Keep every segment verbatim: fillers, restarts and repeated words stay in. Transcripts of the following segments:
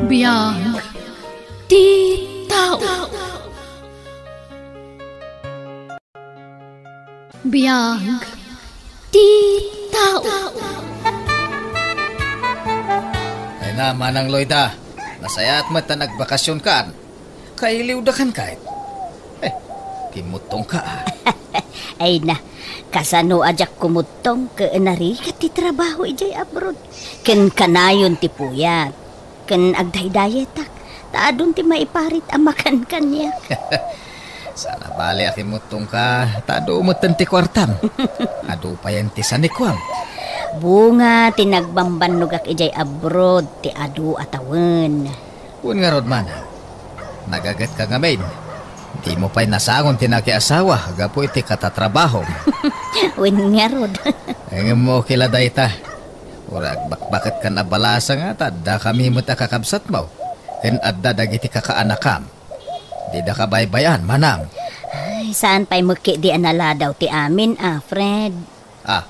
Biag ti tao. Biag ti tao. Ay na, Manang Loida, nasayaat met ta nagbakasionkan. Kailiwdakan kayat. Eh, kimmuttongka, ah. Ay na, kasano a diak kumuttong ket narigat ti trabaho idiay abroad? Ken kanayon ti puyat. Ken agdaydayetak, ta adun ti maiparit a makan kaniak. Sana bale a kimmuttongka, ta adu metten ti kuartam. Adu payen ti sanikuam. Bunga ti nagbambannogak idiay abroad ti adu a tawen. Wen ngarud, Manang, nagagetka ngamin. Dimo pay nasangon ti nakiasawa gapu iti katatrabahom. Wen ngarud. Ngem okay la dayta. Uray agbakbaketkan a balasa nga ta addakami met a kakabsatmo, ken adda dagiti kakaanakam. Didaka baybay-an, Manang. Ay, saan pay met ketdi a naladaw ti amin, a, Fred? Ah,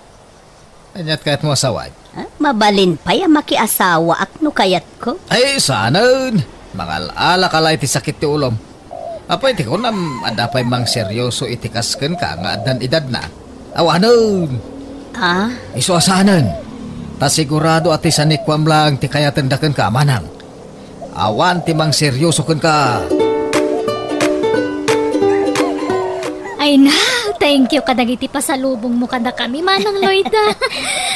aniat kayatmo a sawen? Ah, mabalin pay a makiasawaak no kayatko. Ay, saanen! Mangal-alak a la iti sakit ti ulom. Apay ti kunam, adda pay mangseryoso iti kas kenka nga addan edadna? Awanen! Ah? Isu a saanen. Ta sigurado a ti sanikuam laeng ti kayatenda kenka, Manang. Awan ti mangseryoso kenka. Ay na, thank you kadagiti pasalubongmo kadakami, Manang Loida.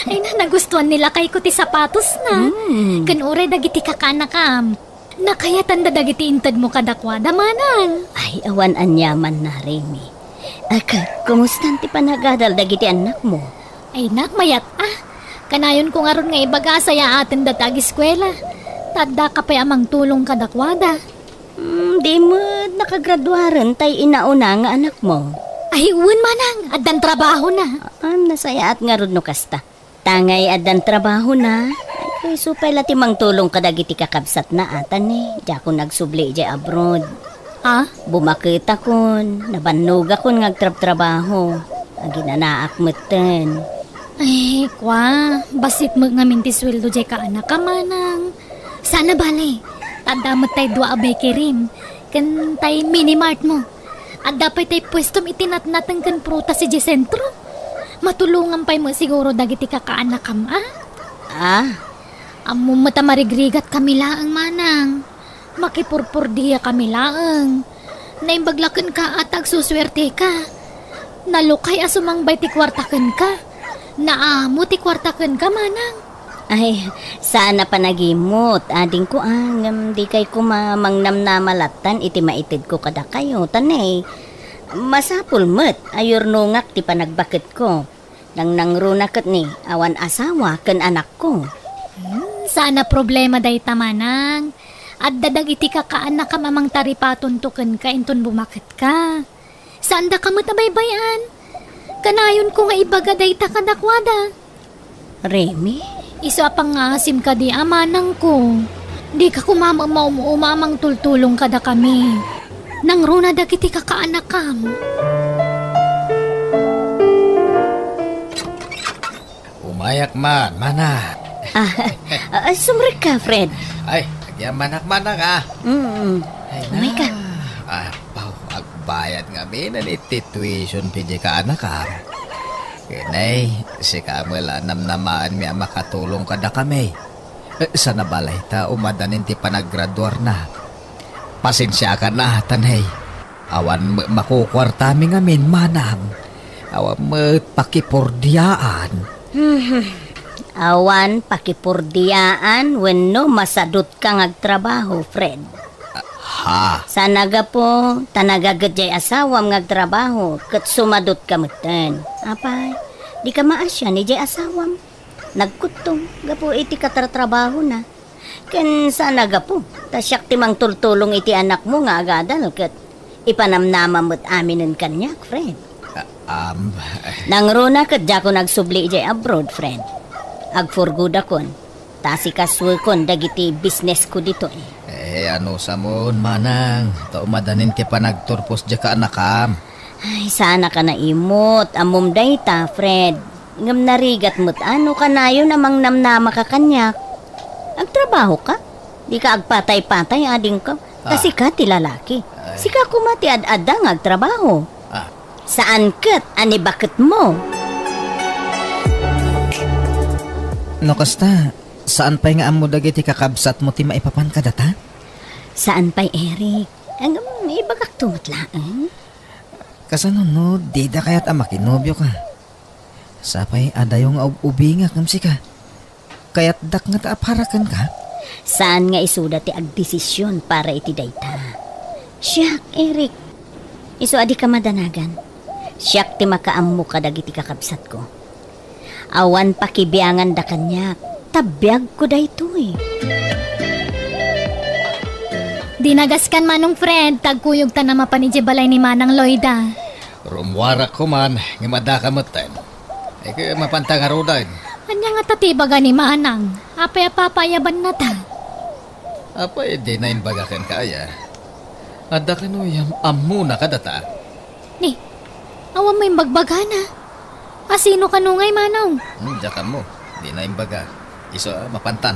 Ay na, nagustuan ni lakayko ti sapatosna. Hmm. Ken uray dagiti kakaanakam. Nakayatanda dagiti intedmo kadakuada, Manang. Ay, awan aniamanna, Remy. Aka, kumustan ti panagadal dagiti annakmo? Ay, nak, mayat a. Kanayonko ngarud nga ibaga a sayaatenda ti agiskuela. Ta addaka pay a mangtulong kadakuada. Hmm, di met nakagraduaren tay inauna nga anakmo? Ay, wen, Manang. Addan trabahona. Ah, nasayaat ngarud no kasta. Tangay addan trabahona. Ay, isu pay la ti mangtulong kadagiti kakabsatna, a, ta ne, diakon agsubli idiay abroad. Ah? Bumaketakon, nabannogakon nga agtrabtrabaho. Aginanaak metten. Ay, kua, bassit met ngamin ti sueldo diay kaanakam, Manang. Saan a bale, ta adda met tay dua a bakeryem, ken tay mini martmo. Adda pay tay puestom iti natnateng ken prutas idiay sentro. Matulongan pay met siguro dagiti kakaanakam, a? Ah? Ammom met a marigrigatkami laeng, Manang. Makipurpurdiakami laeng. Naimbag la kenka a ta agsusuerteka. Nalukay a sumangbay ti kuarta kenka. Naamo ti kuarta kenka, Manang. Ay, saan a panagimut, adingko, a, ngem dikay koma mangnamnama lattan iti maitedko kadakayo, ta ne, masapul met a yurnongak ti panagbaketko. Nangnangruna ket ni, awan asawa ken anakko. Hmm, saan a problema dayta, Manang. Adda dagiti kakaanakam a mangtaripatonto kenka inton bumaketka. Saandaka met a baybay-an. Kanayonko nga ibaga dayta kadakuada. Remy? Isu a pangngaasim kadi a manangko. Dika koma met maum-uma a mangtultulong kadakami. Nangruna dagiti kakaanakam. Umayak man, Manang. Ah, ah, sumrekka, Fred. Ay, agyamanak, Manang, a. Mm. Ay, umayka. Apaw, agbayad ngamin iti tuition fee diay kaanakam. Ken ay, sika met la namnamaenmi a makatulong kadakami. Eh, saan a bale ta umadanin ti panaggraduarna. Pasensiakan a, ta ne, awan met makukuartami ngamin, Manang. Awan met pakipurdiaan. Awan pakipurdiaan wenno masadutka nga agtrabaho, Fred. Ha? Saan a gapu ta nagaget diay asawam nga agtrabaho ket sumadutka metten. Apay, dika maasian idiay asawam. Nagkuttong gapu iti katratrabahona. Ken saan a gapu ta siak ti mangtultulong iti anakmo nga agadal ket ipanamnama met aminen kaniak, Fred. Ah, um, Nangruna ket diakon agsubli idiay abroad, Fred. Agpurgodakon, ta asikasuekon dagiti businessko ditoy. Eh, anusamon, Manang, ta umadanin ti panagturpos diay kaanakam. Ay, saanaka naimut. Ammom dayta, Fred. Ngem narigat met a no kanayon a mangnamnamaka kaniak. Agtrabahoka? Dika agpatay-patay, adingko. Ta Ah. sika ti lalaki. Ay. Sika koma ti ad-adda nga agtrabaho. Ah. Saan ket a ni baketmo. No kasta, saan pay nga ammo dagiti kakabsatmo ti maipapan kadata? Saan pay, Eric. Ngem, ibagakto met laeng. Kasano no dida kayat a makinobioka? Sapay a dayo nga ub-ubingak ngem sika. Kayatdak ngata a para kenka? Saan nga isuda ti agdesisyon para iti dayta. Siak, Eric. Isu a dika madanagan. Siak ti makaammo kadagiti kakabsatko. Awan pakibianganda kaniak, ta biagko daytoy. Dinagaskan, Manong Fred, ta agkuyogtan a mapan idiay balay ni Manang Loida. Rummuarak koman, ngem addaka metten. Ket mapanta ngaruden. Ania ngata ti ibaga ni Manang? Apay a papaayabannata? Apay, dina imbaga kenka aya? Adda kano yam-, ammona kadata? Ni, awan mo imbagbagana. A sino kano ngay, Manong? Hmm, diak ammo. Dina imbaga. Isu a mapantan.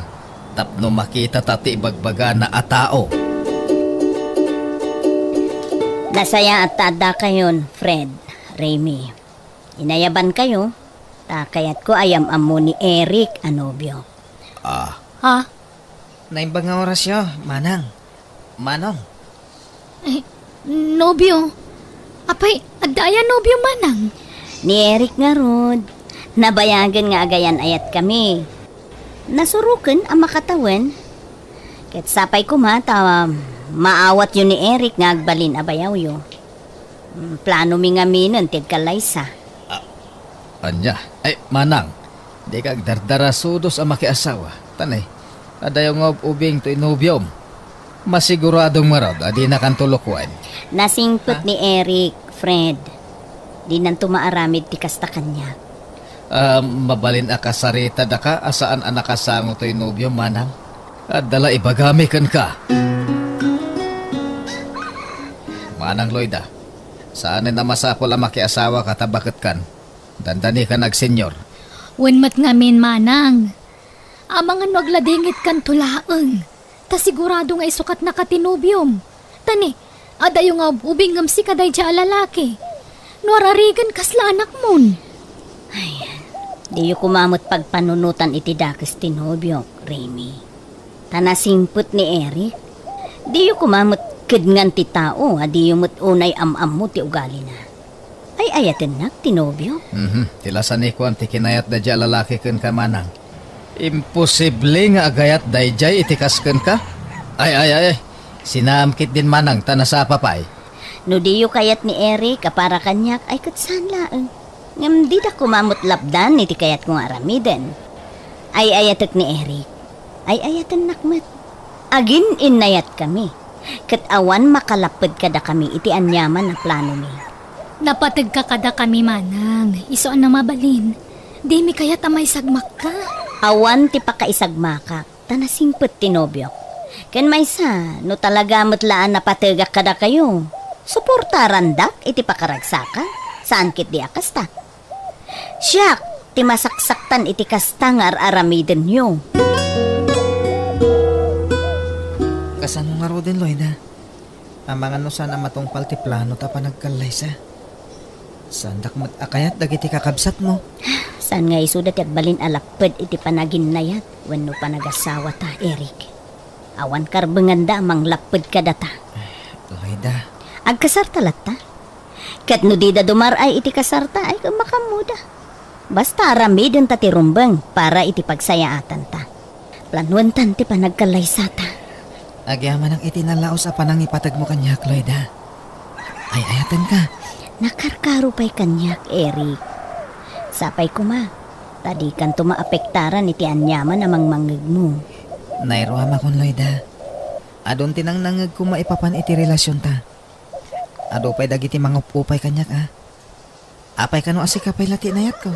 Tapno makitata ti ibagbagana a tao. Nasayaat ta addakayon, Fred, Remy. Inayabankayo, ta kayatko a yam-ammo ni Eric a nobio. Ah. Ha? Naimbag nga orasyo, Manang. Manong. Ay, nobio. Apay, adda aya nobio, Manang? Ni Eric ngarud. Nabayagen nga agayan-ayatkami. Nasuroken a makatawen. Ket sapay koma ta maawatyo ni Eric nga agbalin a bayawyo. Mm, planomi ngaminen ti agkallaysa. Ah, ania? Ay, Manang, dika agdardarasudos a makiasawa. Tan, eh, adayo nga ub-ubing toy nobiom. Masiguradom ngarud a dinakanto lokoen. Nasingpet Ha? ni Eric, Fred. Dinanto maaramid ti kasta kaniak. Ah, mabalin a kasaritadaka a saan a nakasango toy nobiom, Manang? Adda la ibagami kenka. Manang Loida, saanen a masapul a makiasawaka ta baketkan. Dandanikan agsenyor. Wen met ngamin, Manang. Amangan no agladingitkanto laeng, ta sigurado nga isukatnaka ti nobiom. Ta ni, adayo nga ub-ubing ngem sika daydiay a lalaki. No ararigen, kasla anakmon. Ay, diyo koma met pagpanunotan iti dakes ti nobiok, Remy. Ta nasingpet ni Eric. Diyo koma met kedngan ti tao a diyo met unay am-ammo ti ugalina. Ay-ayatennak ti nobio. Mhm. Ti lasanikuan ti kinayat daydiay a lalaki kenka, Manang. Imposible nga agayat daydiay iti kas kenka. Ay, ay, ay, ay. Sinaam ketdin, Manang, ta nasapa pay. No diyo kayat ni Eric a para kaniak, ay ket saan laeng. Ngem dida koma met lapdan iti kayatko nga aramiden. Ay-ayatek ni Eric. Ay-ayatennak met. Agin-innayatkami. Ket awan makalapped kadakami iti aniaman a planomi. Napategka kadakami, Manang. Isu a no mabalin, dimi kayat a maisagmakka. Awan ti pakaisagmakak, ta nasingpet ti nobiok. Ken maysa, no talaga met la a napategak kadakayo, suportarandak iti pakaragsakan. Saan ketdi a kasta. Siak ti masaksaktan iti kasta nga ar-aramidenyo. Kasano ngaruden, Loida? Amangan no saan a matungpal ti planota a panagkallaysa. Saandak met a kayat dagiti kakabsatmo. Saan nga isuda ti agbalin a lapped iti panaginnayat wenno panagasawata, Eric? Awan karbenganda a manglapped kadata. Loida. Agkasarta latta? Ket no dida dumar-ay iti kasarta, ay, makaammoda. Basta aramidenta ti rumbeng para iti pagsayaatanta. Planuentan ti panagkallaysata. Agyamanak iti nalaus a panangipategmo kaniak, Loida. Ay-ayatenka. Nakarkaro pay kaniak, Eric. Sapay koma, ta dikanto maapektaran iti aniaman a mangmangngegmo. Nairuamakon, Loida. Adun ti nangnangngegko maipapan iti relasionta. Adu pay dagiti mangup-upay kaniak, a. Apay kano a sika pay la ti inayatko?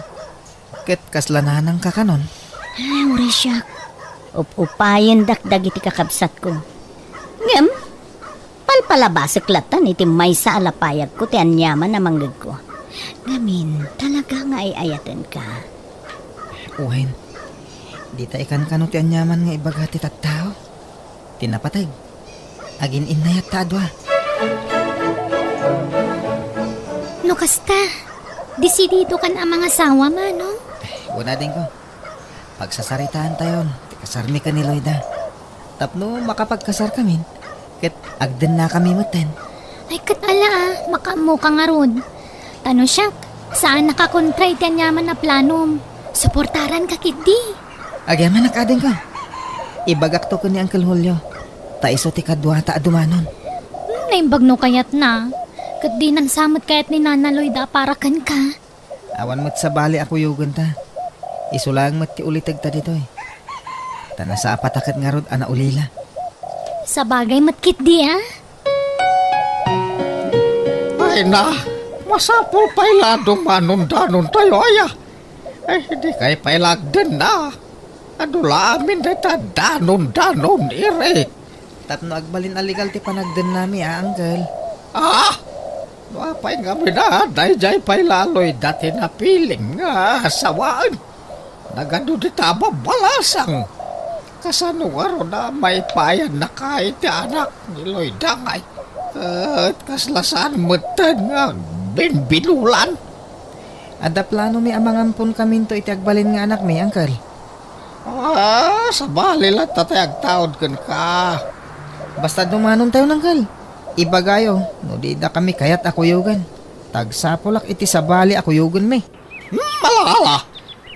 Ket kasla nanangka kanon? Ay, uray siak. Up-upayendak dagiti kakabsatko. Ngem, palpalabasek latan iti maysa a lapayagko ti aniaman a mangngegko. Ngamin, talaga nga ay-ayatenka. Wen, dita ikankano ti aniaman nga ibaga ti tattao? Ti napateg, agin-innayatta a dua. No kasta, desididokan a mangasawa, Manong? Wen, adingko. Pagsasaritaantayon ti kasarmi ken ni Loida. Tapno makapagkasarkamin, ket agdennakami metten. Ay, ket ala, ah, makaammoka ngarud. Ta no siak, saanak a kontra iti aniaman a planom. Suportaranka ketdi. Agyamanak, adingko. Ibagakto ken ni Uncle Julio. Ta isu ti kaduata a dumanon. Hmm, naimbag no kayatna. Ket dinan sa met kayat ni Nana Loida a para kenka. Awan met sabali a kuyogenta. Isu laeng met ti ulitegta ditoy. Ta nasapata ket ngarud a naulila. Sabagay met ketdi, ah. Ay na, masapul pay la a dumanondanontayo, aya. Ay, dikay pay la agdenna. Adu la amin dayta danondanon, Eric. Tapno agbalin a legal ti panagdennami, a, Uncle. Ah! No apay ngamin a, daydiay pay la a Loida ti napilim nga sawaen. Nagadu dita a babbalasang. Kasano ngarud a maipayannaka iti anak ni Loida ngay? Ket kasla saan metten nga binbinulan. Adda planomi a mangamponkaminto iti agbalin nga anakmi, Uncle. Ah, sabali latta ti agtaud kenka. Basta dumanontayo, Uncle. Ibagayo, no didakami kayat a kuyogen. Ta agsapulak iti sabali a kuyogenmi. Hmm, ala, ala.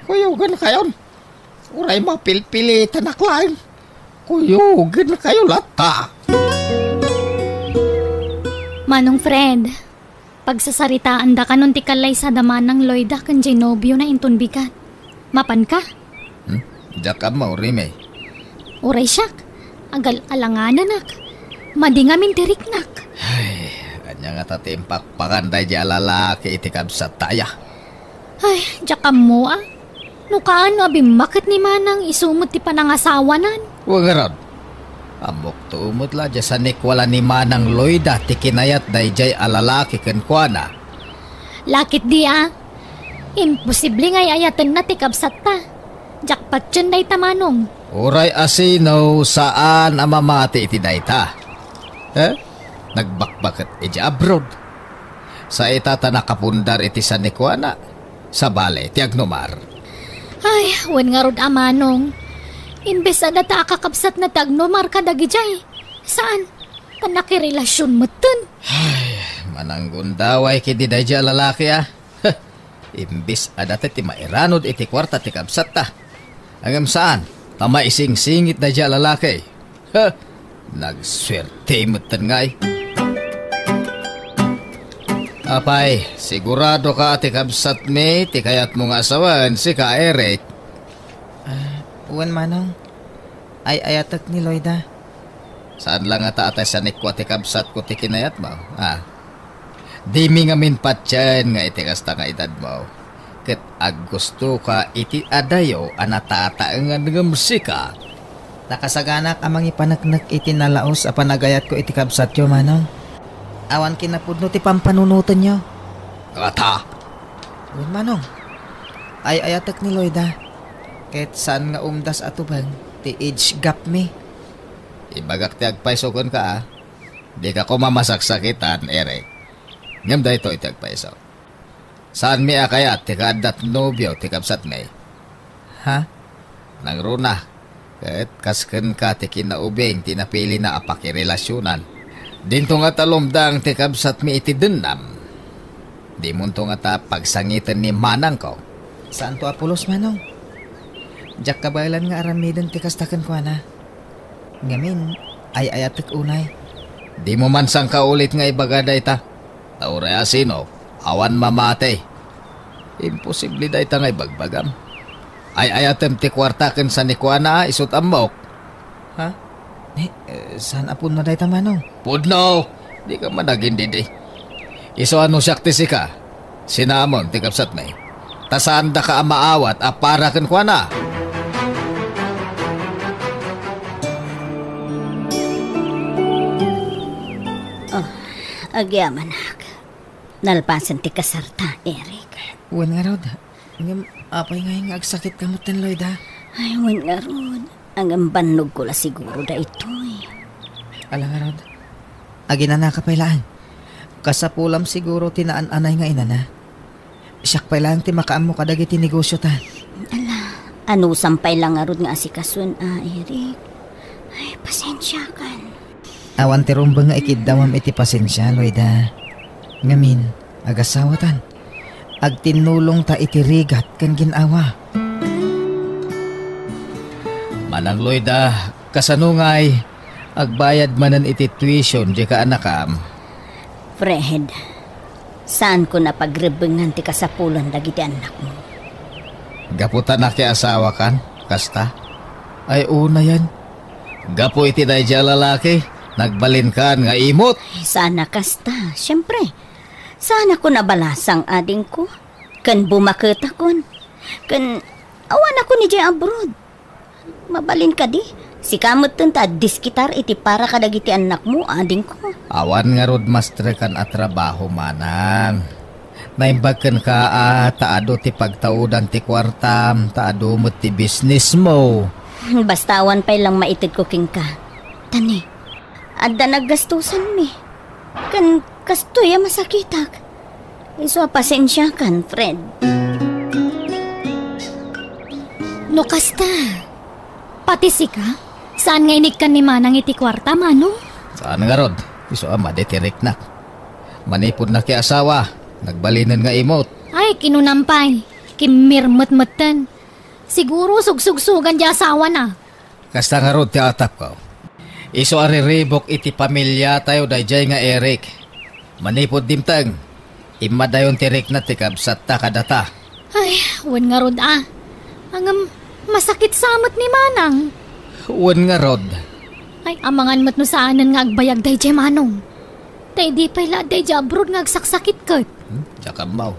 Kuyogenkayon. Uray mapilpilitanak laeng. Kuyogenkayo latta. Manong Fred, pagsasaritaandakanon ti kallaysada Manang Loida ken diay nobiona inton bigat. Mapanka? Hmm? Diak ammo, Rime. Uray siak, agal-alangananak. Madi ngamin ti riknak. Ay, ania ngata ti impakpakan daydiay a lalaki iti kabsatta, aya? Ay, diak ammo, ah. No kaano a bimmaket ni Manang isu met ti panangasawanan? Wen ngarud, ammokto met la diay sanikua la ni Manang Loida ti kinayat daydiay a lalaki kenkuana. Laketdi, ah. Imposible nga ay-ayatenna ti kabsatta. Diak patien dayta, Manong. Uray asino, saan a mamati iti dayta. Eh? Nagbakbaket idiay abroad. Sa ita ta nakapundar iti sanikuana, sabali ti agnumar. Ay, wen ngarud a, Manong. Imbes a data a kakabsatna ti agnumar kadagidiay, saan, ta nakirelasion metten. Ay, mananggundaway ketdi daydiay a lalaki, a. Imbes a data ti mairanod iti kuarta ti kabsatta. Ngem saan, ta maisingsingit daydiay a lalaki. Ha! Nagsuerte metten ngay. Apay, siguradoka a ti kabsatmi ti kayatmo nga asawaen, sika, Eric? Ah, wen, Manong. Ay-ayatek ni Loida. Saan la ngata a ti sanikua ti kabsatko ti kinayatmo, a? Dimi ngamin patien nga iti kasta nga edadmo, ket aggustoka iti adayo a natataengan ngem sika. Nakasaganak a mangipaneknek iti nalaus a panagayatko iti kabsatyo, Manong. Awan kinapudno ti pampanunotenyo. Ngata? Wen, Manong. Ay-ayatek ni Loida. Ket saan nga umdas a tubeng ti age gap mi. Ibagak ti agpayso kenka, a. Dika koma masaksakitan, Eric. Ngem daytoy ti agpayso. Saanmi a kayat ti kaaddat nobio ti kabsatmi. Ha? Nangruna, ket kas kenka ti kinaubing ti napilina a pakirelasionan. Dinto ngata lumdang ti kabsatmi iti dennam. Dimonto ngata pagsangiten ni manangko. Saanto a pulos, Manong. Diak kabaelan nga aramiden ti kasta kenkuana. Ngamin, ay-ayatek unay. Dimo man sangkaulit nga ibaga dayta. Ta uray a sino, awan mamati. Imposible dayta nga ibagbagam. Ay-ayatem ti kuarta ken sanikuana, isut' ammok. Ha? Eh, eh, saan a pudno dayta, Manong? Pudno! Dika man agindidi. Isu a no siak ti sika, sinamon ti kabsatmi. Ta saandaka a maawat a para kenkuana. Ah, agyamanak. Nalpasen ti kasarta, Eric. Wen ngarud, ngem apay ngay nga agsakitka metten, Loida? Ay, wen ngarud. Ngem bannogko la siguro daytoy. Ala ngarud, aginanaka pay laeng. Kasapulam siguro ti naan-anay nga inana. Siak pay laeng ti makaammo kadagiti negosiota. Ala, anusam pay la ngarud nga asikason, a, Eric. Ay, pasensiakan. Awan ti rumbeng nga ikiddawam iti pasensia, Loida. Ngamin, agasawatan. Agtinnulongta iti rigat ken gin-awa. Manang Loida, kasano ngay? Agbayad manen iti tuition diay kaanakam? Fred, saanko a pagrebbengan ti kasapulan dagiti annakmo. Gapu ta nakiasawakan, kasta? Ay, unayen. Gapu iti daydiay a lalaki, nagbalinkan nga imot. Saan a kasta, siempre. Saanakon a balasang, adingko. Ken bumaketakon. Ken awanakon idiay abroad. Mabalin kadi, sika metten ta agdiskitar iti para kadagiti annakmo, adingko. Awan ngarud mastrekan a trabaho, manang. Naimbag kenka a ta adu ti pagtaudan ti kuartam, ta adu met ti bisnismo. Basta awan pay lang maitedko kenka. Tani, adda naggastusanmi. Ken kastoy a masakitak. Isu a pasensiakan, Fred. No kasta, pati sika, saan nga inikkan ni Manang iti kuarta, Manong? Saan ngarud, isu a madi ti riknak. Manipud nakiasawa, nagbalinen nga imot. Ay, kinunam pay, kimmirmet metten. Siguro sugsugsugan ti asawana. Kasta ngarud ti atapko. Isu a riribuk iti pamiliatayo daydiay nga Eric. Manipud dimteng, immadayon ti rikna ti kabsatta kadata. Ay, wen ngarud a. Ngem, masakit sa met ni Manang. Wen ngarud. Ay, amangan met no saanen nga agbayag daydiay, Manong. Ta idi pay la daydiay abroad nga agsaksakit ket. Hmm? Diak ammo.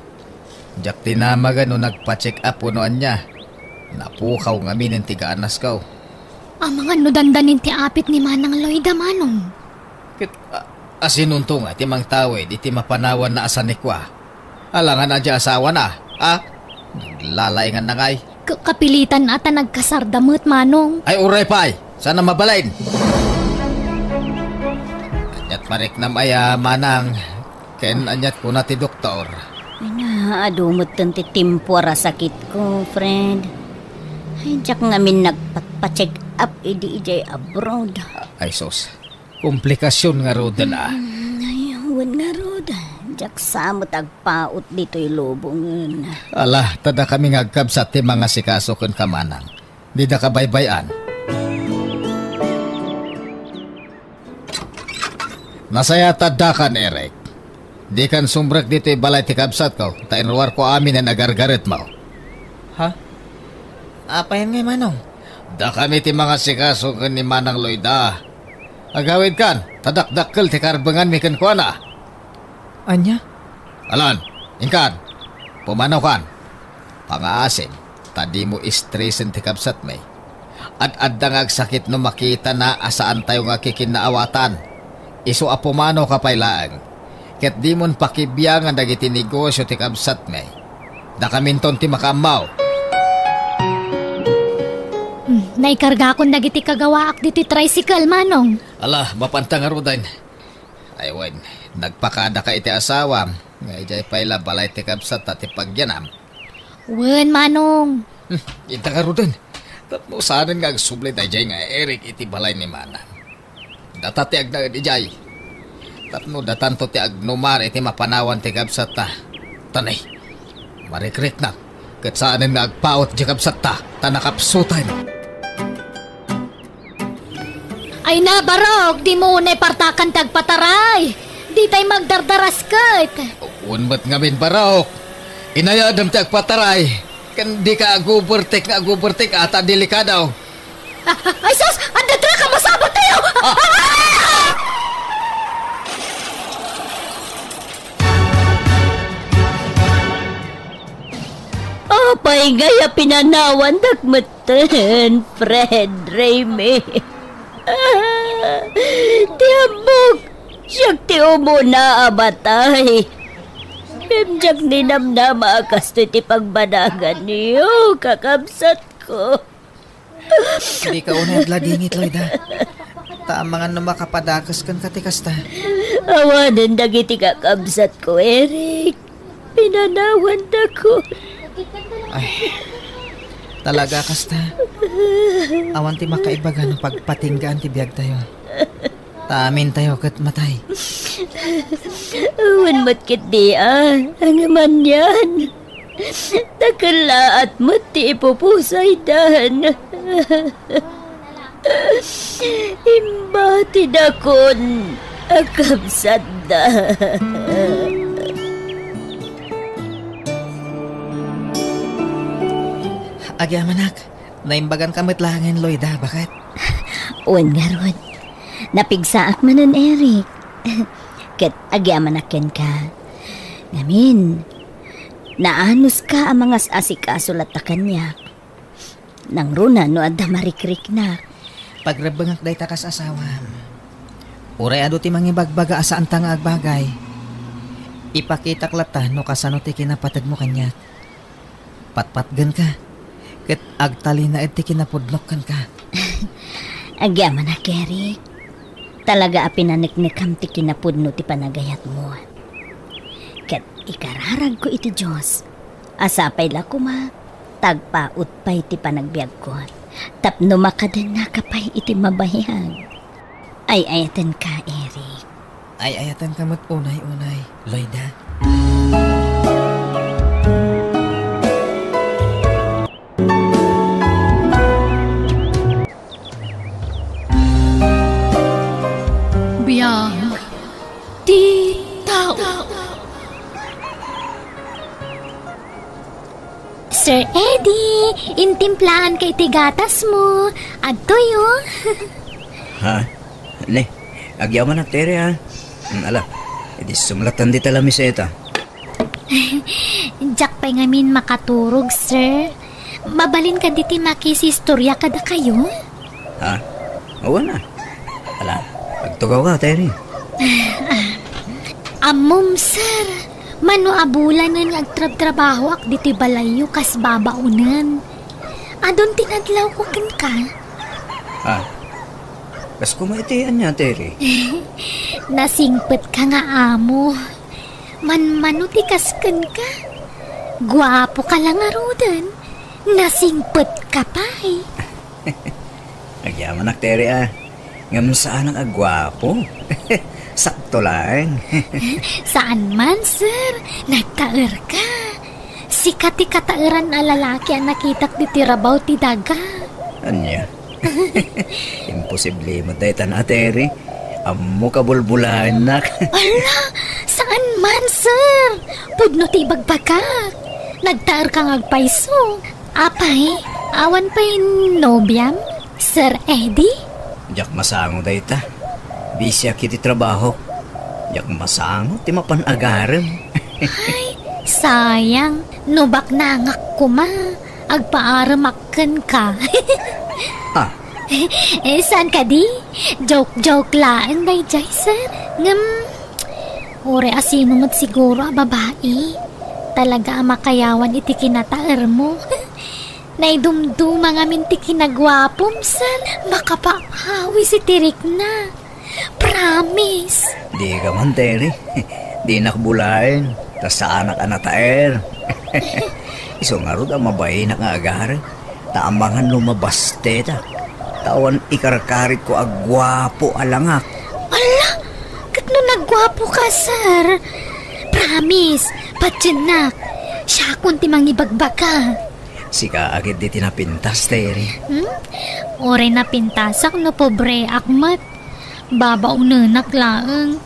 Diak dinamagen no nagpa-check up wenno ania. Napukaw ngamin ti ganasko. Amangan no dandanin ti apit ni Manang Loida, Manong. Ket, a-, asinonto nga ti mangtawid iti mapanawanna a sanikua? Alangan a diay asawana, a? Naglalainganna ngay. Ka-, kapilitan a ta nagkasarda met, Manong. Ay, uray pay! Saan a mabalin? Aniat mariknam aya, Manang? Ken aniat kuna ti doktor? Ay na, adu metten ti temporal a sakitko, Fred. Ay, diak ngamin nagpatpa-check up idi idiay abroad. Ay, sus. Komplikasyon ngaruden a. Mm, ay, wen ngarud. Diak sa met agpaut ditoy lubongen. Ala, ta dakami nga agkabsat ti mangasikaso kenka, Manang. Dida ka baybay-an. Nasayaat ta addakan, Eric. Dikan sumrek ditoy balay ti kabsatko, ta inruarko amin a nagargaretmo. Ha? Apayen ngay, Manong? Dakami ti mangasikaso ken ni Manang Loida. Agawidkan, ta dakdakkel ti karbenganmi kenkuana. Ania? Alan, inkan, pumanaw kan. Pangaasim, ta dimo istresen ti kabsatmi. Ad-adda nga agsakit no makitana a saantayo nga kikinnaawatan. Isu a pumanaw ka pay laeng, ket dimon pakibiangan dagiti negosio ti kabsatmi. Dakaminton ti makaammo. Hmm, naikargakon dagiti kagawaak ditoy tricycle, Manong. Ala, mapanta ngaruden. Ay wen, nagpakadaka iti asawam, nga idiay pay la balay ti kabsatta ti pagyanam. Wen, Manong. Hmm, inta ngaruden. Tapno saanen nga agsubli daydiay nga Eric iti balay ni Manang. Data ti agnaed idiay. Tapno datanto ti agnumar iti mapanawan ti kabsatta. Tani, marikriknak, ket saanen nga agpaut ti kabsatta, ta nakapsuten. Ay na, Barok, dimo unay partakan ti agpataray. Ditay magdardarasket. Wen met ngamin, Barok. Inayadem ti agpataray. Ken dika agubertek nga agubertek a ta delikado. Ah, ah, ay sus! Adda dra ka masabot tayo! Ah! Apay ngay a pinanawandak metten, Fred, Raymi? Ti ammok, siak ti umuna a matay. Ngem diak ninamnama a kastoy ti pagbanaganyo, kakabsatko. Dika unay agladingit, Loida. Ta amangan no makapadakes kenka ti kasta. Awanen dagiti kakabsatko, Eric. Pinanawandakon. Ay, talaga kasta. Awan ti makaibaga no pagpatinggaan ti biagtayo. Ta amintayo ket matay. Awan met ketdi a, ngem anian. Nakellaat met ti ipupusaydan. Imbatidakon a kabsatda. Agyamanak, naimbaganka met laengen, Loida, baket? Wen ngarud, napigsaak manen, Eric. Ket agyamanak kenka. Ngamin, naanuska a mangas-asikaso latta kaniak. Nangruna no adda marikriknak. Pagrebbengak dayta kas asawam. Uray adu ti mangibagbaga a saanta nga agbagay, ipakitak latta no kasano ti kinapategmo kaniak. Patpatgenka, ket agtalinaed ti kinapudnok kenka. Agyamanak, Eric. Talaga a pinaneknekam ti kinapudno ti panagayatmo. Ket ikararagko iti Dios a sapay la koma ta agpaut pay ti panagbiagko tapno makadennaka pay iti mabayag. Ay-ayatenka, Eric. Ay-ayatenka met unay-unay, Loida. Biag ti tao. Sir Eddie, intimplaanka iti gatasmo. Adtoy, o. Ha? Ne, agyamanak, Tere, ha? Hmm, ala, idi sumlatan dita lamiseta. Diak pay ngamin makaturog, sir. Mabalin kadi ti makisistoria kadakayo? Ha? Awan a. Ala, agtugawka, Terry. Ammom, sir. Mano a bulanen nga agtrabtrabahoak ditoy balayyo kas babaonen. Adun ti nadlawko kenka. Ha? Kas koma iti ania, Terry? Nasingpetka nga amo. Manmano ti kas kenka? Guapoka la ngaruden. Nasingpetka pay. Agyamanak, Terry, a. Ngem saanak a guapo. Sakto laeng. Saan man, sir. Nagtaerka. Sika ti kataeran a lalaki a nakitak ditoy rabaw ti daga. Ania? Imposible met dayta, Terry. Ammok a bulbulaennak. Ala, saan man, sir. Pudno ti ibagbagak. Nagtaerka nga agpayso. Apay, awan pay nobiam, Sir Eddie? Diak masango dayta. Bisiak iti trabaho. Diak masango ti mapan agarem. Ay, sayang. No baknangak koma, agpaaremak kenka. Ah. Eh, saan kadi? Joke-joke laeng dayjay, sir. Ngem, uray a sino met siguro a babai. Talaga a makayawan iti kinataermo. Naidumduma ngamin ti kinaguapom, sir. Makapaawis iti rikna. Promise. Dika man, Terry. Dinak bulaen. Ta saanak a nataer. Isu ngarud a mabainak nga agarem. Ta amangan no mabastetak. Ta awan ikarkaritko a guapo a langak. Ala! Ket no nagguapoka, sir? Promise, patiennak. Siakon ti mangibagbaga. Sika a ketdi ti napintas, Terry. Hmm? Uray napintasak no pobreak met. Babaonenak laeng.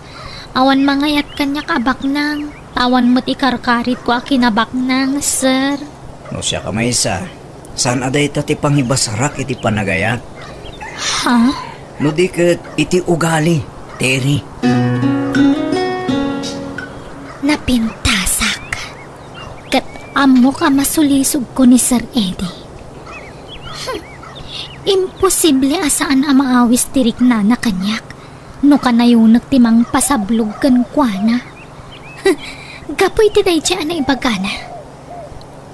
Awan mangayat kaniak a baknang. Ta awan met ikarkaritko a kinabaknang, sir. No siak a maysa, saan a dayta ti pangibasarak iti panagayat? Ha? No di ket iti ugali, Terry. Napintasak. Ket ammok a masulisogko ni Sir Eddie. Hmm. Imposible a saan a maawis ti riknana kaniak no kanayonek ti mangpasablog kenkuana. Gapu iti daydiay a naibagana,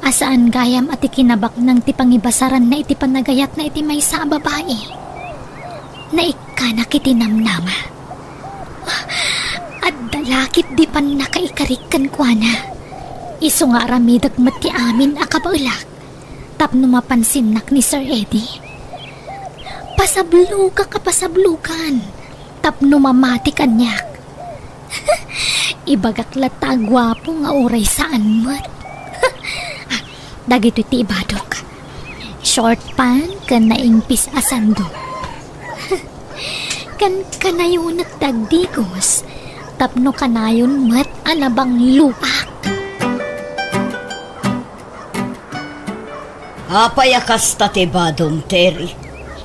a saan gayam a ti kinabaknang ti pangibasaranna iti panagayatna iti maysa a babai. Naik-, Kanak iti namnama. Adda la ketdi pannakaikarik kenkuana. Isu nga aramidek met ti amin a kabaelak tapno mapansinnak ni Sir Eddie. Pasablogak a pasablogan tapno mamati kaniak. Ibagak latta a guapo nga uray saan met. Ah, dagitoy ti ibadok. Short pant ken naingpis a sando. Ken kanayonek ti agdigos tapno kanayon met a nabangloak. Apay a kasta ti badom, Terry?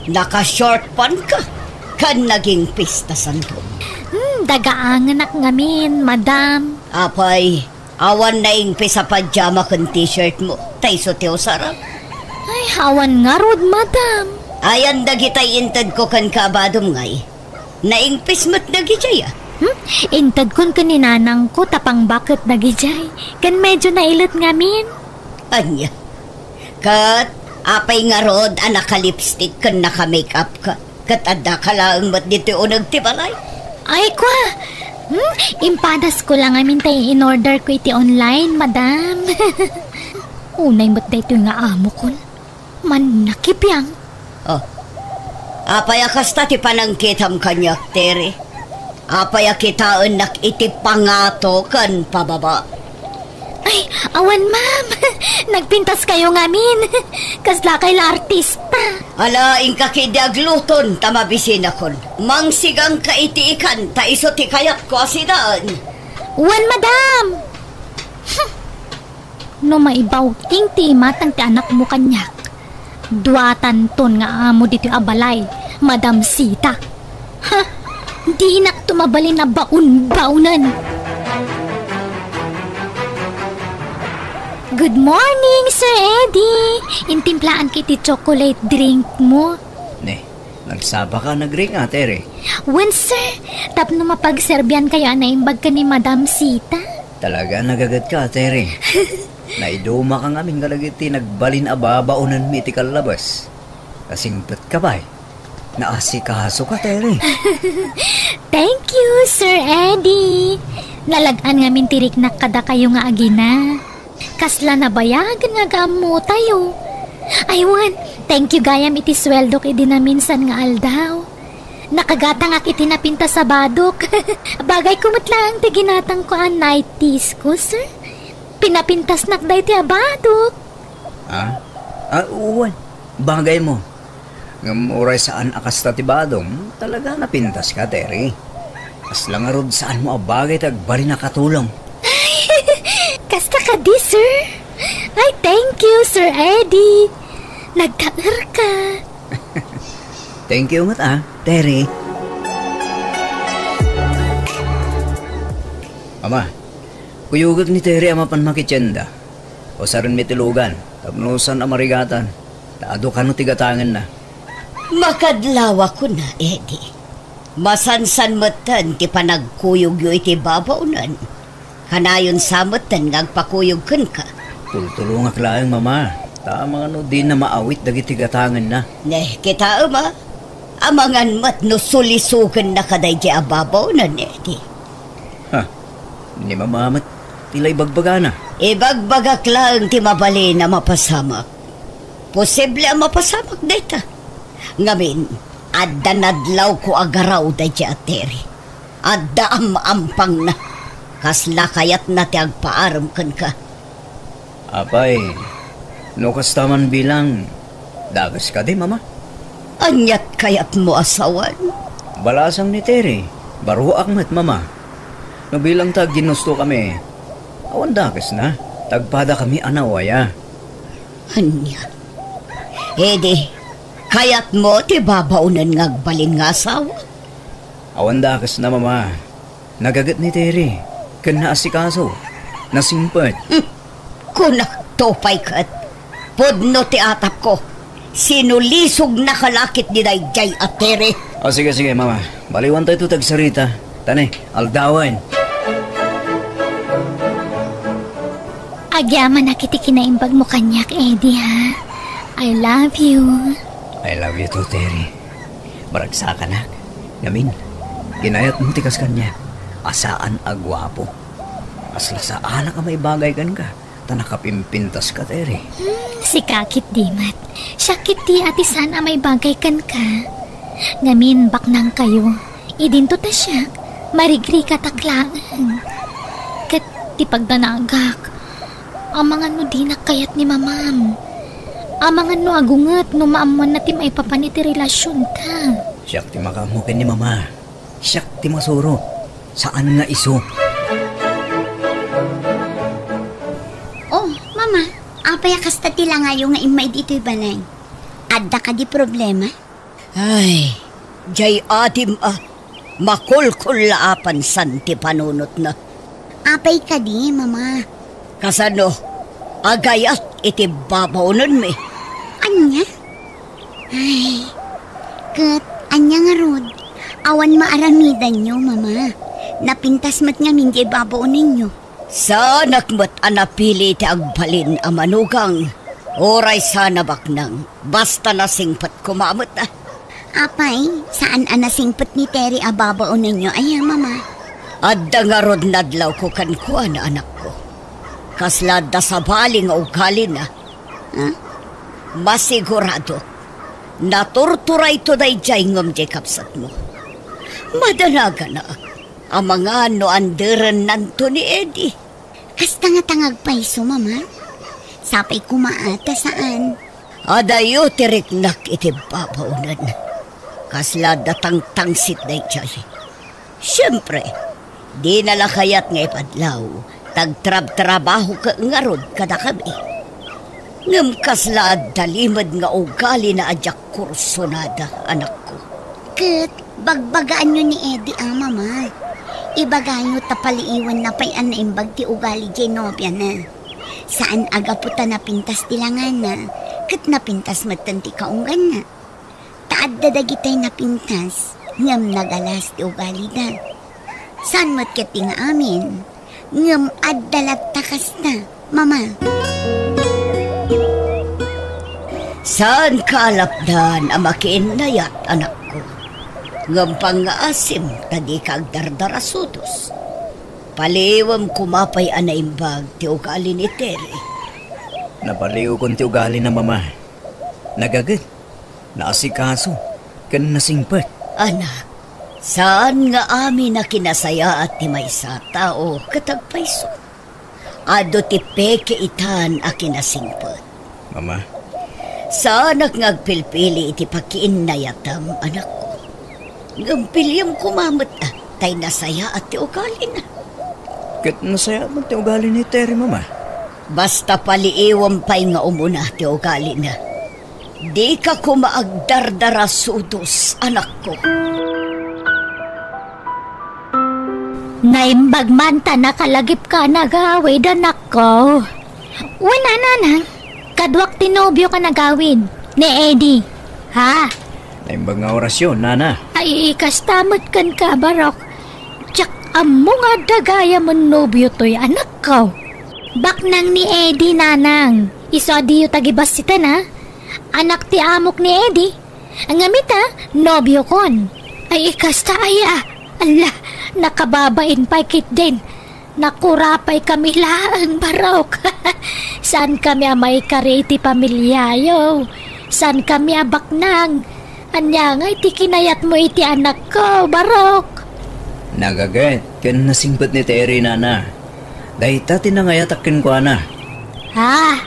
Naka-short pant ka, ken nagingpis ta sandom. Hmm, dagaangenak ngamin, madam. Apay, awan naingpis a pajama ken t-shirt mo, ta isu ti usaram? Ay, awan ngarud, madam. Ayan dagitay intedko kenka a badom ngay. Naingpis met dagijay, a. Hmm? Intedkon ken ni nanangko ta pangbaket dagijay. Ken medyo nailet ngamin. Ania? Ket apay ngarud a naka-lipstick ken naka-makeup ka? Ket adda ka laeng met ditoy uneg ti balay? Ay, kua! Hmm? Impadasko la ngamin ta in-order ko iti online, madam. Unay met daytoy nga amokon. Mannakibiang. Oh. Apay a kasta ti panangkitam kaniak, Terry? Apay a kitaennak iti pangato ken pababa? Ay, awan, ma'am. Nagpintaskayo ngamin. Kaslakay la artista. Ala, inka ketdi agluton ta mabisinakon. Mangsiganka iti ikan ta isu ti kayatko a sidaen. Wen, madam. Hmm. No maibaw, ing ti imatang ti anakmo kaniak. Duatanton nga amo ditoy a balay, Madam Sita. Ha? Dinakto mabalin a baon-baonen. Good morning, Sir Eddie. Intimplaanka iti chocolate drink mo. Ne, nagsapa ka, nagring, Ate Re. Wen, sir. Tapno mapagserbiankayo a naimbag ken ni Madam Sita. Talaga, nagaget ka, Ate Re. Naiduma ka ngamin kadagiti nagbalin a babaonenmi iti kallabas. Nasingpet ka pay. Naasikaso ka, Tere. Thank you, Sir Eddie. Nalag-an ngamin ti riknak kadakayo nga agina. Kasla nabayagen nga agaammotayo. Aywan, thank you gayam iti sueldok idi naminsan nga aldaw. Nakagatangak iti napintas a badok. Bagayko met laeng ti ginatangko a nighties ko, sir. Pinapintasnak daytoy a badok. Ah? Ah, uwan. Bagay mo. Ngem uray saan a kasta ti badom, talaga napintas ka, Terry. Kasla ngarud saan mo a bagay ti agbalin a katulong. Ay, kasta kadi, sir? Ay, thank you, Sir Eddie. Nagkaer ka. Thank you met, ah, Terry. Ama, kuyogek ni Terry a mapan makitienda. Usarenmi ti lugan, tapno saan a marigatan, ta adu kano ti gatangenna. Makadlawakon, Eddie. Masansan metten ti panagkuyogyo iti babaonen. Kanayon sa metten nga agpakuyog kenka. Tultulongak laeng, Mama, ta amangan no dina maawit dagiti gatangenna. Ne, kitaem a. Amangan met no sulisogennaka daydiay a babaonen, Eddie. Ha, ni Mama met ti la ibagbagana. Ibagbagak laeng ti mabalin a mapasamak. Posible a mapasamak dayta. Ngamin, adda nadlawko a garaw daydiay a Terry. Adda am-ampangna. Kasla kayatna ti agpaarem kenka. Apay, no kasta man bilang, dakes kadi, Mama? Aniat kayatmo a sawen? Balasang ni Terry, baruak met, Mama. No bilang ta aginnustokami, awan dakesna, ta agpadakami a nawaya. Ania? Idi, kayatmo ti babaonen nga agbalin nga asawa? Awan dakesna, Mama. Nagaget ni Terry, ken naasikaso. Nasingpet. Hmm. Kunakto pay ket, pudno ti atapko. Sinulisognaka la ketdi daydiay a Terry. O, sige, sige, Mama. Baliwantayto ti agsarita. Ta ne, aldawen. Agyamanak iti kinaimbagmo kaniak, Eddie, ha? I love you. I love you too, Terry. Maragsakanak. Ngamin, kinayatmo ti kas kaniak a saan a guapo. Kasla saanak a maibagay kenka, ta nakapimpintaska, Terry. Hmm, sika ketdi met. Siak ketdi a ti saan a maibagay kenka. Ngamin, baknangkayo. Idinto ta siak, marigrigatak laeng. Ket ti pagdanagak, amangan no dinak kayat ni Mamam. Amangan no agunget no maammoanna ti maipapan iti relasionta. Siak ti makaammo ken ni Mama. Siak ti masuro. Saan nga isu. Oh, Mama, apay a kasta ti langayo nga immay ditoy balay? Adda kadi problema? Ay, jay adim a, makulkullaapan san ti panunotna. Apay kadi, Mama? Kasano? Agayat iti babaonenmi. Ania? Ay, ket ania ngarud? Awan maaramidanyo, Mama. Napintas met ngamin jay babaonenyo. Saanak met a napili ti agbalin a manugang. Uray saan a baknang, basta nasingpet koma met, a. Apay, saan a nasingpet ni Terry a babaonenyo aya, Mama? Adda ngarud nadlawko kenkuana, anakko. Kasla adda sabali nga ugalina. Ha? Masigurado, naturturayto daydiay ngem jay kabsatmo. Madanaganak. Amangan no anderennanto ni Eddie. Kasta ngata nga agpayso, Mama? Sapay koma a ta saan. Adayo ti riknak iti babaonen. Kasla adda tangtangsit daydiay. Siempre, dina la kayat nga ipadlaw, ta agtrabtrabahoka ngarud kadakami. Ngem kasla adda limed nga ugalina a diak kursonada, anakko. Ket bagbagaanyo ni Eddie a, Mama. Ibagayo ta paliiwanna pay a naimbag ti ugali jay nobiana. Saan a gapu ta napintas ti langana, ket napintas metten ti kaungganna. Ta adda dagitay napintas, ngem nagalas ti ugalida. Saan met ketdi nga amin, ngem adda latta kasta, Mama. Saanka a lapdan a makiinnayat, anakko. Ngem pangngaasim ta dika agdardarasudos. Paliiwem koma pay a naimbag ti ugali ni Terry. Napaliiwkon ti ugalina, Mama. Nagaget, naasikaso, ken nasingpet. Anak, saan nga amin a kinasayaat ti maysa a tao ket agpayso. Adu ti peke itan a kinasingpet. Mama. Saanak nga agpilpili iti pakiinnayatam, anakko. Ngem piliem koma met, a, tay nasayaat ti ugalina. Ket nasayaat met ti ugali ni Terry, Mama. Basta paliiwem pay nga umuna ti ugalina. Dika koma agdardarasudos, anakko. Naimbag man ta nakalagipka a nagawid, anakko. Wen a, nanang, kaduak ti nobio ka nagawid, ni Eddie. Ha? Naimbag nga orasyon, nana. Ay, kasta met kenka, Barok. Diak ammo nga adda gayam a nobio toy, anakko. Baknang ni Eddie, nanang. Isu a diyo tagibassiten, ha? Anak ti amok ni Eddie. Ngem ita, nobiokon. Ay, kasta aya. Alla, nakababain pay ketdin. Nakura pay kami laeng, Barok. Saan kami a maikari iti pamiliayo? Saan kami a baknang? Ania ngay ti kinayatmo iti anakko, Barok? Nagaget ken nasingpet ni Terry, nana. Dayta ti nangayatak kenkuana. Ah,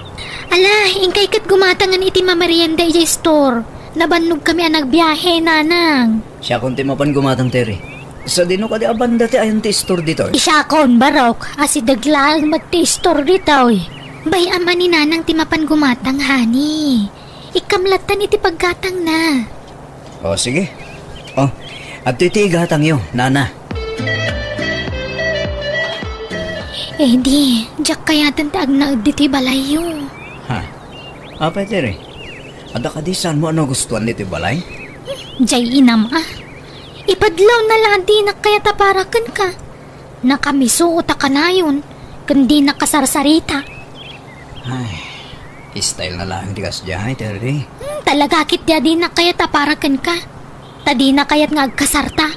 ala, inkay ket gumatangen iti mamerienda idiay store. Nabannogkami a nagbiahe, nanang. Siakon ti mapan gumatang, Terry. Sadino kadi a banda ti ayan ti store ditoy? Siakon, Barok, a sideg laeng met ti store ditoy. Bay-am a ni nanang ti mapan gumatang, honey. Ikkam lattan iti paggatangna. O, sige. O, adtoy ti igatangyo, nana. Eddie, diak kayaten ti agnaed ditoy balayyo. Ha? Apay, Terry? Adda kadi saanmo a nagustuan ditoy balay? Jay inam, a. Ipadlawna la a dinak kayat a para kenka. Nakamisuot a kanayon, ken dinak kasarsarita. Ay, style na laeng ti kasdiay, Terry. Hmm, talaga ketdi a dinak kayat a para kenka. Ta dina kayat nga agkasarta.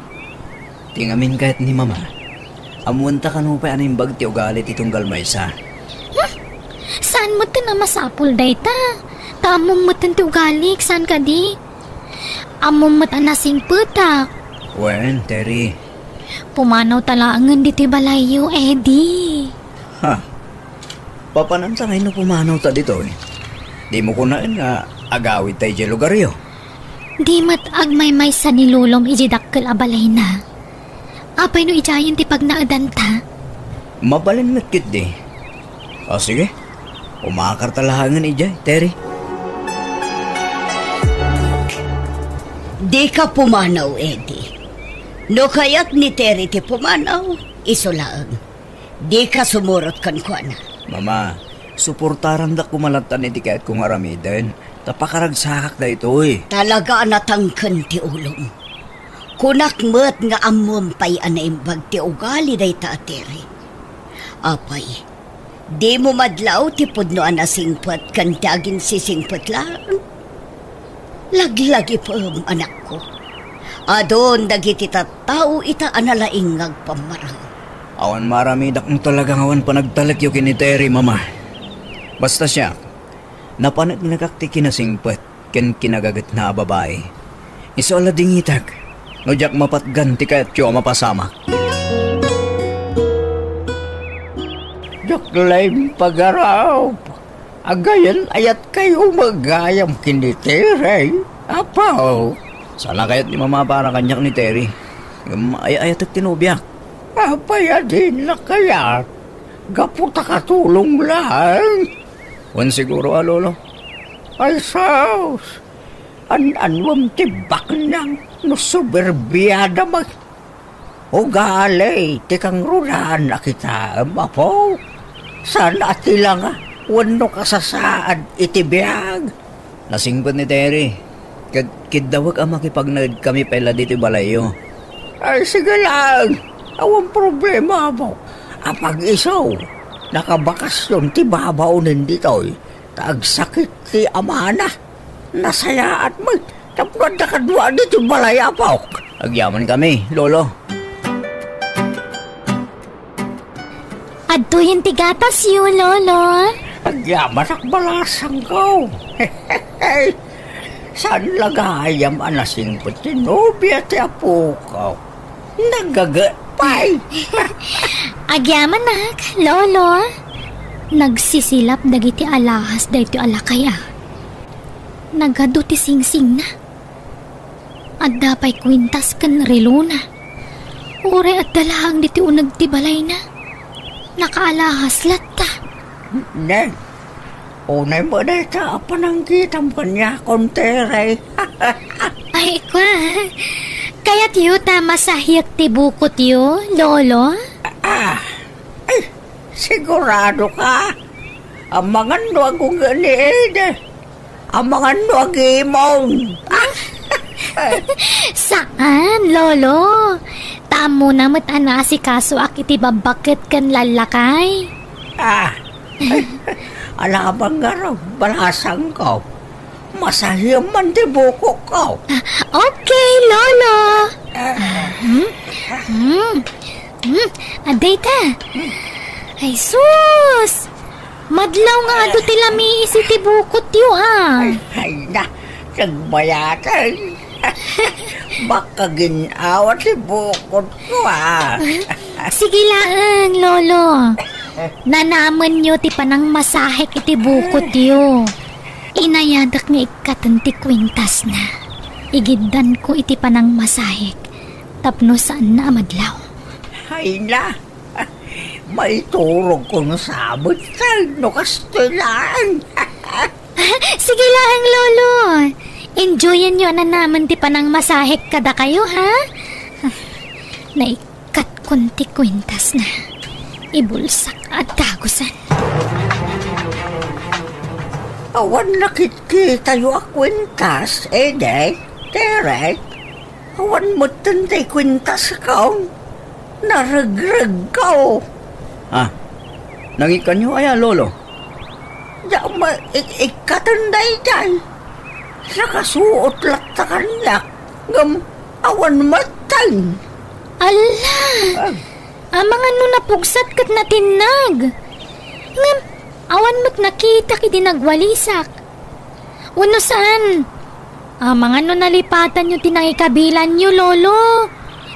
Ti ngamin kayat ni Mama, ammoenta kano pay a naimbag ti ugali ti tunggal maysa. Hmm? Saan metten a masapul dayta? Ta ammom metten ti ugalik, saan kadi? Ammom met a nasingpetak. Wen, Terry. Pumanawta laengen ditoy balayyo, Eddie. Ha? Papananta ngay no pumanawta ditoy? Dimo kunaen nga agawidta idiay lugaryo? Di met agmaymaysa ni Lolom idiay dakkel a balayna. Apay no idiayen ti pagnaedanta? Mabalin met ketdi. O, sige. Umakarta laengen idiay, Terry. Dika pumanaw, Eddie. No kayat ni Terry ti pumanaw, isu laeng. Dika sumurot kenkuana. Mama, suportarandak koma lattan iti kayatko nga aramiden, ta pakaragsakak daytoy. Talaga a natangken ti ulom. Kunak met nga ammom pay a naimbag ti ugali dayta a Terry. Apay, dimo madlaw ti pudno a nasingpet ken ti aginsisingpet laeng? Laglagipem, anakko. Adun dagiti tattao ita a nalaing nga agpammarang. Awan maaramidak no talaga nga awan panagtalekyo ken ni Terry, Mama. Basta siak, napaneknekak ti kinasingpet ken kinagagetna a babai. Isu a ladingitek no diak mapatgan ti kayatyo a mapasamak. Diak laeng pagarup. Agayan-ayatkayo met gayam ken ni Terry, Apo. Saan a kayat ni Mama para kaniak ni Terry. Ngem ay-ayatek ti nobiak. Apay a dina kayat? Gapu ta katulong laeng. Wen siguro a, Lolo. Ay sus! An-anuem ti baknang no soberbiada met. Ugali ti kangrunaan a kitaem, Apo. Saan a ti langa wenno kasasaad iti biag. Nasingpet ni Terry, ket kiddawek a makipagnaedkami pay la ditoy balayyo. Ay, sige laeng. Awan problema, Apo. Apag-isu, nakabakasyon ti babaonen ditoy, ta agsakit ti amana. Nasayaat met tapno adda kadua ditoy balay, Apok. Agyamankami, Lolo. Adtoyen ti gatasyo, Lolo. Agyamanak, balasangko. Saan la gayam a nasingpet ti nobia ti apok? Nagaget pay. Agyamanak, Lolo. Nagsisilap dagiti alahas daytoy a lakay, a. Nagadu ti singsingna. Adda pay kuintas ken relona. Uray adda laeng ditoy uneg ti balayna. Nakaalahas latta. Ne, unay met dayta a panangkitam kaniakon, Terry. Ay, kua. Kayatyo ta masahiek ti bukotyo, Lolo? Ah, ay, sigurado ka? Amangan no agunget ni Ede. Amangan no agimong. Saan, Lolo. Ta ammona met a naasikasoak iti babbaket ken lallakay. Ah. Ala, bangaro, balasangko. Masahiam man ti bukokko. Ah, okay, Lolo. Ah. Hmm? Hmm. Hmm. Adayta. Ay, sus! Madlaw nga adu ti lamiis iti bukotyo, a. Ay, ay na, nagbayatan. Makagin-awa ti bukotko, a. Sige laeng, Lolo. Nanamenyo ti panangmasahek iti bukotyo. Inayadak nga ikkaten ti kuintasna. Igiddanko iti panangmasahek tapno saanna a madlaw. Ay na, maiturogko no sabet no kastoy laeng. Sige laeng, Lolo. Enjoyanyo a nanamen ti panangmasahek kadakayo, ha? Naikkatkon ti kuintasna. Ibulsak a dagusen. Awan nakitkitayo a kuintas, Ede, Terek? Awan metten ti kuintasko. Naregregko. Ah, nangikkanyo aya, Lolo? Diak met ik-, ikkaten daydiay. Nakasuot latta kaniak, ngem awan metten. Alla! Ah. Amangan no napugsat ket natinnag. Ngem, awan met nakitak idi nagwalisak. Wenno saan? Amangan no nalipatanyo ti nangikabilanyo, Lolo.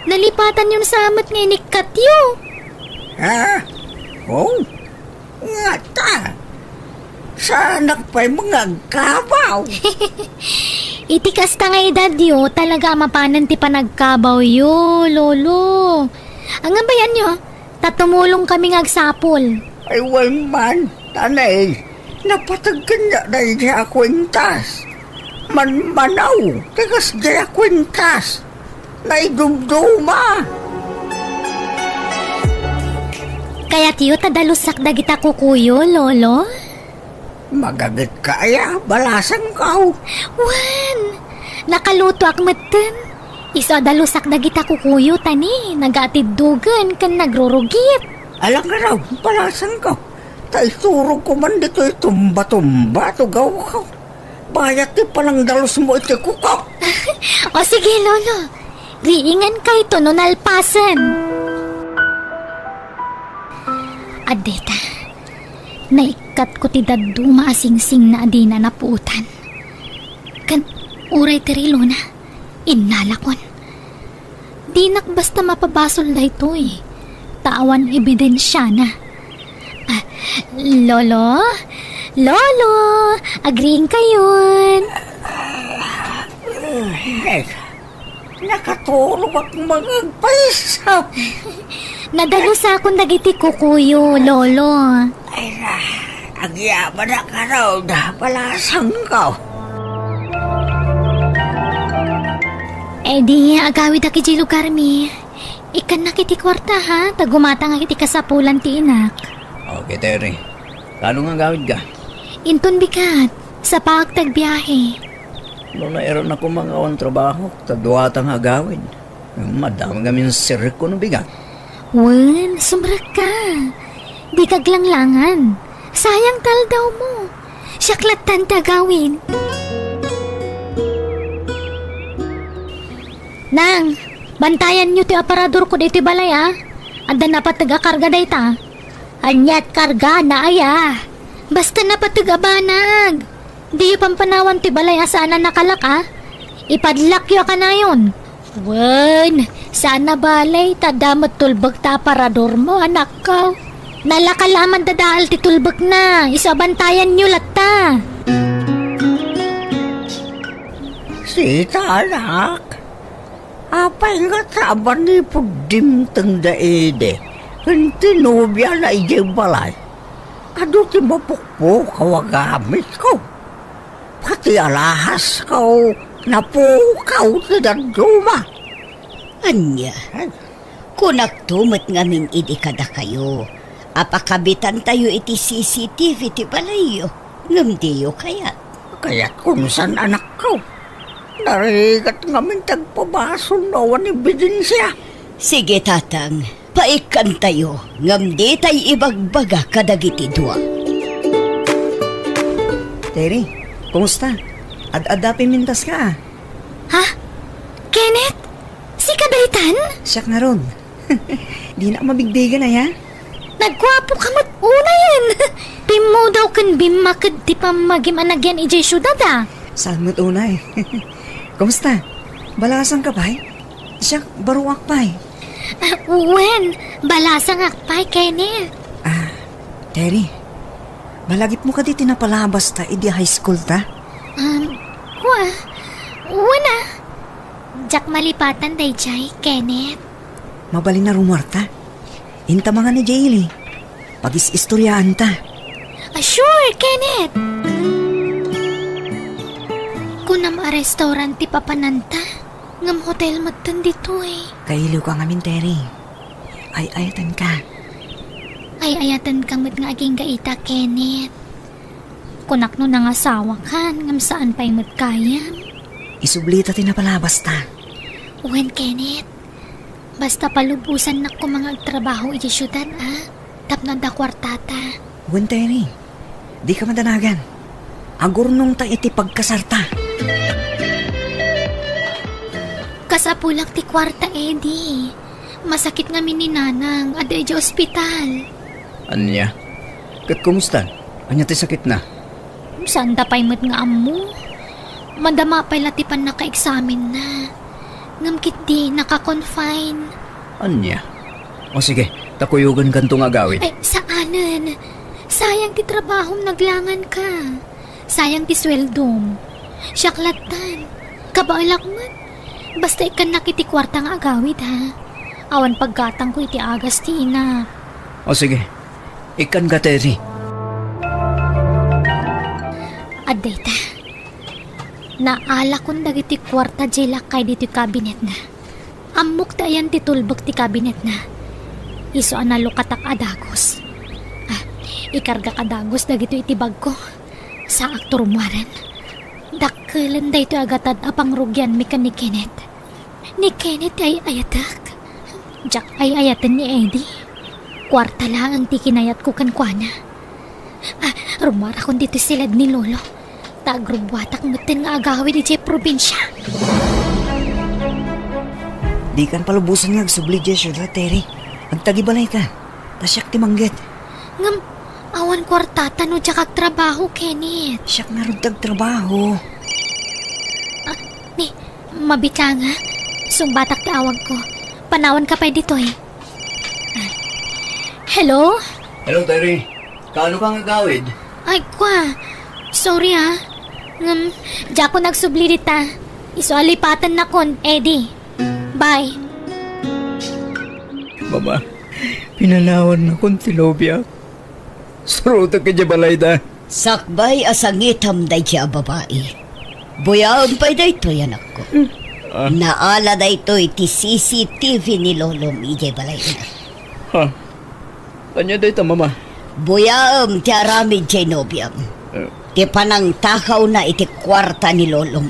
Nalipatanyo sa met nga inikkatyo. Ha? Oh? Ngata? Saanak pay nga agkabaw? Iti kasta nga edadyo, talaga a mapanen ti panagkabawyo, Lolo. Anggabayanyo, ta tumulong kami nga agsapul. Ay, wen man, tanay, napateg kaniak daydi a kuentas. Manmanaw, ti kasdiay a kuentas. Naidumduma. Kayatyo ta dalusak dagita kukuyo, Lolo? Magagetka aya, balasangko? Wen, nakalutoak metten. Isu a dalusak dagita kukuyo ta ni, nagatiddogen ken nagrurugit. Alang araw, balasangko. Ta isurogko man ditoy tumba-tumba, tugawko. Bayat ti panangdalusmo iti kuko. O sige, Lolo. Riingan kayto no nalpasen. Addeta, naikkatko ti dadduma a singsingna a dina napuotan. Ken uray ti rilona, innalakon. Dinak basta mapabasol daytoy, ta awan ebidensiana. Ah, Lolo? Lolo! Agriingkayon! Ay, nakaturogak nga agpaysam. Nadalusakon dagiti kukuyo, Lolo. Ay na, agyamanak ngarud, balasangko. Idi, agawidak idiay lugarmi. Ikkannak iti kuarta, ha? Ta gumatangak iti kasapulan ti inak. Okay, Terry. Kaano nga agawidka? Inton bigat, sapaak ti agbiahe. No nairutna koma nga awan trabahok, ta duata nga agawid. Madamag amin sirrek no bigat. Wen, sumrekka. Dika aglanglangan. Sayang ti aldawmo. Siak lattan ti agawid. Nang, bantayanyo ti aparadorko ditoy balay, a. Adda napateg a karga dayta. Aniat kargana aya? Basta napateg a banag. Diyo pampanawan ti balay a saan a nakalak, a? Ipadlakyo a kanayon. Wen, saan a balay, ta adda met tulbek ta aparadormo, anakko. Nalaka la a mandadael ti tulbekna, isu a bantayanyo latta. Sita, anak, apay ngata a manipud dimteng da idi ken ti nobiana idiay balay? Adu ti mapukpukaw a gamitko. Pati alahasko, napukaw ti dadduma. Ania? Ay. Kunakto met ngamin idi kadakayo a pakabitantayo iti C C T V ti balayyo, ngem diyo kayat. Kayatko no saan, anakko. Narigat ngamin ti agpabasol no awan ebidensia. Sige, Tatang. Paikkantayo, ngem ditay ibagbaga kadagiti dua. Terry, kumusta? Ad-adda pimintas ka, a. Ha? Kenneth? Sika daytan? Siak ngarud. Dinak mabigbigan, aya? Nagguapoka met unayen. Pimmudaw ken bimmaked ti pammagim a nagyan idiay siudad, a. Saan met unay? Kumusta? Balasangka pay? Siak, baruak pay. Ah, wen, balasangak pay, Kenneth. Ah, Terry, malagipmo kadi ti napalabasta idi high school ta? Um, kua, wen a. Diak malipatan daydiay, Kenneth. Mabalin a rumuarta. Inta mangan idiay ili. Pagis-istoriaanta. Ah, sure, Kenneth! Kunam a restaurant ti papananta, ngem hotel metten ditoy. Kailiwka ngamin, Terry. Ay-ayatenka. Ay-ayatenka met nga agingga ita, Kenneth. Kunak no nangasawakan, ngem saan pay met gayam. Isublita ti napalabasta. Wen, Kenneth. Basta palubosannak koma nga agtrabaho idiay siudad, a. Tapno adda kuartata. Wen, Terry. Dika madanagan. Agurnongta iti pagkasarta. Kasapulak ti kuarta, Eddie. Masakit ngamin ni Nanang, adda idiay ospital. Ania? Ket kumustan? Ania ti sakitna? Saanda pay met nga ammo. Madama pay la ti pannakaeksamenna. Ngem ketdi naka-confine. Ania? O sige, ta kuyogenkanto nga agawid. Ay, saanen. Sayang ti trabahom, naglangan ka. Sayang ti sueldom. Siak lattan. Kabaelak met. Basta ikkannak iti kuarta nga agawid, ha? Awan paggatangko iti agas ti inak. O sige, ikkanka, Terry. Adda ita. Naalakon dagiti kuarta diay lakay ditoy kabinetna. Ammok ti ayan ti tulbek ti kabinetna. Isu a nalukatak a dagus. Ah, ikargak a dagus dagitoy iti bagko. Saak ti rummuaren. Dakkelen daytoy a gatad a pangrugianmi ken ni Kenneth. Ni Kenneth ti ay-ayatek. Diak ay-ayaten ni Eddie. Kuarta laeng ti kinayatko kenkuana. Ah, rummuarakon ditoy siled ni Lolo. Ta agrubbuatak metten nga agawid idiay probinsia. Dikan palubosan nga agsubli idiay siudad, Terry. Agtagibalayka. Ta siak ti mangget. Ngem, awan kuartata no diak agtrabaho, Kenneth. Siak ngarud ti agtrabaho. Ah, ni, mabitanga. Sungbatak ti awagko. Panawanka pay ditoy. Ah. Hello? Hello, Terry. Kaano ka nga agawid? Ay, kwa. Sorry, ah. Ngem, diakon agsubli dita. Isu a lipatennakon, Eddie. Bye. Mama, pinanawannakon ti nobiak. Surotek idiay balayda. Sakbay a sangitam daydiay a babai. Buyaem pay daytoy, anakko. Ah. Naala daytoy ti C C T V ni Lolom idiay balayna. Ha? Ania dayta, Mama? Buyaem ti aramid diay nobiam. Eh. Ti panangtakawna iti kuarta ni Lolom.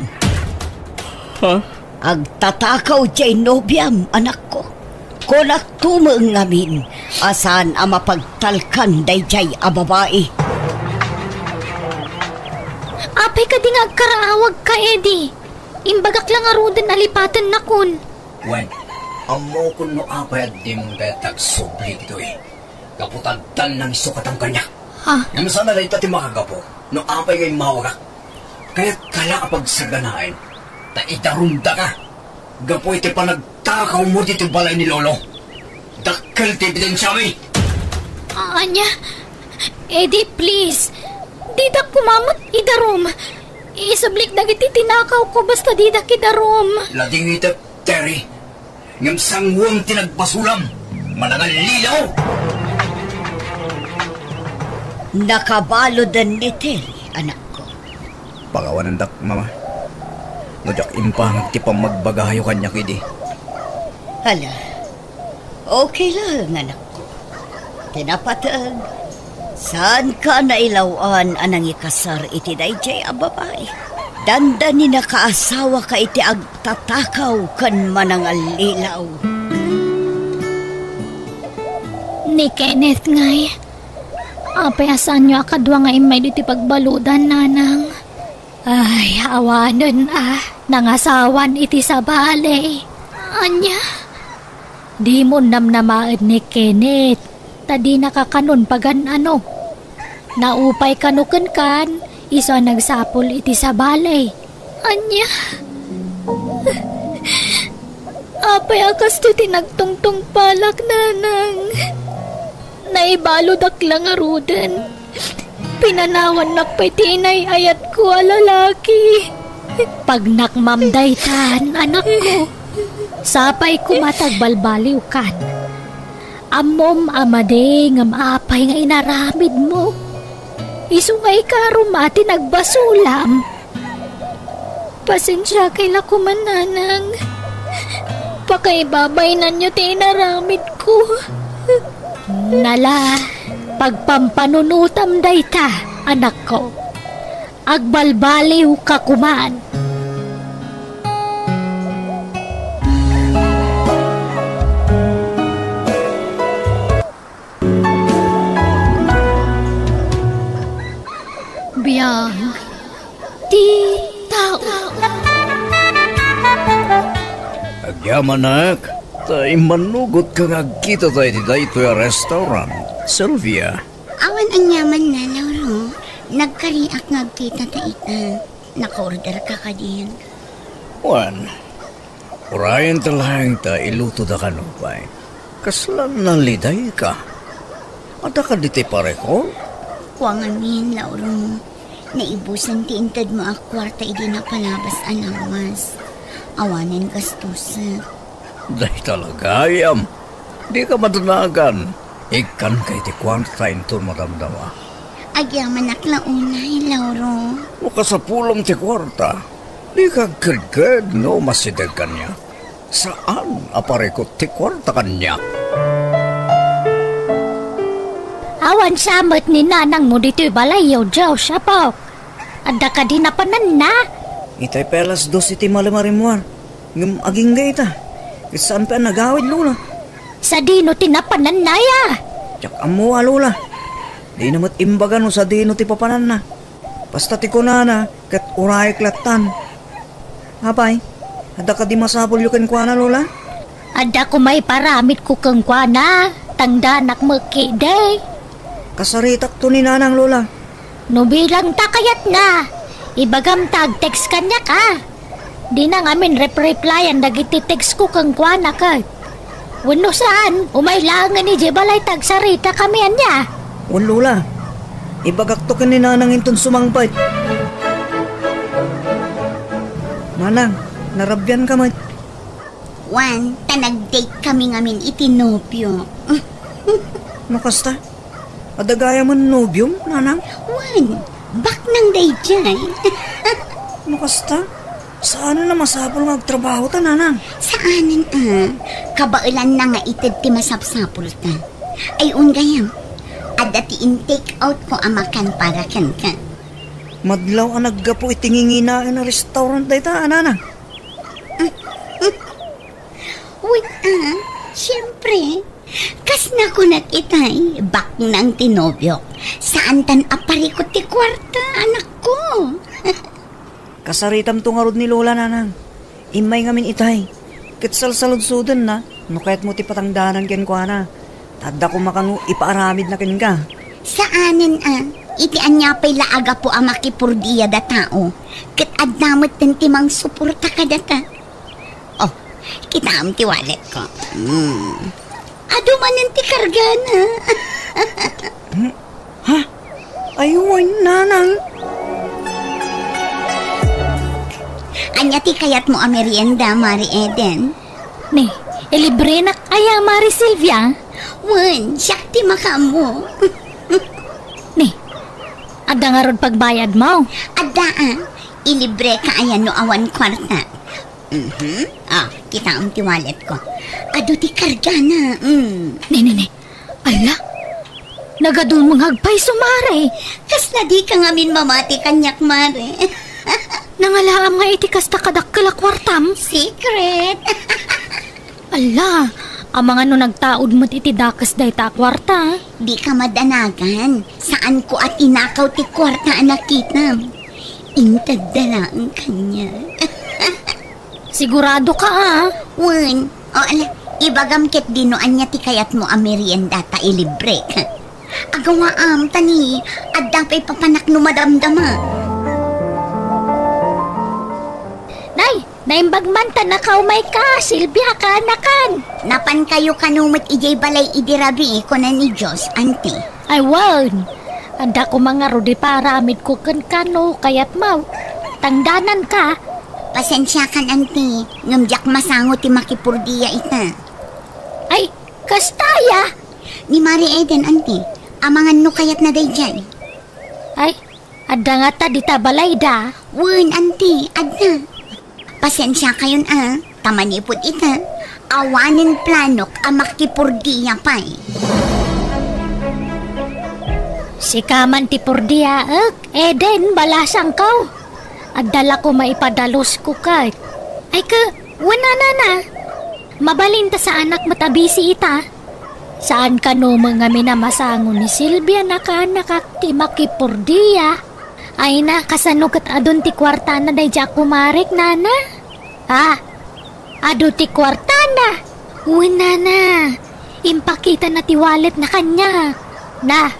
Ha? Agtatakaw diay nobiam, anakko. Kunak tumeng ngamin a saan a mapagtalkan daydiay a babai. Apay kadi nga agkaraawagka, Eddie? Imbagak la ngaruden a lipatennakon. Wen, ammokon no apay a dimon kayat agsubli ditoy. Gapu ta addan nangisukatan kaniak. Ha? Ngem saan a dayta ti makagapu no apay nga immawagak. Kayatka la a pagsaganaen ta idarumdaka gapu iti panagtakawmo ditoy balay ni Lolo. Dakkel ti ebidensiami. A-, ania? Eddie, please. Didak koma met idarum. Isublik dagiti tinakawko basta didak idarum. Ladingitek, Terry. Ngem sanguem ti nagbasolam, manangallilaw! Nakabaluden ni Terry, anakko. Pakawanendak, Mama. No diak impangag ti pammagbagayo kaniak idi. Hala, okay laeng, anakko. Ti napateg, saanka a nailaw-an a nangikasar iti daydiay a babai. Dandani nakaasawaka iti agtatakaw ken manangallilaw. Ni Kenneth ngay, apay a saanyo a kadua nga immay ditoy pagbaludan, Nanang? Ay, awanen a, nangasawan iti sabali. Ania? Dimo namnamaen ni Kenneth, ta dinaka kanon pagan-ano. Naupay kano kenkan, isu a nagsapul iti sabali. Ania? Apay a kastoy ti nagtungtungpalak, Nanang? Naibaludak la ngaruden. Pinanawannak pay ti inay-ayatko a lalaki. Pagnakmam daytan, anakko. Sapay koma ta agbalbaliwkan. Ammom a madi ngem apay nga inaramidmo? Isu nga ikarom a ti nagbasolam. Pasensiakay la koma, Nanang. Pakaibabainanyo ti inaramidko. Nala, pagpampanunotam dayta, anakko. Agbalbaliwka koman. Biag ti tao. Agyamanak, ta immanugotka nga agkitata iti daytoy a restaurant, Sylvia. Awan aniamanna, Lauro. Nagkariak nga agkitata ita. Nakaorderka kadin? Wen, urayenta laeng ta ilutoda kano pay. Kasla nalidayka. Adda kadi ti parekor? Kua ngamin, Lauro. Naibusan ti intedmo a kuarta idi napalabas a lawas. Awanen gastusak. Dayta la gayam. Dika madanagan. Ikkanka iti kuarta inton madamdama. Agyamanak la unay, Lauro. No kasapulam ti kuarta, dika agkedked nga umasideg kaniak. Saan a parikut ti kuarta kaniak. Awan sa met ni nanangmo ditoy balayyo, Dios, apok. Adda kadi napananna? Itay pay alas dos iti malem a rimmuar. Ngem agingga ita. Ket saan pay a nagawid, Lola. Sadino ti napananna, ya? Diak ammo, a, Lola. Dina met imbaga no sadino ti papananna. Basta ti kunana, ket urayek lattan. Apay, adda kadi masapulyo kenkuana, Lola? Adda koma iparamidko kenkuana, tangdanak met ketdi. Kasaritakto ni Nanang, Lola. No bilang ta kayatna, ibagam ta ag-text kaniak, a. Dina ngamin rep-replyan dagiti text ko kenkuana ket. Wenno saan, umay laengen idiay balay ta agsaritakami, ania? Wen, Lola. Ibagakto ken ni Nanang inton sumangpet. Nanang, narabianka met. Wen, ta nag-date kami ngamin iti nobio. No kasta, adda gayamen nobiom, Nanang? Wen, baknang daydiay. No kasta, saan a masapul nga agtrabahota, Nanang? Saanen a. Kabaelanna nga ited ti masapsapulta. Ay, wen gayam, adda ti in-take out ko a makan para kenka. Madlaw a naggapu iti nginginaen a restaurant dayta, a, Nanang? Wen a, siempre. Kas nakunak itay, baknang ti nobiok. Saantan a parikut ti kuarta, anakko. Kasaritamto ngarud ni Lola, Nanang. Immay ngamin itay. Ket salsaludsodenna, no kayatmo ti patangdanan kenkuana. Ta adda koma kano ipaaramidna kenka. Saanen a, iti ania pay la a gapu a makipordia datao, ket adda metten ti mangsuporta kadata. Oh, kitaem ti wallet ko. Hmm. Adu manen ti kargana. Hmm? Ha? Ay, wen, Nanang. Ania ti kayatmo a merienda, Mari Eden? Ni, ilibrenak aya, Mari Silvia? Wen, siak ti makaammo. Ni, adda ngarud pagbayadmo? Adda a. Ilibreka aya no awan kuarta. Mhm. Ah, kitaem ti wallet ko. Adu ti kargana. Mm. Ni, ni, ni. Ala, nagadumengag pay isu, Mare. Kasla dika ngamin mamati kaniak, Mare. Nangalaam nga iti kasta kadakkel a kuartam? Secret. Ala, amangan no nagtaud met iti dakes dayta a kuarta. Dika madanagan. Saanko a tinakaw ti kuarta a nakitam. Intedda laeng kaniak. Siguradoka a? Wen. O, ala, ibagam ketdi no ania ti kayatmo a merienda ta ilibrek. Agawaam, ta ni, adda pay papanak no madamdama. Nay, naimbag man ta nakaumayka, Silvia, kaanakan. Napankayo kano met idiay balay idi rabii, kuna ni Dios, anti. Ay, wen. Adda koma ngarud ipaaramidko kenka no kayatmo. Tangdananka. Pasensiakan, anti, ngem diak masango ti makipordia ita. Ay, kasta aya? Ni Mari Eden, anti, amangan no kayatna daydiay. Ay, adda ngata dita balayda? Wen, anti, adda. Pasensiakayon a, ta manipud ita, awanen planok a makipordia pay. Sika man ti pordiaek, Eden, balasangko. Adda la koma ipadalusko ket. Ay ke, wen a, Nana. Mabalin ta saanak met a bisi ita. Saan kano met ngamin a masango ni Silvia, nakaanakak ti makipordia. Ay na, kasano ket adun ti kuartana daydiay a kumarek, Nana? Ah, Adu ti kuartana. Wen, nana. Impakitana ti walletna kaniak. Na,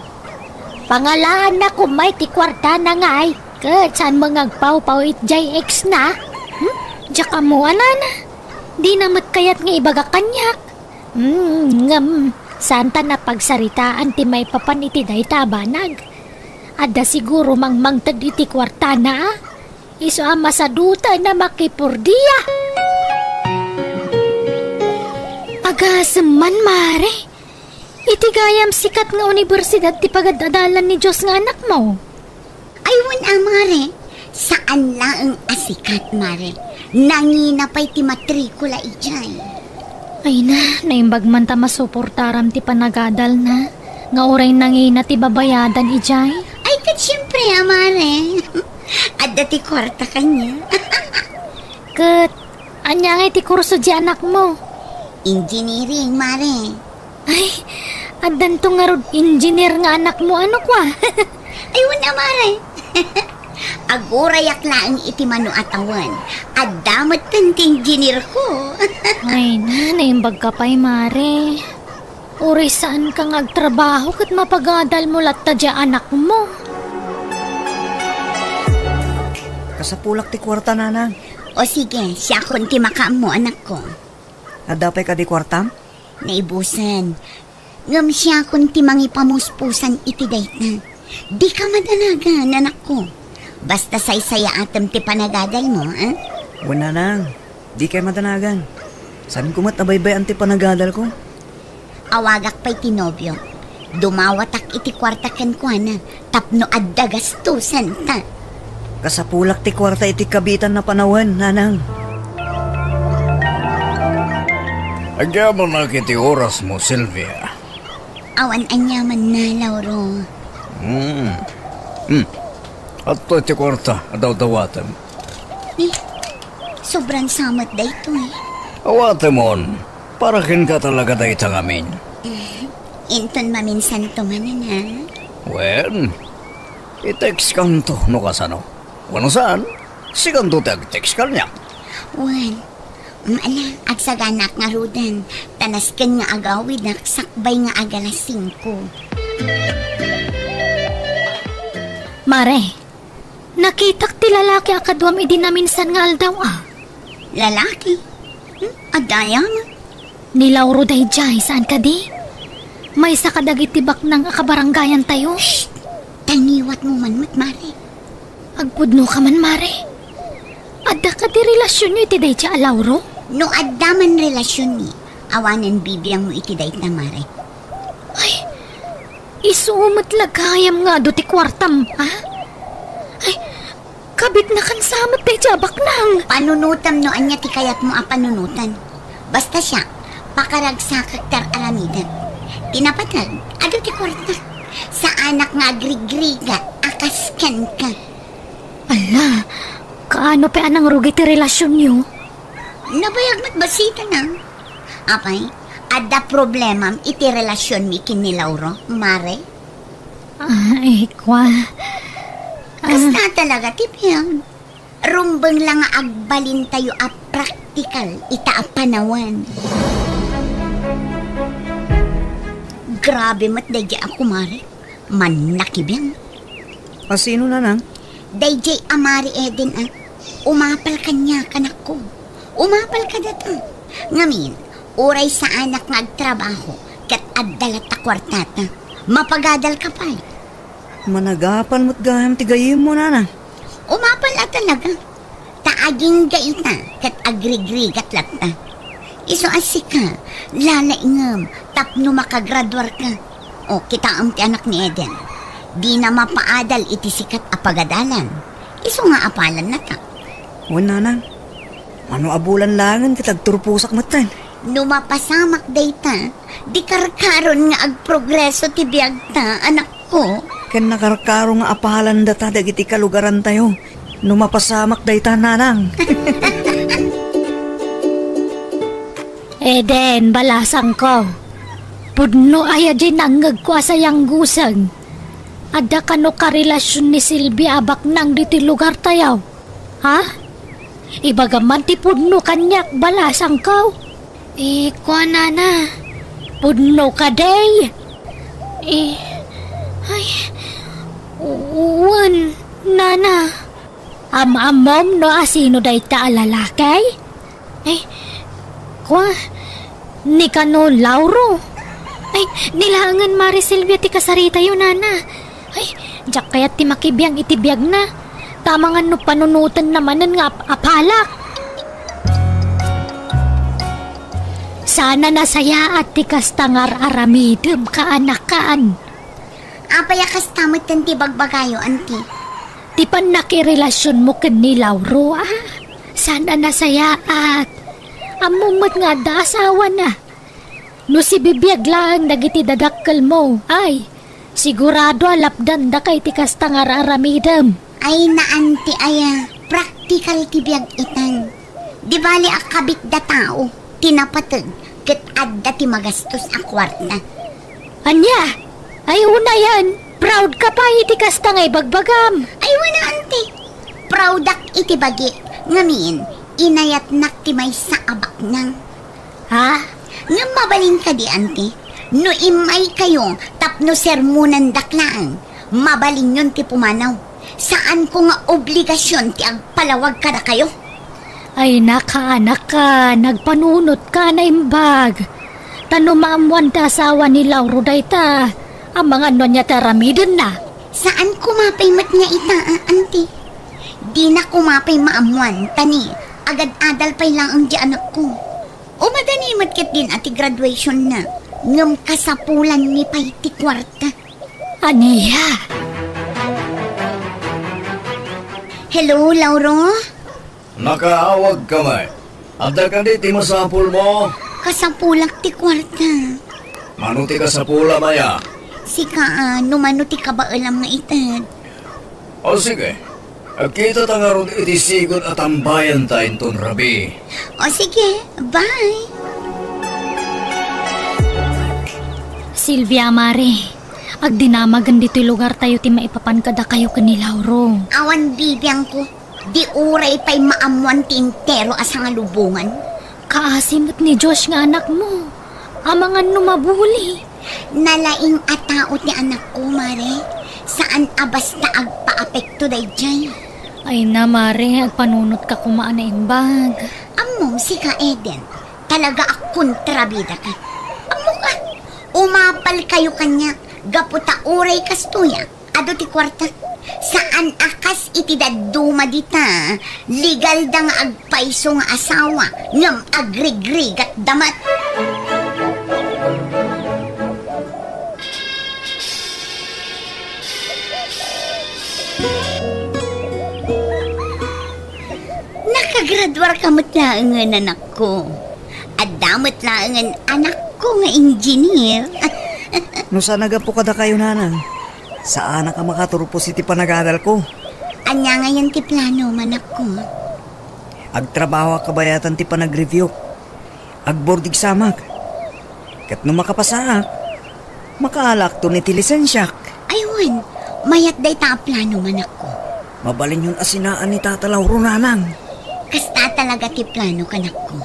pangalaanna koma iti kuartana ngay, ket saanmo nga agpawpaw iti jay ex na? Hmm? Diak ammo, a nana. Dina met kayat nga ibaga kaniak. Hmm, ngem, saanta a pagsaritaan ti maipapan iti dayta a banag. Adda siguro mangmangted iti kuartana, a? Isu a masadutan a makipurdia. Agasem man, mare. Iti gayam sikat nga universidad ti pagad-adalan ni Dios nga anakmo. Ay, wen a, mare. Saan laeng a sikat, mare. Nangina pay ti matrikula idiay. Ay na, naimbag man ta masuportaram ti panagadalna, nga uray nangina ti babayadan idiay. Ay, ket siempre a, mare. Adda ti kuarta kaniak. Ket, ania ngay ti kurso ti anakmo? Engineering, mare. Ay, addanto ngarud engineer nga anakmo, ano kua? Ay, wen a, mare. Agurayak laeng iti mano a tawen. Adda metten ti engineer ko. Ay na, naimbag ka pay, mare. Uray saan ka nga agtrabaho ket mapagadalmo latta diay anakmo. Kasapulak ti kuarta, nanang. O sige, siakon ti makaammo, anakko. Adda pay kadi kuartam? Naibusen. Ngem siakon ti mangipamuspusan iti dayta. Dika madanagan, anakko. Basta saysayaatem ti panagadalmo, a? Wen, nanang. Dikay madanagan. Saanko met a baybay-an ti panagadalko. Awagak pay ti nobiok. Dumawatak iti kuarta kenkuana tapno adda gastusenta. Kasapulak ti kuarta iti kabiitan a panawen, nanang. Agyamanak iti orasmo, Sylvia. Awan aniamanna, Lauro. Hmm. Hmm. Adtoy ti kuarta a dawdawatem. Eh, sobran sa met daytoy. Awatemon, para kenka talaga dayta ngamin. Eh, inton maminsanto manen, a? Wen, i-textkanto no kasano. Wenno saan, sikanto ti ag-text kaniak. Wen, mm, ala, agsaganak ngaruden, ta nasken nga agawidak sakbay nga agalas singko. Mare, nakitak ti lalaki a kaduam idi naminsan nga aldaw, a. Lalaki? Hmm? Adda aya met? Ni Lauro daydiay, saan kadi? Maysa kadagiti baknang a kabarangayantayo. Shh! Ta ngiwatmo man met, mare. Agpudno ka man, mare. Adda kadi relasionyo iti daydiay a Lauro? No adda man relasionmi, awanen bibiangmo iti dayta, mare. Ay, isu met la gayam nga adu ti kuartam, a? Ay, kabitnakan sa met daydiay a baknang. Panunotam no ania ti kayatmo a panunotan. Basta siak, pakaragsakak ti ar-aramidek. Ti napateg, adu ti kuarta. Saanak nga agrigrigat a kas kenka. Ala, kaano pay a nangrugi ti relasionyo? Nabayag met bassit, a. Apay, adda problemam iti relasionmi ken ni Lauro, mare? Ay, kua. Ah. Kasta talaga ti biag. Rumbeng la nga agbalintayo a praktikal ita a panawen. Grabe met daydiay a kumare. Mannakibiang. A sino, nanang? Daydiay a Mari Eden, a. Umapal kaniak, anakko. Umapal kadata. Ngamin, uray saanak nga agtrabaho, ket adda latta kuartata. Mapagadal ka pay. Managapal met gayam ti gayyemmo, nanang. Umapal a talaga. Ta agingga ita ket agrigrigat latta. Isu a sika, lalaingem tapno makagraduarka. O, kitaem ti anak ni Eden. Dina mapaadal iti sikat a pagadalan. Isu nga apalannata. Wen, nanang. Mano a bulan laengen ket agturposak metten. No mapasamak dayta, di karkaron nga agprogreso ti biagta, anak. Ko? Ken nakarkaro nga apalandata dagiti kalugarantayo no mapasamak dayta, nanang. Eden, balasangko. Pudno aya diay nangngegko a sayangguseng? Adda kano karelasion ni Silvia a baknang ditoy lugartayo? Ha? Ibagam man ti pudno kaniak, balasangko. Eh, kua, nana. Pudno kadi? Eh, ay, wen, nana. Am-ammom no asino dayta a lalaki? Eh, kua, ni kano Lauro? Ay, ni laengen Mare Silvia ti kasaritayo, nana. Ay, diak kayat ti makibiang iti biagna. Ta amangan no panunotenna manen nga ap-, apalak. Saan a nasayaat ti kasta nga ar-aramidem, kaanakan. Apay a kasta metten ti bagbagayo, anti? Ti pannakirelasionmo ken ni Lauro, a? Saan a nasayaat. Ammom met nga adda asawana. No sibibiag laeng dagiti dadakkelmo, ay, sigurado a lapdandaka iti kasta nga ar-aramidem. Ay, naan ti aya, praktikal ti biag itan. Di bali a kabitda tao ti napateg ket adda ti magastos a kuarta. Ania? Ay, unayen, proud ka pay iti kasta nga ibagbagam. Ay, wen a, anti. Proudak iti bagi, ngamin, inayatnak ti maysa a baknang. Ha? Ngem mabalin kadi, anti? No immaykayo tapno sermonandak laeng, mabalinyon ti pumanaw. Saanko nga obligasion ti agpalawag kadakayo. Ay, nakaanakka, nagpanunotka, naimbag. Ta no maammoan ti asawa ni Lauro dayta, amangan no ania ti aramidenna. Saan koma pay met nga ita, a, anti? Dina koma pay maammoan, ta ni, agad-adal pay laeng di anakko. Umadani met ketdin a ti graduationna, ngem kasapulanmi pay ti kuarta. Ania? Hello, Lauro? Nakaawagka met. Adda kadi ti masapulmo? Kasapulak ti kuarta. Mano ti kasapulam aya? Sika, a, no mano ti kabaelam nga ited. O sige, agkitata ngarud iti sigud a tambayanta inton rabii. O sige, bye. Silvia, Mare, agdinamagen ditoy lugartayo ti maipapan kadakayo ken ni Lauro. Awan bibiangko, di uray pay maammoan ti entero a sangalubongan. Kaasi met ni Josh nga anakmo. Amangan no mabuli. Nalaing a tao ti anakko, Mare. Saan a basta agpaapekto daydiay. Ay na, Mare, agpanunotka koma a naimbag. Ammom, sika, Eden, talaga a kontrabidaka. Ammoka, umapalkayo kaniak gapu ta uray kastoyak. Adu ti kuarta. Saan a kas iti dadduma dita, legalda nga agpayso nga asawa, ngem agrigrigatda met. Nakagraduarka met laengen, anakko. Adda met laengen anakko nga engineer. No saan a gapu kadakayo, nanang, saanak a makaturpos iti panagadalko. Ania ngayen ti plano, manakko? Agtrabahoak kabayatan ti panagreviewk. Agboard examak. Ket no makapasaak, makaalakton iti lisensiak. Ay wen, mayat dayta a plano, manakko. Mabalinyon a sinaan ni Tata Lauro, nanang. Kasta talaga ti plano, kanakko.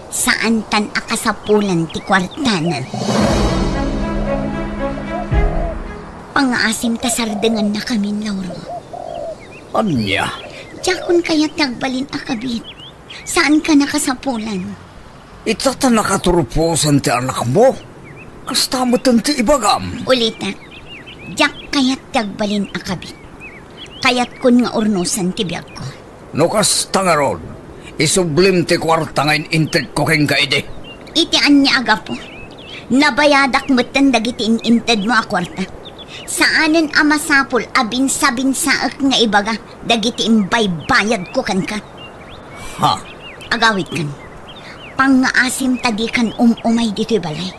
Saantan a kasapulan ti kuartana. Pangngaasim ta sardengannakamin, Lauro. Ania? Diakon kayat ti agbalin a kabit. Saankan a kasapulan. Ita ta nakaturposan ti anakmo. Kasta metten ti ibagam. Ulitek, diak kayat ti agbalin a kabit. Kayatkon nga urnosen ti biagko. No kasta ngarud, isublim ti kuarta nga in-intedko kenka idi. Iti ania a gapu? Nabayadak metten dagiti in-intedmo a kuarta. Saanen a masapul a binsabinsaek nga ibaga dagiti imbaybayadko kenka. Ha? Agawidkan. Pangngaasim ta dikan um-umay ditoy balay.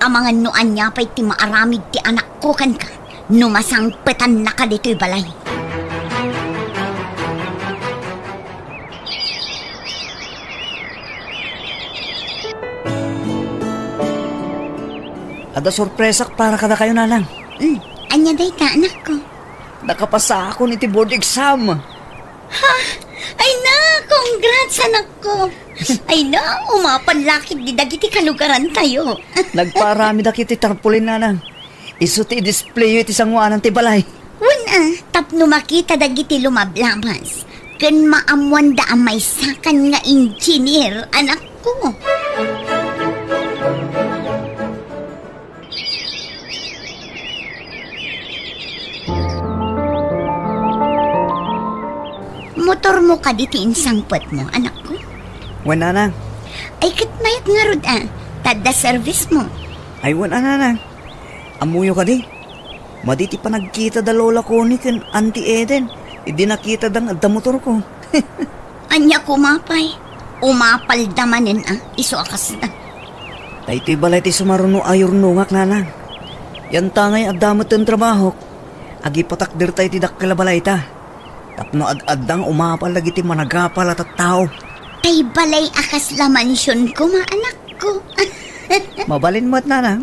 Amangan no ania pay ti maaramid ti anakko kenka no masangpetannaka ditoy balay. Adda sorpresak para kadakayo, nanang. Hmm, ania dayta, anakko? Nakapasaakon iti board exam. Ha? Ay, nako, Congrats, anakko. Ay na, umapal la ketdi dagiti kalugarantayo. Nagpaaramidak iti tarpaulin, nanang. Isu ti i-displayyo iti sangoanan ti balay. Wen a, tapno makita dagiti lumablabas ken maammoanda a maysakan nga engineer, anakko. Motormo kadi ti insangpetmo, anakko? Wen, nanang. Ay, ket mayat ngarud a, ta adda servicemo. Ay, wen a, nanang. Ammoyo kadi? Madi ti panagkita da Lola Connie ken Auntie Eden idi nakitada nga adda motorko. Ania koma pay? Umapalda manen a, isu a kasta. Daytoy balay ti sumaruno a yurnongak, nanang. Yantangay adda metten trabahok, agipatakderta iti dakkel a balayta. Tapno ad-adda nga umapal dagiti managapal a tattao. Tay balay a kasla mansion koma, anakko. Mabalin met, nanang.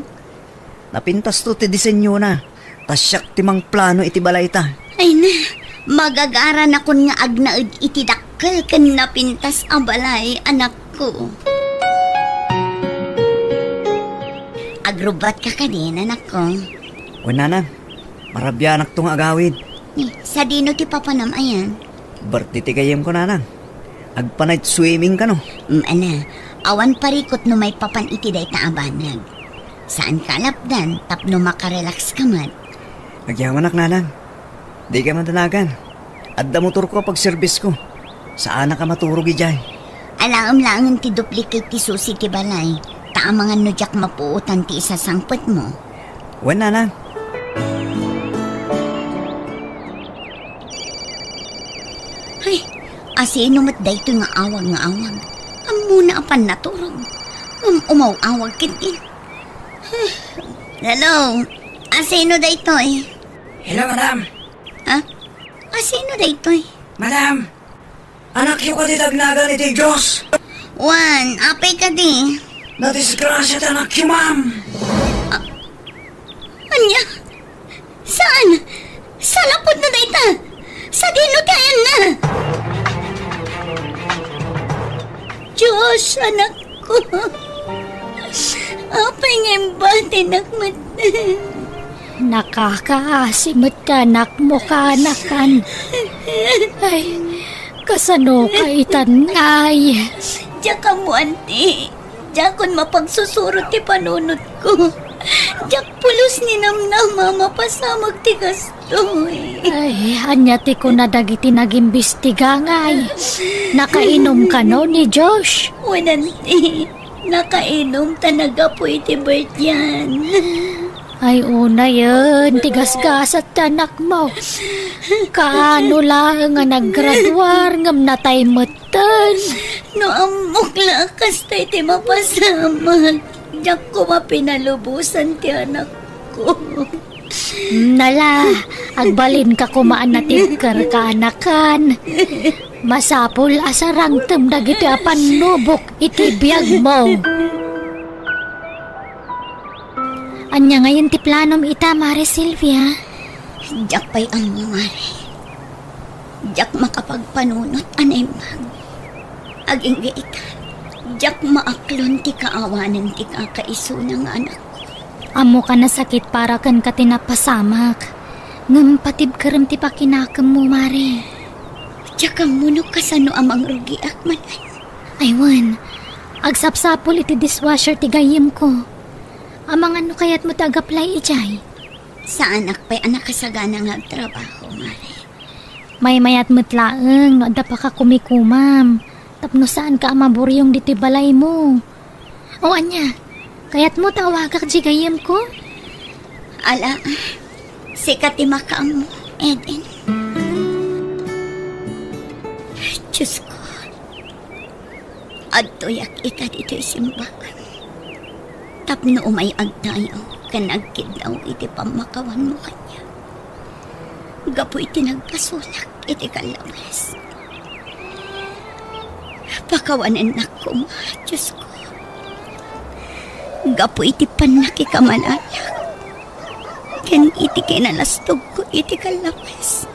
Napintasto ti disenyona, ta siak ti mangplano iti balayta. Ay na, magagaranakon nga agnaed iti dakkel ken napintas a balay, anakko. Agrubbuatka kadin, anakko? Wen, nanang, marabianakto nga agawid. Ni, sadino ti papanam ayan? Birthday ti gayyemko, nanang. Agpa-night swimming kano? Mm, ana, awan parikut no maipapan iti dayta a banag. Saanka a lapdan tapno makarelax ka met. Agyamanak, nanang. Dika madanagan. Adda motorko a pagserbisko. Saanak a maturog idiay. Alaem laengen ti duplicate ti susi ti balay, ta amangan no diak mapuotan ti isasangpetmo. Wen, nanang. Ay, asino met daytoy nga awag nga awag? Ammona a pannaturog. Ngem umaw-awag ketdi. Hello, asino daytoy? Hello, madam. Ha? Asino daytoy? Madam, anakyo kadi ti agnagan iti Dios? Wen, apay kadi? Nadisgrasia ti anakyo, ma'am. A-, ania? Saan? Salapudno dayta? Sadino ti ayanna? Dios, anakko. Apay nga imbatinak met? Nakakaasi met ti anakmo, kaanakan. Ay, kasano ka itan ngay? Diak ammo, anti. Diakon mapagsusurot ti panunotko. Diak pulos ni namnama a mapasamak ti kastoy. Ay, ania ti kuna dagiti nagimbestiga ngay? Nakainom kano ni Josh? Wen, anti. Nakainom ta naggapu iti birthday-na. Ay, unayen ti gasgasat ti anakmo. Kaano laeng a naggraduar ngem natay metten? No ammok la a kasta ti mapasamak, diak koma pinalubosan ti anakko. Nala, agbalinka koma a natibker, kaanakan. Masapul a sarangtem dagitoy a pannubok iti biagmo. Ania ngayen ti planom ita, Mare Silvia? Diak pay ammo, Mare. Diak makapagpanunot a naimbag. Agingga ita, diak maaklon ti kaawanen ti kakaisuna nga anakko. Ammoka a sakit para kenka ti napasamak. Ngem patibkerem ti pakinakemmo, Mare. Diak ammo no kasano a mangrugiak manen. Ay wen, agsapsapul iti dishwasher ti gayyemko. Amangan no kayatmo ti agaplay idiay? Saanak pay a nakasagana nga agtrabaho, Mare. Maymayat met laeng no adda pakakumikomam, tapno saanka a maburiong ditoy balaymo. O ania, kayatmo ta awagak diay gayyemko? Ala, sika ti makaammo, Eden. Diosko, adtoyak ita ditoy simbagan tapno umay agdayaw ken agkiddaw iti pammakawanmo kaniak. Gapu iti nagpasulak iti kallawes, pakawanennak koma, Diosko, gapu iti pannakikamalalaak ken iti kinalastogko iti kallawes.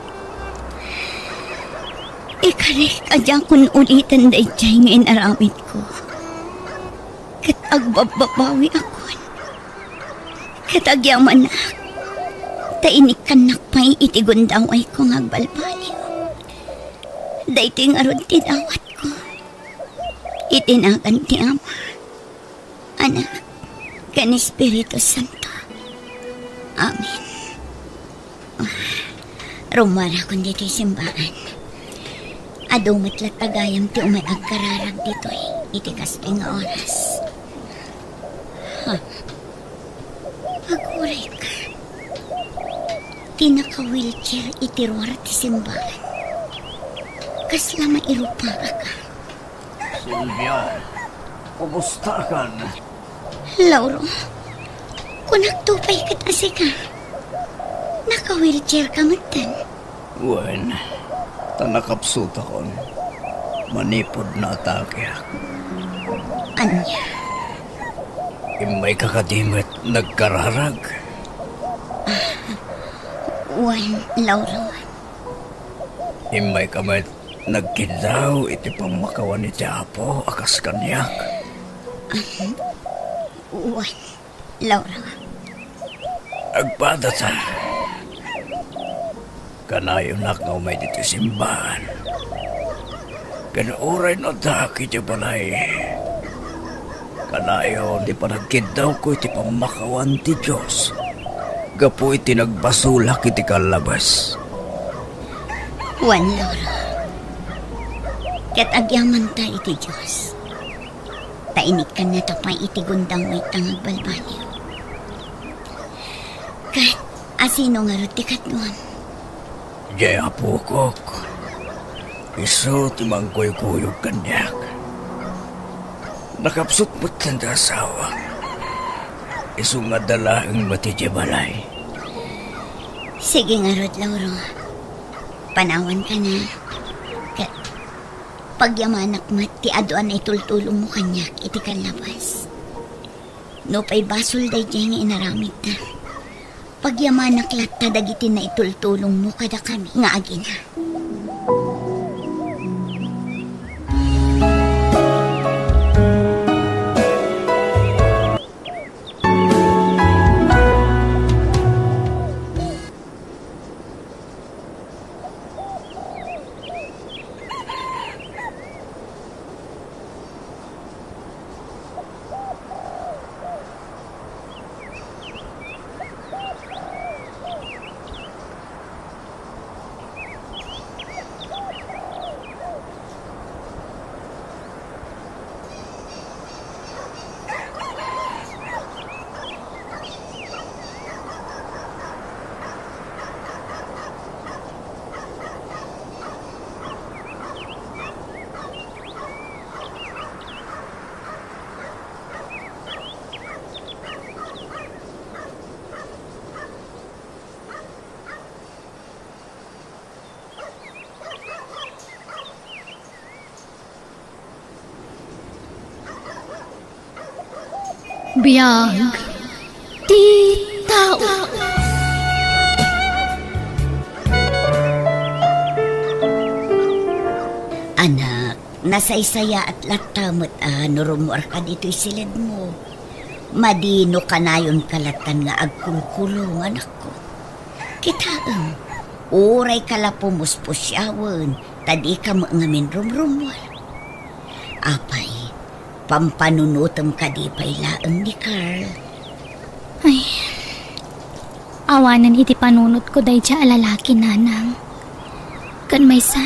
Ikarik a diakon uliten daydiay nga inaramidko. Ket agbabbabawiakon. Ket agyamanak, ta inikkannak pay iti gundawayko nga agbalbaliw. Daytoy ngarud ti dawatko. Iti nagan ti Ama, Anak, ken Espiritu Santo. Amen. Ah, rummuarakon ditoy simbaan. Adu met latta gayam ti umay agkararag ditoy iti kastoy nga oras. Ha? Agurayka. Ti naka-wheelchair iti ruar ti simbaan. Kasla mairupaak. Silvia, kumustakan? Lauro, kunakto pay ket a sika. Naka-wheelchair ka metten. Wen, ta nakapsutakon. Manipud naatakeak. Ania? Immayka kadi met nagkararag? Ah, wen, Lauro. Immayka met nagkiddaw iti pammakawan iti Apo a kas kaniak? Ah, wen, Laura. Agpadata. Kanayonak nga umay ditoy simbaan. Ken uray no addaak idiay balay, kanayon ti panagkiddawko iti pammakawan ti Dios gapu iti nagbasolak iti kallabes. Wen, Laura. Ket agyamanta iti Dios. Ta inikkannata pay iti gundawayta nga agbalbaliw. Ket asino ngarud ti kaduam? Diay apokok. Isu ti mangkuykuyog kaniak. Nakapsut metten ti asawak. Isu nga adda laeng met idiay balay. Sige ngarud, Lauro. Panawanka na. Ket pagyamanak met ti adu a naitultulongmo kaniak iti kallabes. Nupay basol daydiay nga inaramidta, pagyamanak latta dagiti naitultulongmo kadakami nga agina. Biag ti tao. Anak, nasaysayaat latta met a no rummuarka ditoy siledmo. Madi no kanayonka lattan nga agkulkulong, anakko. Kitaem, uray ka la pumuspusiawen, ta dika met ngamin rumrummuar. Apay, pampanunotem kadi pay laeng ni Carl? Ay, awanen iti panunotko daydiay a lalaki, nanang. Ken maysa,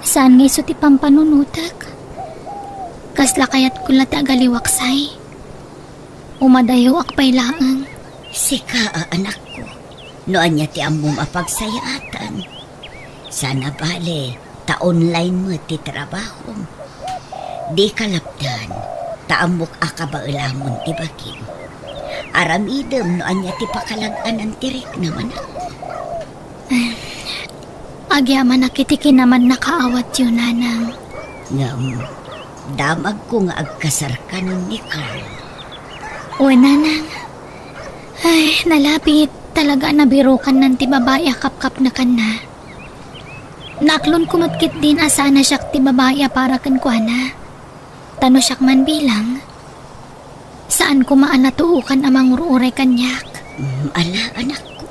saan nga isu ti pampanunotek? Kasla kayatko la ti agaliwaksay. Umadayuak pay laeng. Sika a anakko, no ania ti ammom a pagsayaatan. Sana bale, ta online met ti trabahom. Dika lapdan, ta ammok a kabaelamon ti bagim. Aramidem no ania ti pakalag-anan ti riknam, anakko. Agyamanak iti kinamannakaawatyo, nanang. Ngem, damagko nga agkasarkanon ni Carl. Wen, nanang. Ay, nalabit. Talaga a nabirukannan ti babai a kapkapnekanna. Naaklonko met ketdin a saan a siak ti babai a para kenkuana. Ta no siak man bilang, saan koma a natuokan a mangur-uray kaniak. Mm, ala, anakko.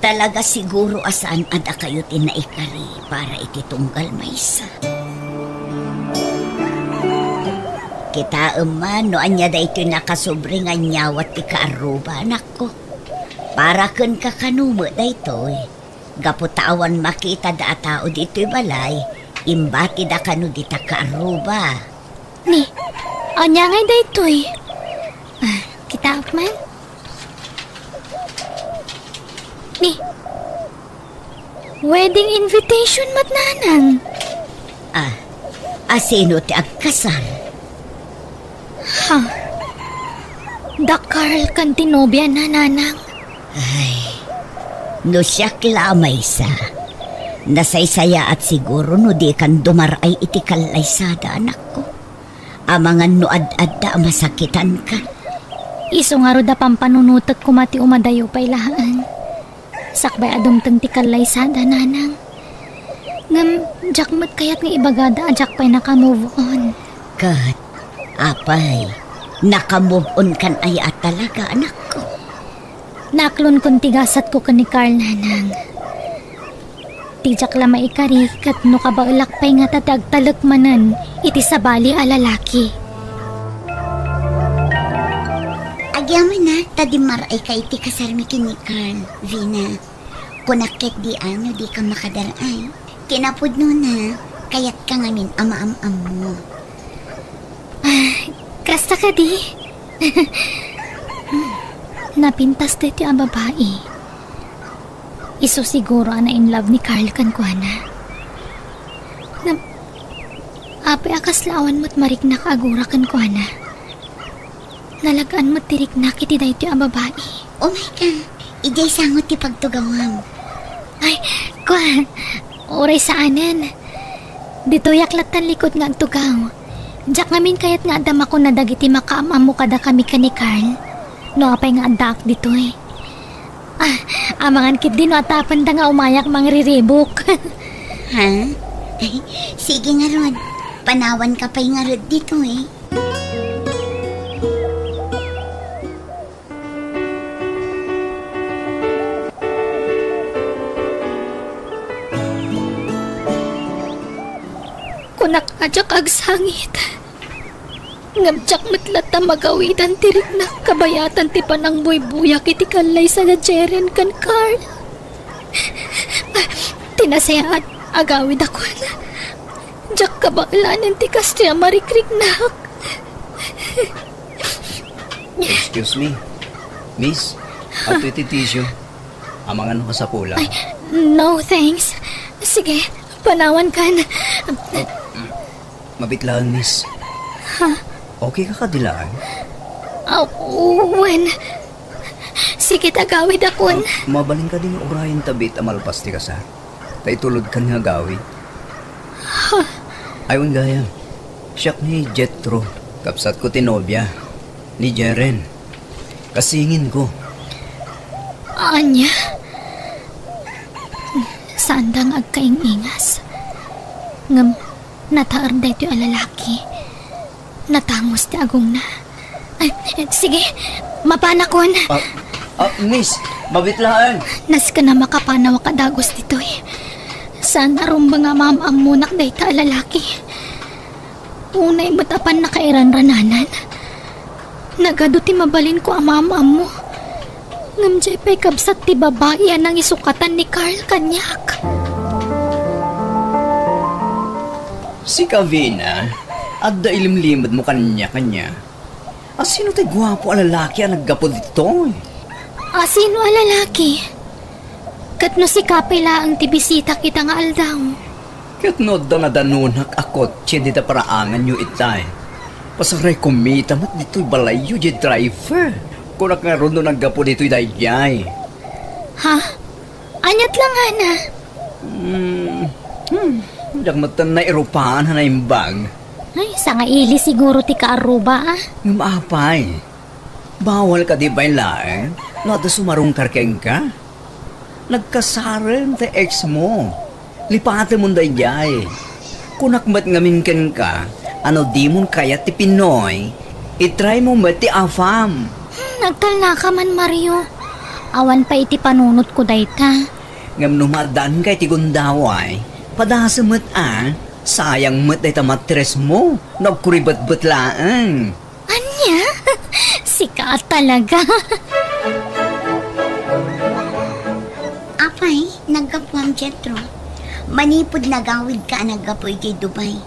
Talaga siguro a saan a dakayo ti naikari para iti tunggal maysa. Kitaem man no ania daytoy nakasobri nga inyawat ti kaarruba, anakko. Para kenka kano met daytoy. Gapu ta awan makitada a tao ditoy balay, imbatida kano dita kaarruba. Ni, ania ngay daytoy? Ah, kitaak man. Ni, wedding invitation met, nanang. Ah, asino ti agkasar? Ha? Da Carl ken ti nobiana, nanang. Ay, no siak la a maysa, nasaysayaat siguro no dikan dumar-ay iti kallaysada, anakko. Amangan no ad-adda a masakitanka. Isu ngarud a pampanunotek koma ti umadayo pay laeng. Sakbay a dumteng ti kallaysada, nanang. Ngem, diak met kayat nga ibagada a diak pay naka-move on. Ket, apay, naka-move on kan aya a talaga, anakko? Naaklonkon ti gasatko ken ni Carl, nanang. Ti diak la maikari ket no kabaelak pay ngata ti agtalek manen iti sabali a lalaki. Agyamanak ta dimmaray-ka iti kasarmi ken ni Carl, Vina. Kunak ketdi a no dika makadar-ay. Kinapudnona, kayatka ngamin a maam-ammo. Ah, kasta kadi? Napintas daytoy a babai. Isu siguro a na-in love ni Carl kenkuana. Ngem, apay a kasla awan met mariknak a agura kenkuana. Nalag-an met ti riknak iti daytoy a babai. Umay ka, idiay sango ti pagtugawam. Ay, kua, uray saanen. Ditoyak lattan likod nga agtugaw. Diak ngamin kayat nga adda makuna dagiti makaam-ammo kadakami ken ni Carl. No apay nga addaak ditoy. Ah, amangan ketdi no atapenda nga umayak mangriribok. Ha? Ay, sige ngarud. Panawanka pay ngarud ditoy. Kunak a diak agsangit. Ngem diak met latta magawidan ti riknak kabayatan ti panangbuybuyak iti kallaysada Jeren ken Carl. Ti nasayaat, agawidakon. Diak kabaelanen ti kastoy a marikriknak. Excuse me, miss, adtoy ti tissue. Amangan no masapulak. Ay, no, thanks. Sige, panawankan. Oh, mabitlaan, miss. Ha? Okay ka kadi laeng? Ah, wen. Sige, agawidakon. Ah, mabalin kadi nga urayen ta biit a malpas ti kasar? Ta itulodkan nga agawid. Ha? Ay, wen gayam. Siak ni Jethro, kabsatko ti nobia ni Jeren. Kasinginko. Ania? Saanda nga agkaing-ingas. Ngem, nataer daytoy a lalaki. Natangos ti agongna. Ay, sige, mapanakon. Ah, ah, miss, mabitlaan. Nasken a makapanawak a dagus ditoy. Saan a rumbeng a maam-ammonak dayta a lalaki. Unay met a pannakairanrananan. Nagadu ti mabalinko a maam-ammo. Ngem diay pay kabsat ti babai a nangisukatan ni Carl kaniak. Sika, Vina, adda ilimlimedmo kaniak ania? Asino ti guapo a lalaki a naggapu ditoy? Asino a lalaki? Ket no sika pay laeng ti bisitak ita nga aldaw? Ket no adda nadanonak a kotse dita paraanganyo itay, pasaray kumita met ditoy balayyo diay driver. Kunak ngarud no naggapu ditoy daydiay. Ha? Aniat la ngana? Hmm, hmm, diak met nairupaan a naimbag. Ay, sangaili siguro ti kaarruba, ah. Ngem apay, bawal kadi pay laeng no adda sumarungkar kenka? Nagkasaren ti ex mo. Lipatemon daydiay. Kunak met ngamin kenka, a no dimon kayat ti Pinoy, itraymo met ti AFAM. Hmm, nagtalnaka man, Mario. Awan pay iti panunotko dayta. Ngem no maaddaanka iti gundaway, padasem met a, sayang met dayta matresmo, no agkuribetbet laeng. Ania? Sika talaga. Apay, naggapuam, Jethro. Manipud nagawidka a naggapu idiay Dubai,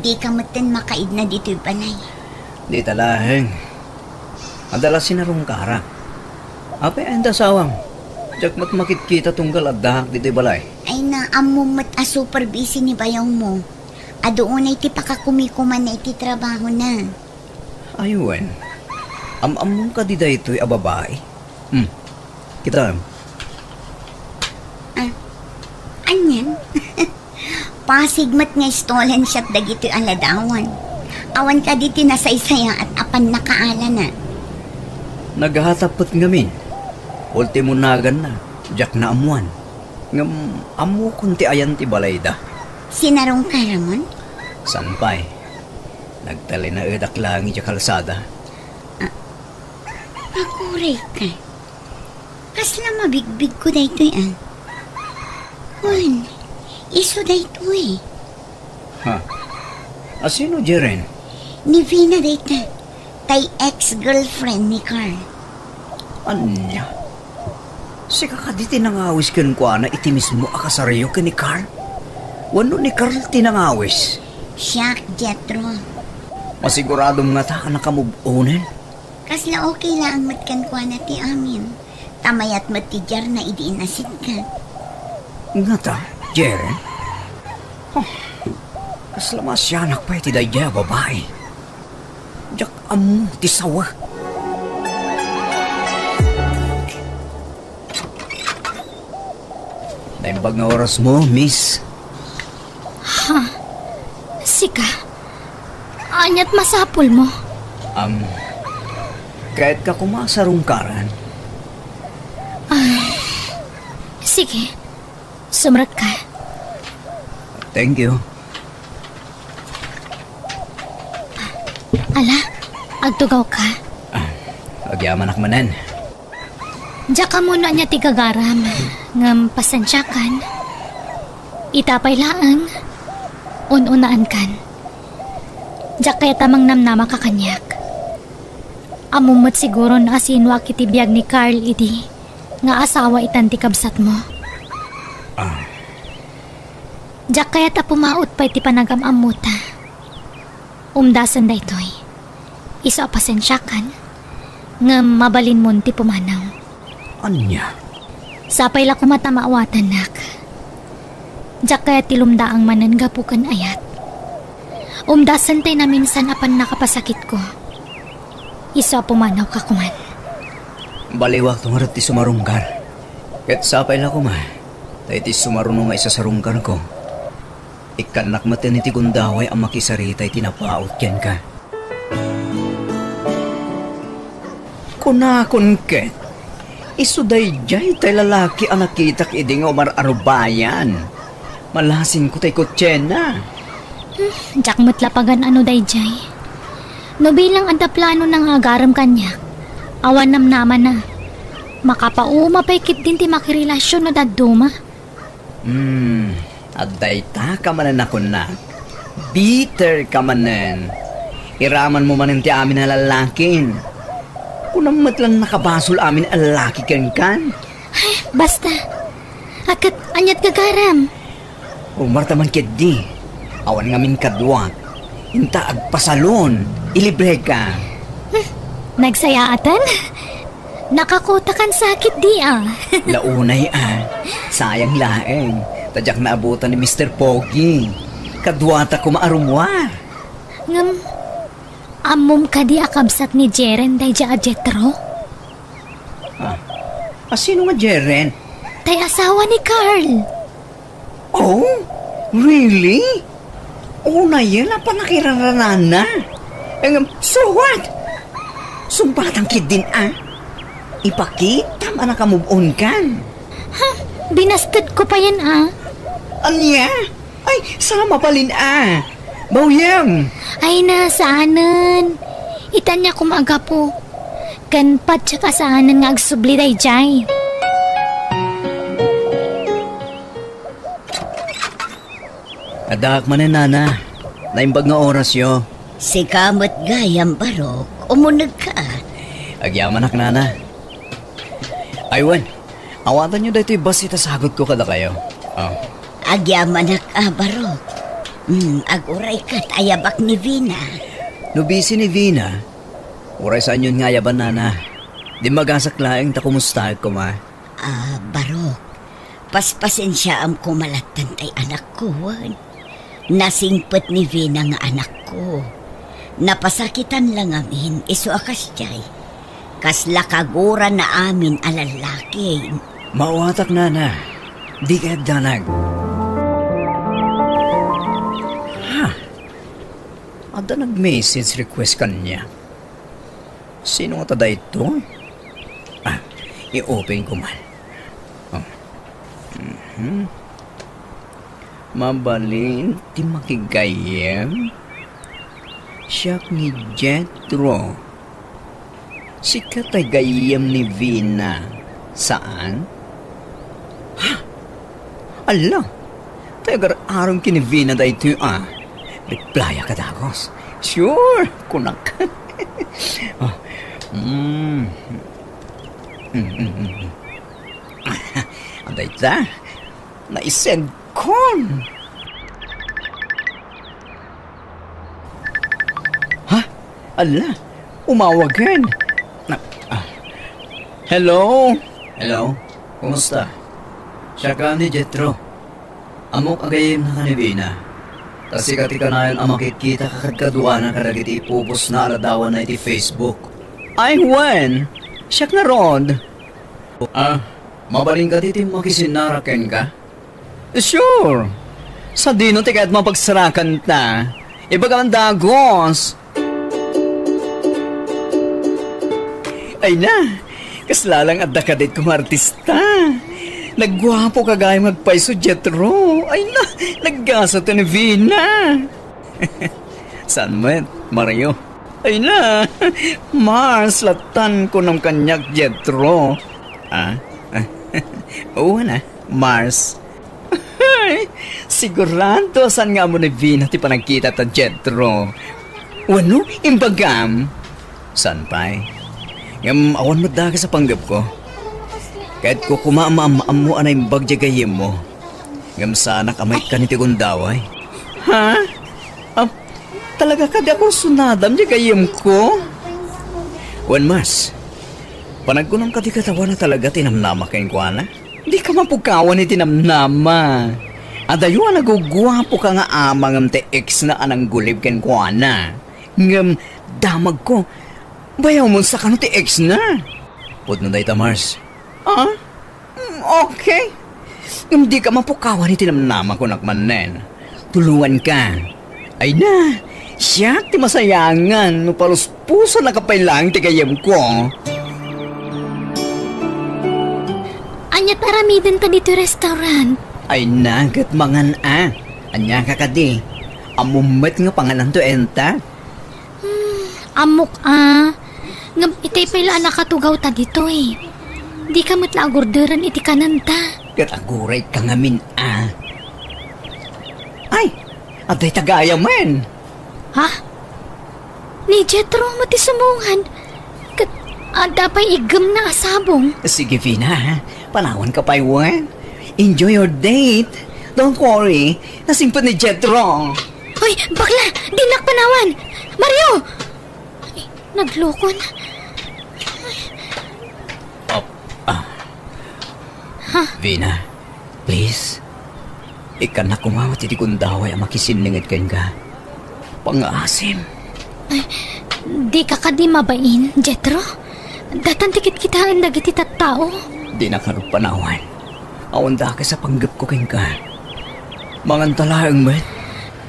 dika metten makaidna ditoy balay. Dita laeng. Adda la sinarungkarak. Apay, anda sawam? Diak met makitkita tunggal addaak ditoy balay. Ay, naammom met a super busy ni bayawmo. Adu unay ti pakakumikumanna iti trabahona. Ay wen, am-ammom kadi daytoy a babai? Hmm, kitaem. Ah, anian? Pasig met nga stolen shot dagitoy a ladawan. Awan kadi ti nasaysayaat a pannakaalana. Naghatap met ngamin. Ultimo naganna, diak naammuan. Ngem ammokon ti ayan ti balayda. Sinarungkaramon? Saan pay. Nagtalinaedak laeng idiay kalsada. Ah, aguray ka. Kasla mabigbigko daytoy, a. Wen, isu daytoy. Ha? A, sino, Jeren? Ni Vina dayta. Tay ex-girlfriend ni Carl. Ania? Sika kadi ti nangawis kenkuana iti mismo a kasaryo ken ni Carl? Wenno ni Carl ti nangawis? Siak, Jethro. Masiguradom ngata a nakamove-onen? Kasla okay laeng met kenkuana ti amin. Ta mayat met ti diarna idi inasitka. Ngata, Jeren? Huh, kasla maasianak pay ti daydiay a babai. Diak ammo ti sawa. Naimbag nga orasmo, miss. Ha? Sika? Aniat masapulmo? Am, kayatka koma a sarungkaran. Ay, sige. Sumrekka. Thank you. Ala, agtugawka? Ah, agyamanak manen. Diak ammo no ania ti gagaram, ngem pasensiakan. Ita pay laeng, un-unaankan. Diak kayat a mangnamnamaka kaniak. Ammom met siguro no asinoak iti biag ni Carl idi nga asawa itan ti kabsatmo. Ah. Diak kayat a pumaut pay ti panagam-ammota. Umdasen daytoy. Isu a pasensiakan, ngem mabalinmon ti pumanaw. Ania? Sapay la koma ta maawatannak. Diak kayat ti lumdaang manen gapu ken ayat. Umdasen tay naminsan a pannakapasakitko. Isu a pumanawka koman. Baliwakto ngarud ti sumarungkar. Ket sapay la koma, ta iti sumaruno nga isasarungkarko, ikkannak metten iti gundaway a makisarita iti napaut kenka. Kunakon ket, isu daydiay tay lalaki a nakitak idi nga umar-arubayan. Malasingko tay kotsena. Hmm, diak met la pagan-ano daydiay. No bilang adda planona nga agarem kaniak, awan namnamana. Makapauma pay ketdin ti makirelasion no dadduma. Hmm, adda ita ka manen a kunnak. Bitter ka manen. Iramanmo manen ti amin a lallakin. Kunam met la nakabasol amin a lallaki kenkan. Ay, basta. A ket, aniat gagaram? Umarta man ketdi. Awan ngamin kaduak. Inta agpasalon. Ilibreka. Hmm, nagsayaatan? Nakakotakan sakit di, a. Launay, a. Sayang laeng. Ta diak naabutan ni Mister Pogi. Kaduata koma a rummuar. Ngem, ammom kadi a kabsat ni Jeren daydiay a Jethro? Ah, a sino nga Jeren? Tay asawa ni Carl. Oh, really? Unayen a pannakiraranana. Ngem, so what? Sumbatan ketdin, a. Ipakitam a nakamove-on kan. Ha? Binastedko payen, a. Ania? Ay, sa mabalin a. Bawyem. Ay na, saanen. Ita ania koma a gapu. Ken patiek a saanen nga agsubli daydiay. Addaak manen, nana. Naimbag nga orasyo. Sika met gayam, Barok. Umunegka. Agyamanak, nana. Ay wen, awatanyo daytoy bassit a sagutko kadakayo. Oh. Agyamanak a, Barok. Hmm, agurayka ta ayabak ni Vina. No busy ni Vina, uray saanyon nga ayaban, nana. Dimmagasak laeng ta kumustaek koma. Ah, Barok, paspasensiaam koma latta tay anakko, wen. Nasingpet ni Vina nga anakko. Napasakitan la ngamin, isu a kasdiay. Kasla kagurana amin a lallaki. Maawatak, nana. Dika agdanag. Ha? Adda nag-message request kaniak. Sino ngata daytoy? Ah, i-open ko man. Oh. Mhm. Mabalin ti makigayyem? Siak ni Jethro. Sika tay gayyem ni Vina, saan? Ha? Ala, tay agar-arem ken ni Vina daytoy a. Replyak a dagus. Sure, kunak. Ah, mm. Mm, mm, mm, mm. Adda ita, naisendkon. Ha? Ala, umawagen. Na, ah. Hello? Hello? Kumusta? Siak ni Jethro. Ammok a gayyemnaka ni Vina. Ta sika ti kanayon a makitkita kadkaduana kadagiti ipupostna a ladawanna iti Facebook. Ay, wen! Siak ngarud. Ah, mabalin kadi ti makisinnara kenka? Sure. Sadino ti kayatmo a pagsarakanta? Ibagam a dagus. Ay na, kasla lang adda kaditko nga artista. Nagguapoka gayam nga agpayso, Jethro. Ay na, naggasat ni Vina. Saan met, Mario? Ay na, Mars, lattan kunam kaniak, Jethro. Ah? Oo na, Mars. Ay, sigurado a saan nga ammo ni Vina ti panagkita ta, Jethro. Wenno, imbagam? Saan pay? Ngem awan met dakes a panggepko. Kayatko koma a maam-ammo a naimbag diay gayyemmo. Ngem saanak a maikkan iti gundaway. Ha? Ah, talaga kadi a kursunadam diay gayyemko? Wen, Mars, panagkunam kadi ket awan a talaga ti namnama kenkuana? Dika mapukawan iti namnama. Adayo a naguguapoka nga ama ngem ti ex na a nanggulib kenkuana. Ngem damagko, bayaw mo sa kano ti ex na. Pudno dayta, Mars. Ah? Mm, okay. Ngem dika mapukawan iti namnama kunak manen. Tulonganka. Ay na, siak ti masayangan no paluspusannaka pay laeng ti gayyemko. Ania ti aramidenta ditoy restaurant? Ay na, ket mangan a. Ania ka kadi? Ammom met nga pangananto enta? Hmm, ammok a. Ngem itay pay la a nakatugawta ditoy. Dika met la agurderen iti kanenta. Ket agurayka ngamin a. Ay, adda ita gayamen. Ha? Ni Jethro met ti sumungad. Ket adda pay iggemna a sabong. Sige, Vina, ha? Panawanka pay wen. Enjoy your date. Don't worry. Nasingpet ni Jethro. Hoy, bakla! Dinak panawan! Mario! Ay, naglukon. Ah, ah. Ha? Vina, please. Ikkannak koma met iti gundaway a makisinninged kenka. Pangngaasim. Ay, dika kadi mabain, Jethro? Datan ti kitkitaen dagiti tattao. Dinak ngarud panawan. Awan dakes a panggepko kenka. Manganta laeng met.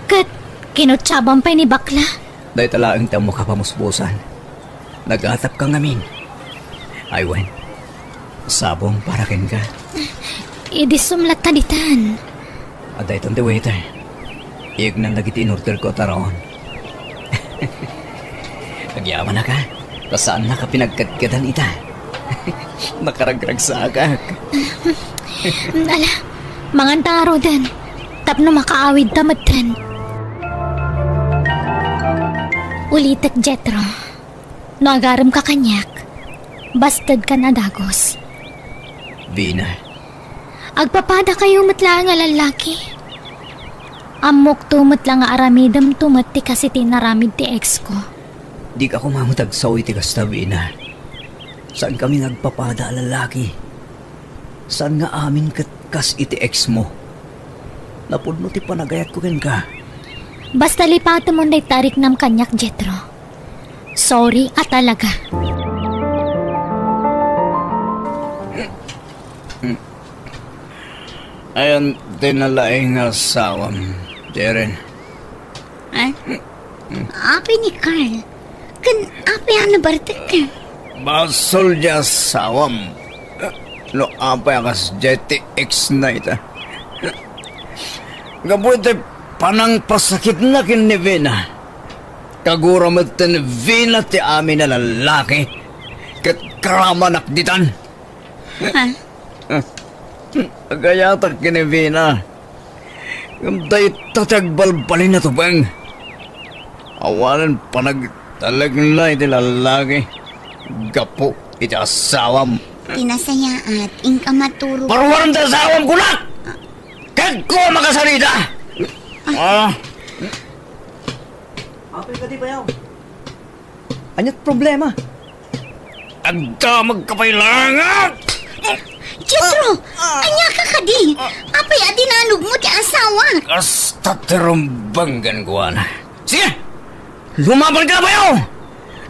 Ket kinutsaban pay ni bakla. Dayta laeng ti ammoka a pamuspusan. Nagatapka ngamin. Ay wen, sabong para kenka. Idi sumlatta ditan. Adda itan ti waiter. Iyegnan dagiti in-order ko a taraon. Agyamanak, a, ta saannak a pinagkadkadan ita. Nakaragragsakak. Ala, manganta ngaruden. Tapno makaawidta metten. Ulitek, Jethro. No agaremka kaniak, bastedkan a dagus. Vina. Agpapadakayo met laeng a lallaki. Ammokto met la nga aramidemto met ti kas iti inaramid ti ex ko. Dika koma met agsao iti kasta, Vina. Saankami nga agpapada a lallaki. Saan nga amin ket kas iti ex mo. Napudno ti panagayatko kenka. Basta lipatemon dayta a riknam kaniak, Jethro. Sorry a talaga. Ayan ti nalaing nga asawam, Jeren. Ay, apay ni Carl? Ken apay a nabartek? Basol ti asawam. No apay a kas J T X na ita. Gapu iti panangpasakitna ken ni Vina. Kagura met ni Vina ti amin a lallaki. Ket karamanak ditan. Ha? Agayatak ken ni Vina. Ngem dayta ti agbalbalin a tubeng. Awanen panagtalekna iti lallaki gapu iti asawam. Ti nasayaat, inka maturo. Paruarem ti asawam, kunak! Ket ko makasarita! Ah. Apay kadi, bayaw? Ania't problema? Agdamagka pay laeng! Jethro! Ah! Ania ka kadi? Apay a dinanogmo ti asawa? Kasta ti rumbeng kenkuana. Sige! Lumabanka, bayaw!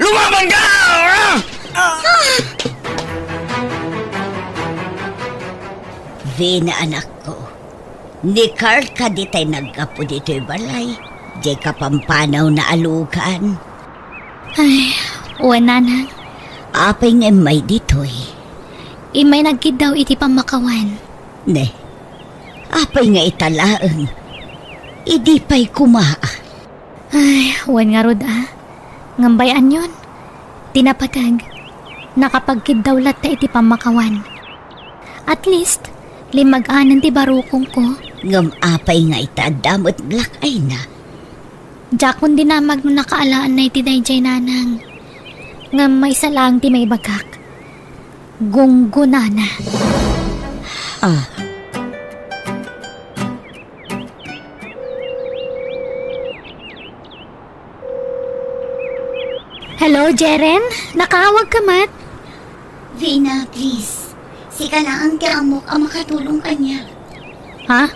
Lumabanka! Ah! Ah! Vina, anakko, ni Carl kadi tay naggapu ditoy balay, diay kapampanawna a lugan. Ay, wen, nanang. Apay nga immay ditoy? Immay nagkiddaw iti pammakawan. Ne, apay nga ita laeng? Idi pay koma. Ay, wen ngarud a. Ngem bay-anyon, ti napateg, nakapagkiddaw latta iti pammakawan. At least, limmag-anen ti barukongko. Ngem apay nga ita adda met black eye na? Diakon dinamag no nakaalaanna iti daydiay, nanang. Ngem maysa laeng ti maibagak. Gunggonana. Ah. Hello, Jeren? Nakaawagka met? Vina, please. Sika laeng ti ammok a makatulong kaniak. Ha?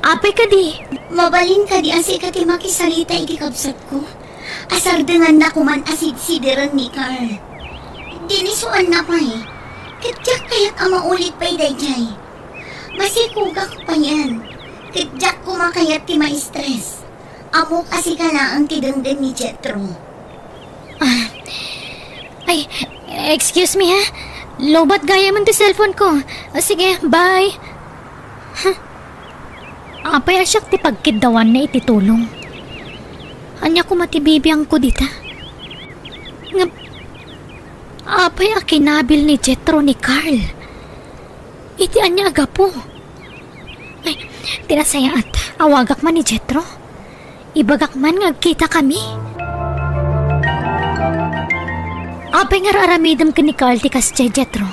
Apay kadi? Mabalin kadi a sika ti makisarita iti kabsatko? Asardenganna koman a sidsideren ni Carl. Dinisuanna pay. Ket diak kayat a maulit pay daydiay. Masikogak payen. Ket diak koma kayat ti ma-stress. Ammok a sika laeng ti denggen ni Jethro. Ah. Ay, excuse me, ha? Lowbat gayamen ti cellphone ko. Ah, sige, bye. Huh? Apay a siak ti pagkiddawanna iti tulong? Ania koma ti bibiangko dita? Ngem, apay a kinabil ni Jethro ni Carl? Iti ania a gapu? Ay, ti nasayaat, awagak man ni Jethro. Ibagak man nga agkitakami. Apay nga ar-aramidem ken ni Carl ti kasdiay, Jethro?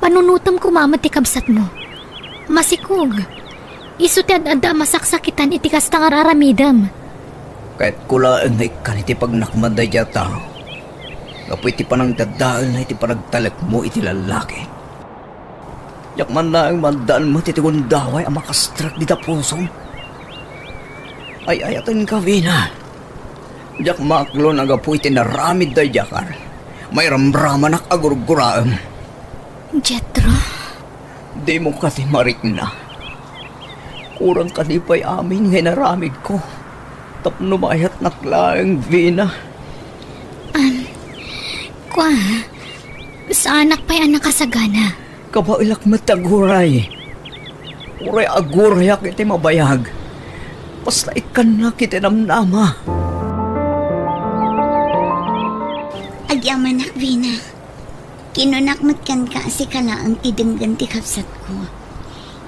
Panunotem koma met ti kabsatmo. Masikog. Isu ti ad-adda a masaksakitan iti kasta nga ar-aramidem. Kayatko laeng nga ikkan iti pagnakman daydiay a tao gapu iti panangdadaelna iti panagtalekmo iti lallaki. Diak man laeng maaddaan met iti gundaway a makastrak dita pusom. Ay-ayatenka, Vina. Diak maklon a gapu iti naramid daydiay a Carl, mairamramanak a gurguraem. Jethro? Dimo kadi marikna? Kurang kadi pay amin nga inaramidko tapno maayatnak laeng, Vina? Am, kua, saanak pay a nakasagana. Kabaelak met ti aguray. Uray agurayak iti mabayag, basta ikkannak iti namnama. Agyamanak, Vina. Kinunak met kenka a sika laeng ti denggen ti kabsatko.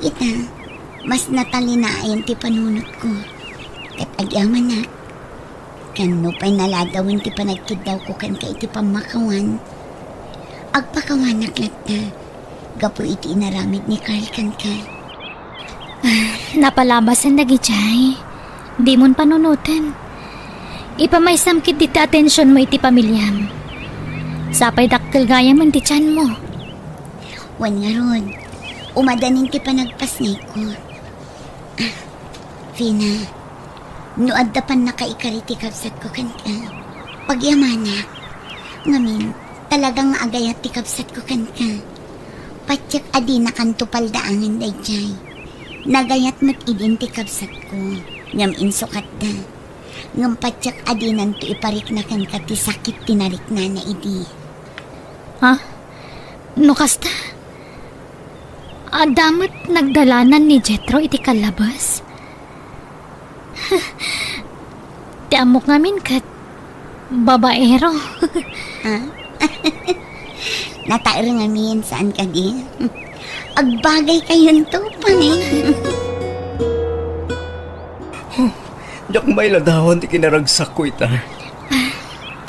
Ita, mas natalinaen ti panunotko. Ket agyamanak, ken nupay naladawen ti panagkiddawko kenka iti pammakawan, agpakawanak latta gapu iti inaramid ni Carl kenka. Ah, napalabasen dagidiay. Dimon panunoten. Ipamaysam ketdi ti atensionmo iti pamiliam. Sapay dakkel gayamen ti tianmo. Wen ngarud, umadanin ti panagpasngayko. Ah, Vina, no adda pannakaikari ti kabsatko kenka, pagyamanak. Ngamin, talaga nga agayat ti kabsatko kenka. Patiek a dinakanto paldaangen daydiay. Nagayat met idin ti kabsatko, ngem insukatda. Ngem patiek a dinanto iparikna kenka ti sakit ti nariknana idi. Ha? No kasta, adda met nagdalanan ni Jethro iti kallabes? Ti ammok ngamin ket babaero. Ah? Nataer ngamin, saan kadi? Agbagay kayonto pay. Huh, diak mailadawan ti kinaragsakko ita.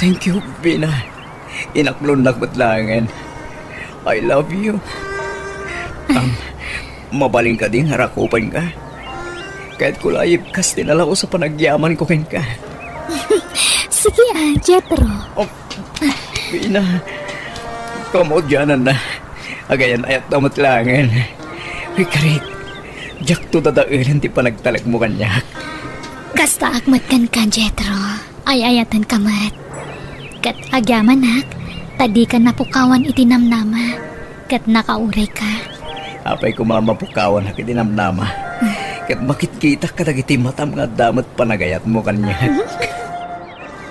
Thank you, Vina. Inaklonnak met laengen. I love you. Am, mabalin kadi nga rakupenka? Kayatko la a ibkas ti nalaus a panagyamanko kenka. Sige a, Jethro. Oh, Vina, kamaudiananna. Agayan-ayatna met laengen. Ay, karit, diakto dadaelen ti panagtalekmo kaniak. Kastaak met kenka, Jethro. Ay-ayatenka met. Ket agyamanak, ta dika napukawan iti namnama, ket nakaurayka. Apay koma a mapukawanak iti namnama, ket makitkitak kadagiti matam nga adda met panagayatmo kaniak.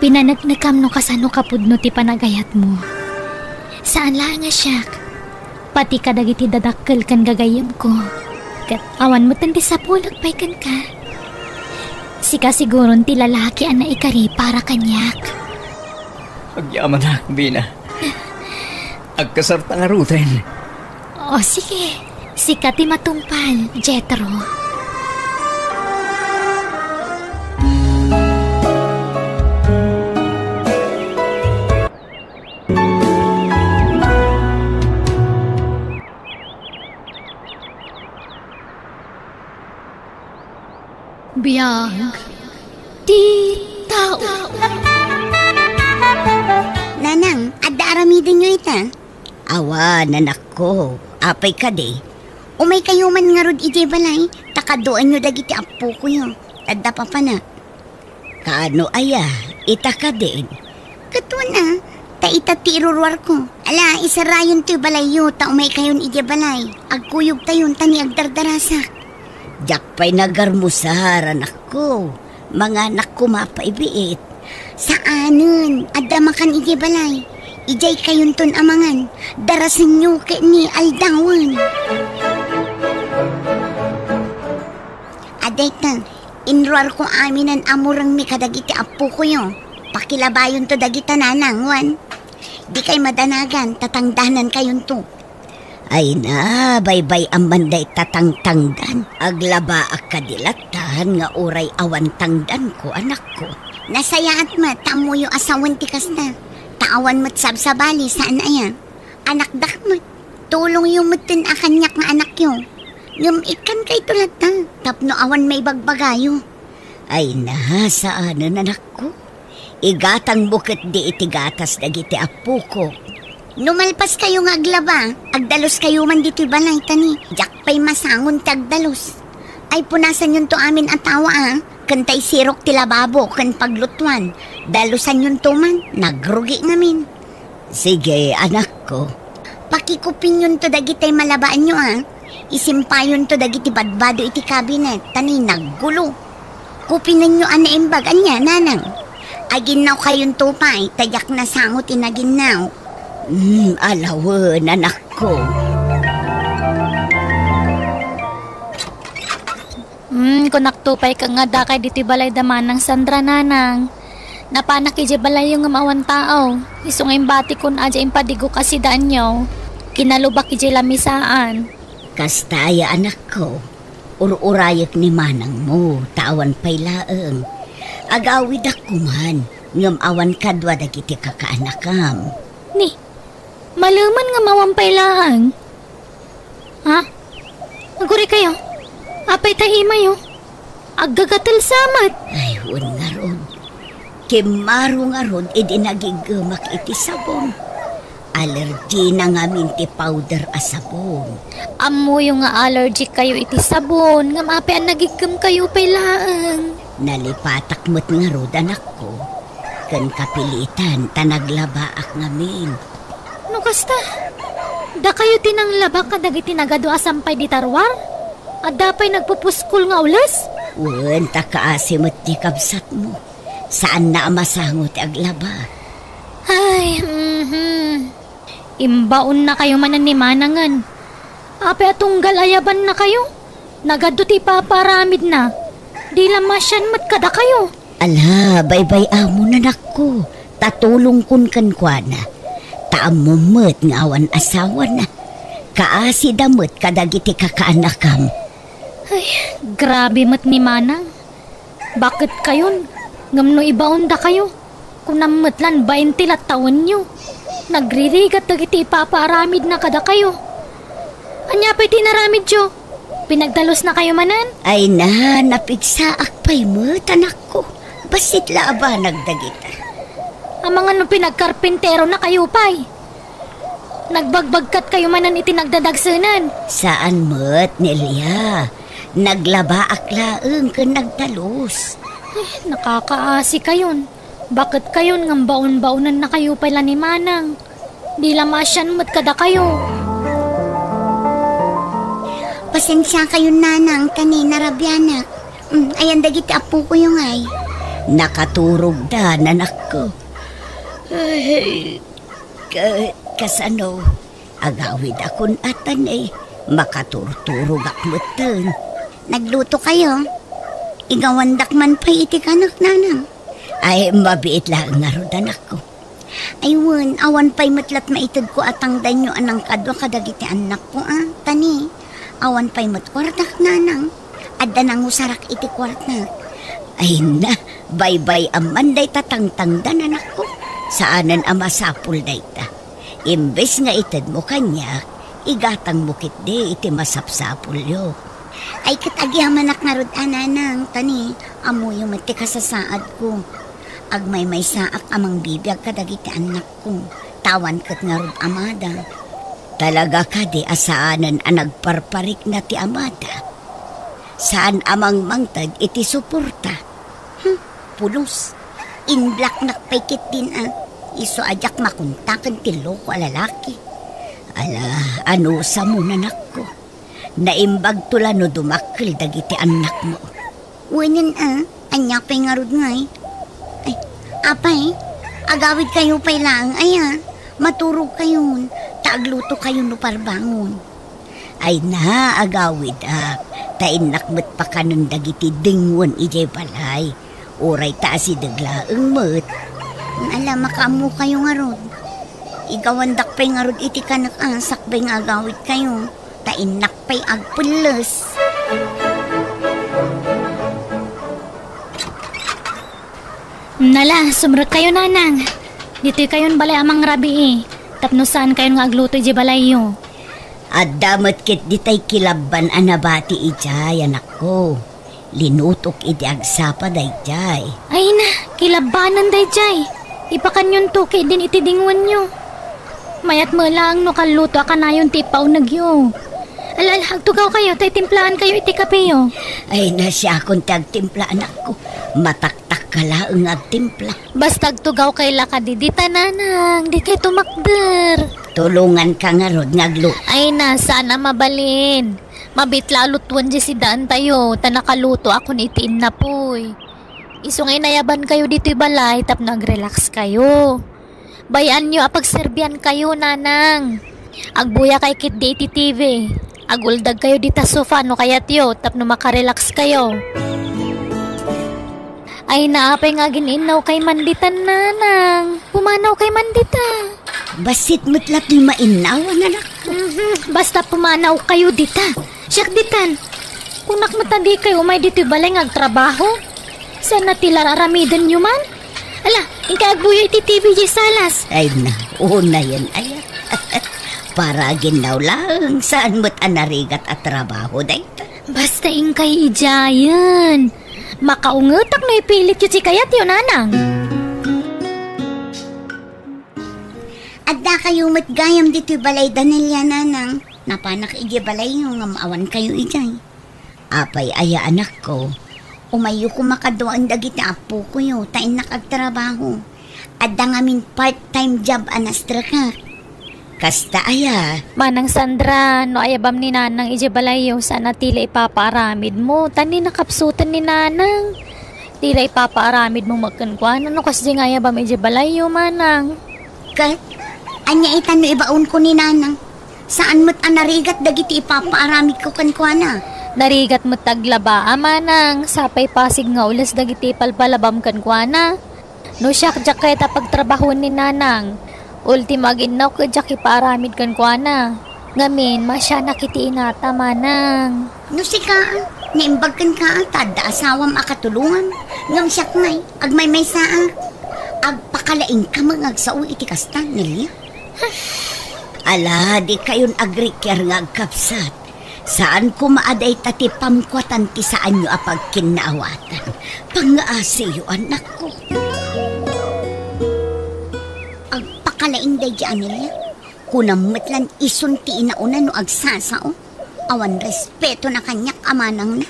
Pinaneknekam no kasano kapudno ti panagayatmo. Saan laeng a siak, pati kadagiti dadakkel ken gagayyemko. Ket awan metten ti sapulek pay kenka. Sika siguron ti lalaki a naikari para kaniak. Agyamanak, Vina. Agkasarta ngaruden. O, sige. Sika ti matungpal, Jethro. Biag ti tao. Nanang, adda aramidenyo ita? Awan, anakko. Apay kadi? Umaykayo man ngarud idiay balay, ta kaduaenyo dagiti appokoyo. Adda papanak. Kaano aya, ita kadin? Ket wen a, ta ita ti iruruarko. Ala, isarayon toy balayyo, ta umaykayon idiay balay. Agkuyogtayon, ta ni agdardarasak. Diak pay nagarmusar, anakko. Manganak koma pay biit. Saanen, adda makan idiay balay. Idiay kayonton a mangan. Darasenyo ket ni aldawen. Adayta, inruarko aminen a murengmi kadagiti appokoyo. Pakilabayonto dagita nanang, wen. Dikay madanagan, ta tangdanankayonto. Ay na, baybay-am man dayta tangtangdan. Aglabaak kadi lattan nga uray awan tangdanko, anakko. Nasayaat met, ta ammoyo a sawen ti kasta. Ta awan met sabsabali, saan aya. Anakdak met. Tulongyo metten a kaniak nga anakyo. Ngem ikkankayto latta, tapno awan maibagbagayo. Ay na, saanen, anakko. Igatangmo ketdi iti gatas dagiti appoko. No malpaskayo nga aglaba, agdaluskayo man ditoy balay, ta ni diak pay masangon ti agdalus. Ay, punasanyonto amin a tawa, a, ken ta isirok ti lababo ken paglutuan. Dalusanyonto man, nagrugi ngamin. Sige, anakko. Pakikupinyonto dagitay malabaanyo, a. Isimpayonto dagiti badbado iti kabinet, ta ni naggulo. Kupinenyo a naimbag, ania, nanang? Aginnawkayonto pay, ta diak nasango ti naginnaw. Hmm, alawen, anakko. Hmm, kunakto pay ket nga adda kay ditoy balay da Manang Sandra, nanang. Napanak idiay balayyo ngem awan tao. Isu nga imbatikon a diay impadigok a sidaanyo. Kinalubak idiay lamisaan. Kasta aya, anakko. Ur-urayek ni manangmo, ta awan pay laeng. Agawidak koman, ngem awan kadua dagiti kakaanakam. Ni, malemen nga awan pay laeng. Ha? Aguraykayo? Apay ta imayo? Aggagatel sa met. Ay, wen ngarud. Kimmaro ngarud idi nagiggemak iti sabon. Allergy na ngamin ti powder a sabon. Ammoyo nga allergy kayo iti sabon, ngem apay a nagiggem kayo pay laeng? Nalipatak met ngarud, anakko, ken kapilitan ta naglabaak ngamin. No kasta, dakayo ti nanglaba kadagiti nagadu a sampay dita ruar? Adda pay nagpupuskol nga ules? Wen, ta kaasi met ti kabsatmo. Saanna a masango ti aglaba. Ay, mhm. Imbaonnakayo manen ni manangen. Apay a tunggal ayabannakayo? Nagadu ti ipapaaramidna. Di la masian met kadakayo. Ala, baybay-amon, anakko, ta tulongkon kenkuana. Ta ammom met nga awan asawana. Kaasida met kadagiti kakaanakam. Ay, grabe met ni manang. Baket kayon, ngem no ibaondakayo, kunam met lan bainte la tawenyo. Nagririgat dagiti ipapaaramidna kadakayo. Ania pay ti inaramidyo? Pinagdalusnakayo manen? Ay na, napigsaak pay met, anakko. Bassit la a banag dagita. Amangan no pinagkarpinteronakayo pay. Nagbagbagkatkayo manen iti nagdadagsenen? Saan met, Nelia. Naglabaak laeng ken nagdalus. Ay, nakakaasi kayon. Baket kayon ngem baon-baonennakayo pay la ni manang. Di la maasian met kadakayo. Pasensia kayon, nanang, ta ni narabianak. Mm, ayan dagiti appokoyo ngay? Nakaturogda, nanakko. Ay, ka-, kasano? Agawidakon a tani, makaturturogak metten. Nagluto kayo? Igawandak man pay iti kanak, nanang. Ay, mabiit laeng ngarud, anakko. Ay wen, awan pay met lat maitedko a tangdaynyo a nangkadua kadagiti annakko, a. Tani, awan pay met kuartak, nanang. Adda nangusarak iti kuartak. Ay na, baybay-am man dayta tangtangdan, anakko. Saanen a masapul dayta. Imbes nga itedmo kaniak, igatangmo ketdi iti masapsapulyo. Ay, ket agyamanak ngarud a, nanang, tani, ammoyo met ti kasasaadko. Agmaymaysaak a mangbibiag kadagiti annakko, ta awan ket ngarud amada. Talaga kadi a saanen a nagparparikna ti amada? Saan a mangmangted iti suporta? Hmm, pulos. Inblaknak pay ketdin a. Isu a diak makontaken ti loko a lalaki. Ala, anusam, nanakko. Naimbagto la no dumakkel dagiti annakmo. Wenen a, ania pay ngarud ngay? Ay, apay, agawidkayo pay laeng aya? Maturogkayon, ta aglutokayon no parbangon. Ay na, agawidak, ta innak met pakanen dagiti dingwen idiay balay. Uray ta asideg laeng met. Ala, makaammokayo ngarud. Igawandak pay ngarud iti kanek a sakbay nga agawidkayo, ta innak pay agpelles. Nala, sumrekkayo, nanang. Ditoy kayon balay a mangrabii, tapno saan kayon nga agluto idiay balayyo. Adda met ketdi tay kilabban a nabati idiay, anakko. Linutok idi agsapa daydiay. Ay na, kilabbanan daydiay. Ipakanyonto ketdin iti dingwenyo. Mayat met laeng no kalluto a kanayon ti ipaunegyo. Ala, ala, agtugawkayo ta itimplaankayo iti kapeyo. Ay, na, siakon ti agtimpla, anakko. Mataktakka laeng nga agtimpla. Basta agtugawkay la kadi dita, nanang, dikay tumakder. Tulonganka ngarud nga aglu- Ay na, saan a mabalin. Mabitla a lutuen diay sidaantayo, ta nakalutoakon iti innapoy. Isu nga inayabankayo ditoy balay tapno agrelaxkayo. Bay-anyo a pagserbiankayo, nanang. Agbuyakay ketdi iti T V. Aguldagkayo dita sofa no kayatyo tapno makarelaxkayo. Ay, naapay nga agin-innawkay man ditan, nanang? Pumanawkay man dita. Bassit met la ti mainnaw, anakko. Mhm, basta pumanawkayo dita. Siak ditan. Kunak met a dikay umay ditoy balay nga agtrabaho. Saan a ti la ar-aramidenyo man? Ala, inkay agbuya iti T V diay salas. Ay na, unayen aya. Para aginnaw laeng, saan met a narigat a trabaho dayta. Basta inkay idiayen. Makaungetak no ipilityo ti kayatyo, nanang. Addakayo met gayam ditoy balay da Nelia, nanang. Napanak idiay balayyo ngem awankayo idiay. Apay aya, anakko? Umayyo koma kaduaen dagiti appokoyo ta innak agtrabaho. Adda ngamin part-time job a nastrekak. Kasta aya? Manang Sandra, no ayabam ni nanang idiay balayyo, saan a ti la ipapaaramidmo, ta ni nakapsuten ni nanang. Ti la ipapaaramidmo met kenkuana no kasdi nga ayabam idiay balayyo, manang. Ket, ania ita no ibaonko ni nanang? Saan met a narigat dagiti ipapaaramidko kenkuana. Narigat met ta aglaba a, manang, sapay pasig nga ules dagiti ipalpalabam kenkuana. No siak, diak kayat a pagtrabahoen ni nanang. Ultimo aginnaw ket diak ipaaramid kenkuana. Ngamin, masianak iti inata, manang. No sika, naimbag kenka ta adda asawam a katulongan. Ngem siak ngay, agmaymaysaak. Agpakalaingka met nga agsao iti kasta, Nelia. Ala, dikayon agriker nga agkabsat. Saan koma a dayta ti pamkuatan ti saanyo a pagkinnaawatan. Pangngaasiyo, anakko. Agpakalaing daydi a Nelia. Kunam met lan isun ti inauna no agsasao. Awan respetona kaniak a manangna.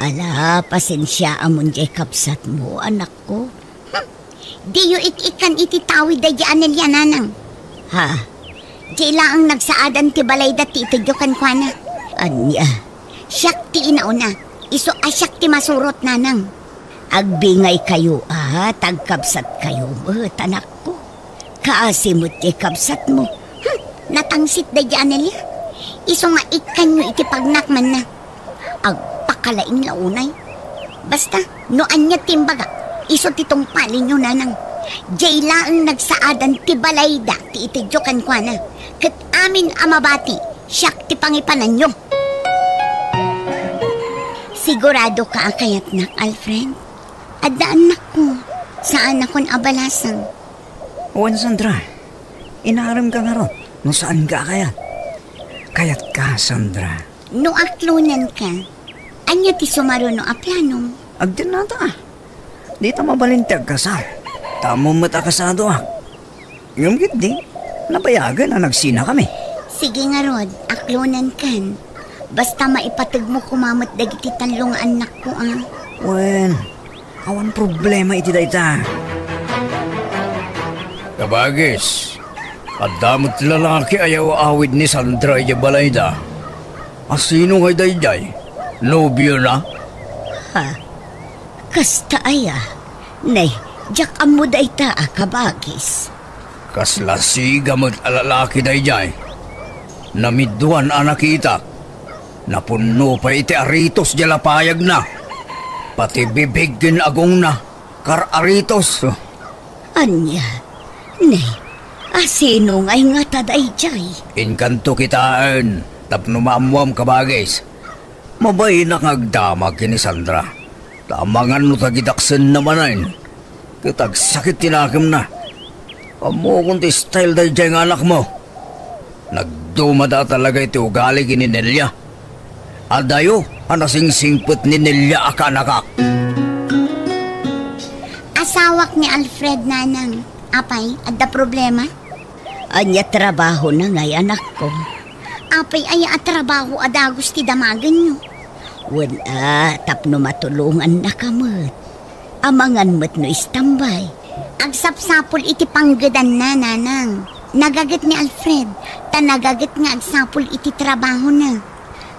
Ala, pasensiaamon diay kabsatmo, anakko. Hmm. Diyo ik-ikkan iti tawid daydi a Nelia, nanang. Ha? Diay laeng nagsaadan ti balayda ti itedyo kenkuana. Ania? Siak ti inauna. Isu a siak ti masurot, nanang. Agbingaykayo a, ta agkabsatkayo met, anakko. Kaasi met ti kabsatmo. Hmm, natangsit daydi a Nelia. Isu nga ikkanyo iti pagnak manna. Agpakalaing la unay. Basta, no ania ti imbaga, isu ti tungpalenyo, nanang. Diay laeng nagsaadan ti balayda ti itedyo kenkuana. Ket amin a mabati, siak ti pangipananyo. Siguradoka a kayatnak, Alfred? Adda annakko. Saanakon a balasang. Wen, Sandra. Inaremka ngarud no saanka a kayat. Kayatka, Sandra. No aklonanka, ania ti sumaruno a planom? Agdennata. Dita mabalin ti agkasar. Ta ammom met a kasadoak. Ngem ketdi, nabayagen a nagsinakami. Sige ngarud, aklonankan. Basta maipategmo koma met dagiti tallo nga annakko a. Wen, awan problema iti dayta. Kabagis, adda met lalaki a yaw-awid ni Sandra idiay balayda. A sino ngay daydiay? Nobiona? Ha? Kasta aya? Nay, diak ammo dayta a kabagis. Kasla siga met a lalaki daydiay. Namidduan a nakitak. Napunno pay iti aritos diay lapayagna. Pati bibig ken agongna, kar-aritos. Ania? Nay, a sino ngay ngata daydiay? Inkanto kitaen tapno maammuam, kabagis. Mabainak nga agdamag ken ni Sandra. Ta amangan no tagidaksenna manen. Ket agsakit ti nakemna. Ammokon ti style daydiay nga anakmo. Nagdumada talaga iti ugali ken ni Nelia. Adayo a nasingsingpet ni Nelia a kaanakak. Asawak ni Alfred, nanang. Apay, adda problema? Ania trabahona ngay, anakko? Apay aya a trabaho a dagus ti damagenyo? Wen a, tapno matulongannaka met. Amangan met no istambay. Agsapsapul iti panggedanna, nanang. Nagaget ni Alfred, ta nagaget nga agsapul iti trabahona.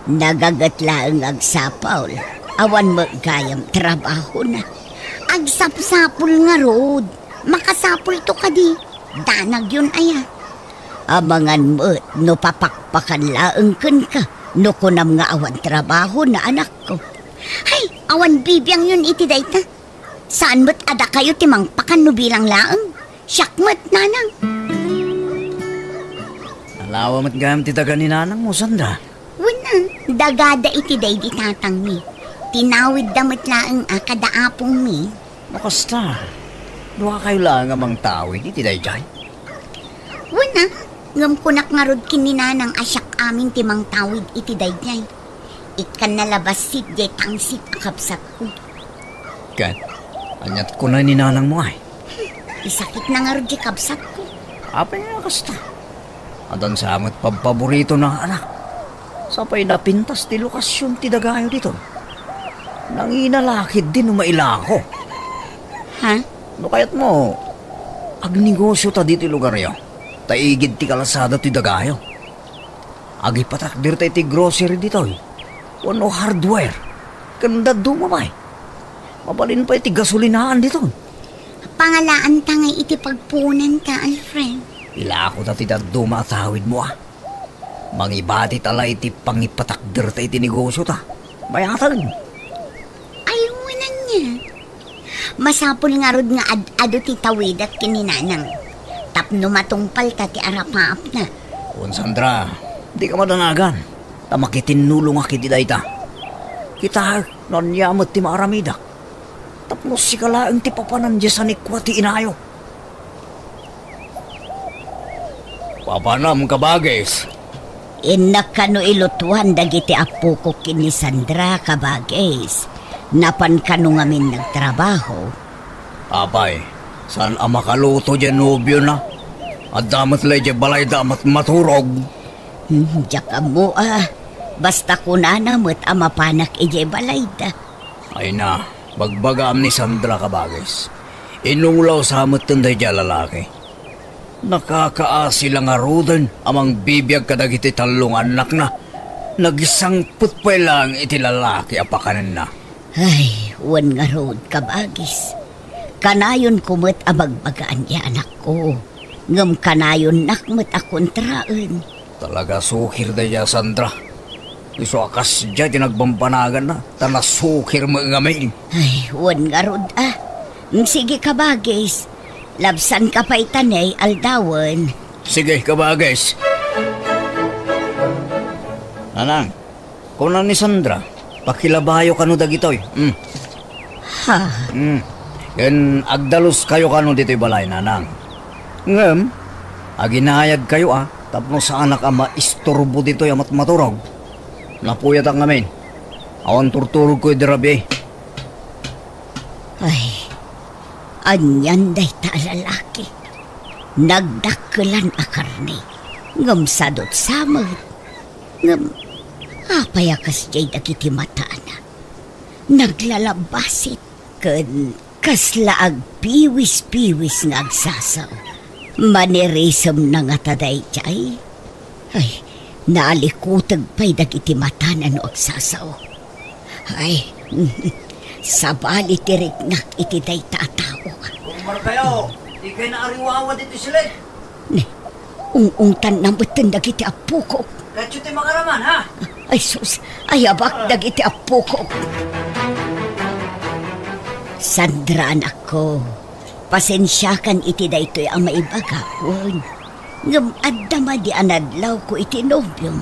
Nagaget laeng nga agsapul. Awan met gayam trabahona. Agsapsapul ngarud. Makasapulto kadi. Danagyon aya. Amangan met no papakpakan laeng kenka No kunam nga awan trabahona, anakko. Hay, awan bibiangyon iti dayta. Saan met a dakayo ti mangpakan no bilang laeng. Siak met, nanang. Nalawa met gayam ti daga ni nanangmo, Sandra. Wen a, dagada iti daydi tatangmi. Tinawidda met laeng a kada apongmi. No kasta, duakayo laeng a mangtawid iti daydiay? Wen a, ngem kunak ngarud ken ni nanang a siak amin ti mangtawid iti daydiay. Ikkanna la bassit diay tangsit a kabsatko. Ket, aniat kuna ni nanangmo ay? Isakitna ngarud diay kabsatko. Apay nga kasta? Addan sa met pabpaboritona nga anak. Sapay napintas ti lokasion ti dagayo ditoy. Nangina la ketdi no mailako. Ha? No kayatmo, agnegosiota ditoy lugaryo. Ta igid ti kalsada ti dagayo. Agipatakderta iti grocery ditoy. Wenno hardware. Ken dadduma pay. Mabalin pay ti gasolinaan ditoy. Pangalaanta ngay iti pagpuonanta, Alfred. Ilakota ti dadduma a tawidmo a. Mangibatita la iti pangipatakderta iti negosiota. Mayatag. Ay, wen ania. Masapul ngarud nga ad-adu ti tawidak ken ni nanang. Tapno matungpalta ti arapaapna. Wen, Sandra, dika madanagan. Ta makitinnulongak iti dayta. Kitaek no ania met ti maaramidak. Tapno sika laeng ti papanan diay sanikua ti inayo. Papanam, kabagis. Innak kano ilutuan dagiti appokok ken ni Sandra, kabagis. Napan kano ngamin nagtrabaho? Apay, saan a makaluto diay nobiona? Adda met la idiay balayda a mat-, maturog. Hmm, diak ammo a. Basta kunana met a mapanak idiay balayda. Ay na, bagbagaam ni Sandra, kabagis. Inulaw sa metten daydiay a lalaki. Nakakaasi la ngaruden a mangbibiag kadagiti tallo nga annakna. Nagisangpet pay laeng iti lalaki a pakanenna. Ay, wen ngarud, kabagis. Kanayonko met a bagbagaan ti anakko. Ngem kanayonnak met a kontraen. Talaga sukir daydiay a Sandra. Isu a kasdiay ti nagbambanaganna, ta nasukir met ngamin. Ay, wen ngarud a. Mm, sige, kabagis. Labsanka pay ta ne aldawen. Sige, kabagis. Nanang, kuna ni Sandra, pakilabayo kano dagitoy. Mm. Ha? Mm. Ken agdaluskayo kano ditoy balay, nanang. Ngem, aginayadkayo a, tapno saanak a maisturbo ditoy a matmaturog. Napuyatak ngamin. Awan turturogko idi rabii. Ay, anian dayta a lalaki? Nagdakkelan a karne, ngem sadutsa met. Ngem, apay a kasdiay dagiti matana? Naglalabbasit ken kasla agpiwis-piwis nga agsasao. Manirisemna ngata daydiay? Ay, nalikuteg pay dagiti matana no agsasao. Ay, sabali ti riknak iti dayta a tao. Kumarkayo, di kayo naariwawa ditoy silid. Ne, ung-ungtanna metten dagiti appokok. Kayo ti makaraman, ha? Ay, sus, ayabak dagiti appokok. Sandra, anakko, pasensiakan iti daytoy a maibagak, wen. Ngem adda madi a nadlawko iti nobiom.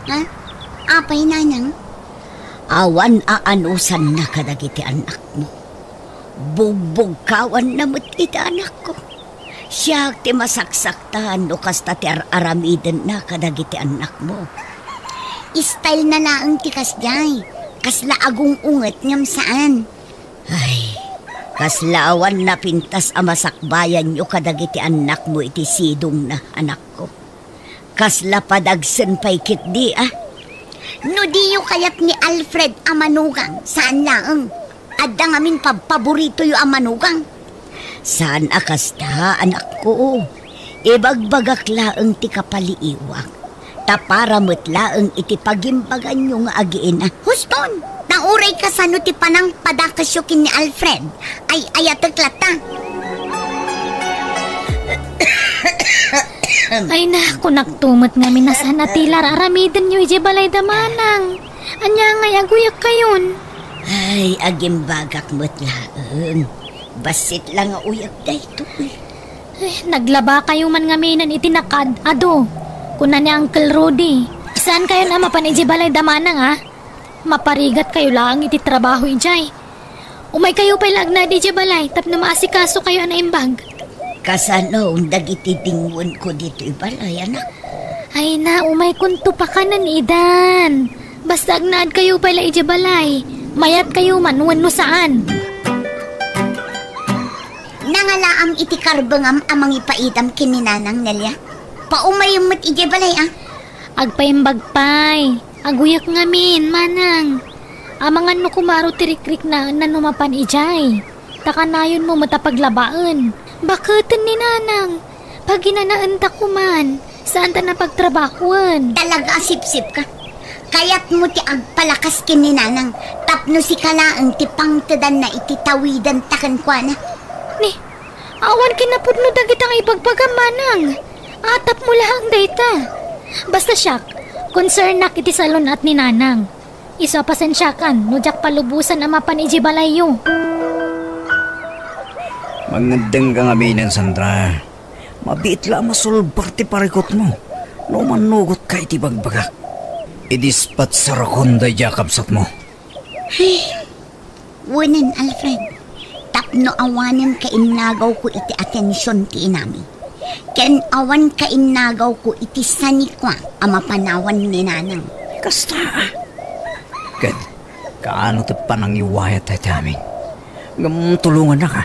Ha? Apay, nanang? Awan aanusanna kadagiti annakmo. Bugbugkawanna met iti anakko. Siak ti masaksaktan no kasta ti ar-aramidenna kadagiti annakmo. Style na laeng ti kasdiay. Kasla agung-unget ngem saan. Ay, kasla awan napintas a masakbayanyo kadagiti annakmo iti sidongna, anakko. Kasla padagsen pay ketdi a. No diyo kayat ni Alfred a manugang, saan laeng. Adda ngamin pabpaboritoyo a manugang. Saan a kasta, anakko. Ibagbagak laeng ti kapaliiwak. Ta para met laeng iti pagimbaganyo nga agiina. Huston, nauray kasano ti panangpadakesyo ken ni Alfred. Ay-ayatek latta. Ay na, kunakto met ngamin a saan a ti la ar-aramidenyo idiay balay da manang. Ania ngay aguyekkayon? Ay, agimbagak met laeng. Bassit la nga uyek daytoy. Eh, naglabakayo man ngaminen iti nakaad-ado, kuna ni Uncle Rudy. Saankayon a mapan idiay balay da manang, a? Maparigatkayo laeng iti trabaho idiay. Umaykayo pay la agnaed idiay balay tapno maasikasokayo a naimbag. Kasano dagiti dingwenko ditoy balay, anak? Ay na, umaykonto pakanen idan. Basta agnaedkayo pay la idiay balay. Mayatkayo man wenno saan. Nangalaam iti karbengam a mangipaidam ken ni Nanang, Nelia. Paumayem met idiay balay, a? Agpaimbag pay. Aguyek ngamin, manang. Amangan no kumaro ti rikriknaenna no mapan idiay. Ta kanayonmo met a paglabaen. Baketen ni Nanang. Paginanaenta koman. Saanta a pagtrabahoen. Talaga a sipsipka. Kayatmo ti agpalakas ken ni Nanang tapno sika laeng ti pangtedanna iti tawidenta kenkuana. Ni, awan kinapudno dagita nga ibagbagam, manang. Atapmo laeng dayta. Basta siak, concernak iti salun-at ni Nanang. Isu a pasensiakan no diak palubosan a mapan idiay balayyo. Mangngeddengka ngaminen, Sandra. Mabiit la a masulbar ti parikutmo no mannugotka iti bagbagak. Idispatsarakon daydiay a kabsatmo. Ay, wenen, Alfred, tapno awanen kainnagawko iti atension ti inami, ken awan kainnagawko iti sanikua a mapanawan ni Nanang. Kasta, a? Ket kaano ti panangiwayat dayta amin? Ngem tulongannak, a?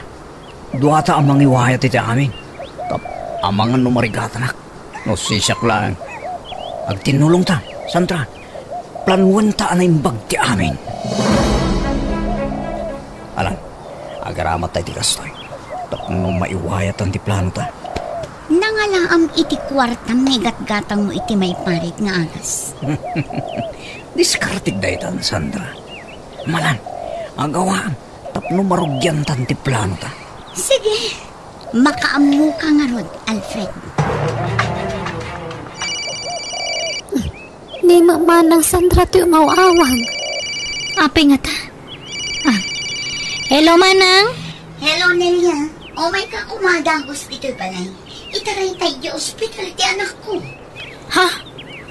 Duata a mangiwayat iti amin. Tap-, amangan no marigatanak. No sisiak laeng. Agtinnulongta, Sandra. Planuenta a naimbag ti amin. Alan, agaramatta iti kastoy. Tapno maiwayatan ti planota. Nangalaam iti kuartam nga igatgatangmo iti maiparit nga agas. Diskartek daytan, Sandra. Malan, agawaam. Tapno marugiantan ti planota. Sige, makaammoka ngarud, Alfred. Ni ma-, Manang Sandra ti umaw-awag. Apay ngata? Ah. Hello, Manang? Hello, Nelia. Umayka koma dagus ditoy balay. Itaraytay iti ospital ti anakko. Ha?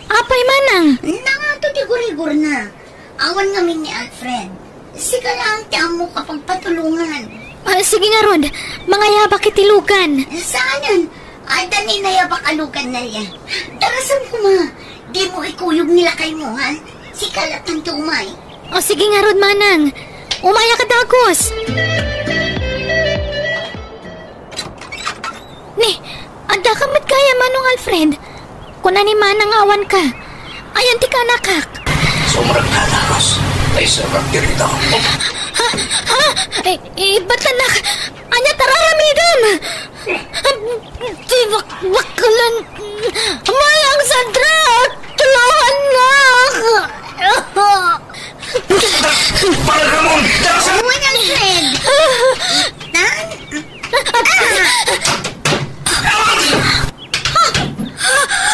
Apay, Manang? Nangato ti gurigurna. Awan ngamin ni Alfred. Sika laeng ti ammo a pagpatulongan. Ah, sige ngarud, mangayabak iti lugan. Saanen, adda ni nayabak a lugan, Nelia. Darasem koma, dimo ikuyog ni lakaymo, ha? Sika laeng ti umay. O, sige ngarud, Manang. Umayaka dagus. Ni, addaka met gayam, Manong Alfred? Kuna ni Manang nga awanka. Ayan ti kanakak. Sumrek ka, Takos. Ay, sumrek diri daw. Ha? Ha? Eh, eh, ba't anak? Anya tararamidem? Di bak-, baklan. Manang Sandra, tulungan na. Para ka mo! Tara sa Manang Fred! Tan?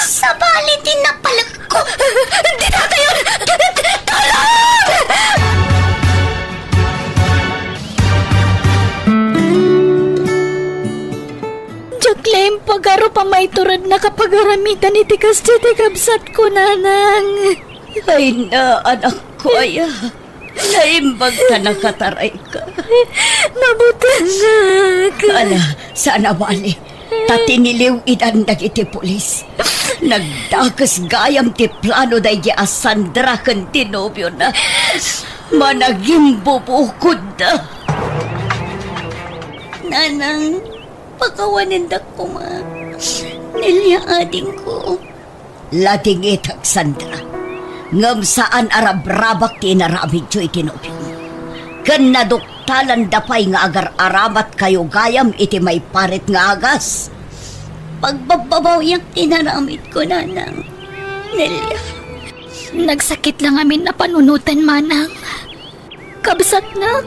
Sabali ti napalek ko. Dita kayo! Tulong! Diak laeng pagarup a maiturednak a pagaramidan iti kas ti kabsatko, Nanang. Ay na, anakko aya. Naimbag ta nakatarayka. Mabutengak. Ala, saan a bali. Ta tiniliw idan dagiti pulis. Nagdakes gayam ti plano daydi a Sandra ken ti nobiona. Managimbubukodda. Nanang, pakawanendak koma. Nelia, adingko. Ladingitek, Sandra. Ngem saan a rabrabak ti inaramidyo iti nobiom. Ken naduktalanda pay nga agar-aramatkayo gayam iti maiparit nga agas. Pagbabbabawiak ti inaramidko, Nanang. Nelia. Nagsakit la ngamin a panunoten, Manang. Kabsatnak,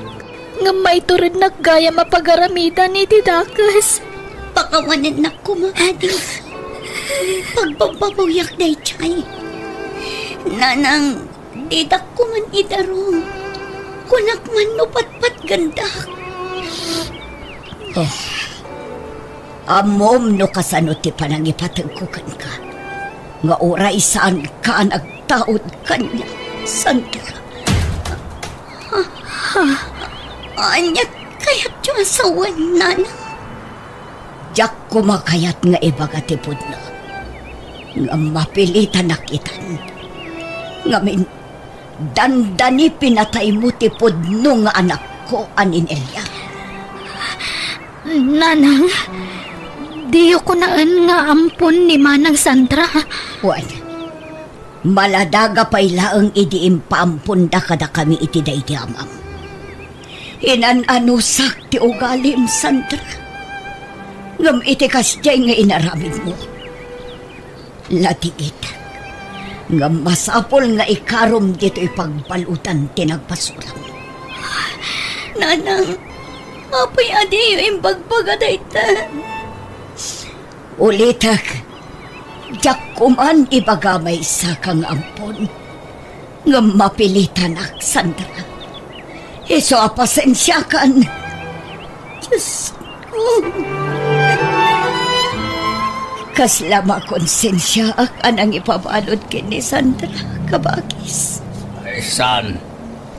ngem maiturednak gayam a pagaramidan iti dakes. Pakawanennak koma, adi. Pagbabbabawiak daydiay. Nanang, didak koman idarum. Kunak man no patpatgendak. Oh. Ammom no kasano ti panangipategko kenka, nga uray saanka a nagtaud kaniak, Sandra. Ania kayatyo a sawen, Nanang? Diak koma kayat nga ibaga ti pudno, ngem mapilitanak itan. Ngamin, dandani pinataymo ti pudno nga anakko a ni Nelia. Nanang, diyo kunaen nga ampon ni Manang Sandra. Wen, maladaga pay laeng idi impaamponda kadakami iti daydi amam. Inan-anusak ti ugalim, Sandra. Ngem iti kasdiay nga inaramidmo, latigitak. Ngem masapul nga ikarom ditoy pagbaludan ti nagbasuram. Nanang, apay a diyo imbagbaga dayta? Ulitek, diak koman ibaga maysaka nga ampon, ngem mapilitanak, Sandra. Isu a pasensiakan. Diosko. Kasla makonsensiaak a nangipabalud ken ni Sandra, kabagis. Ay, saan?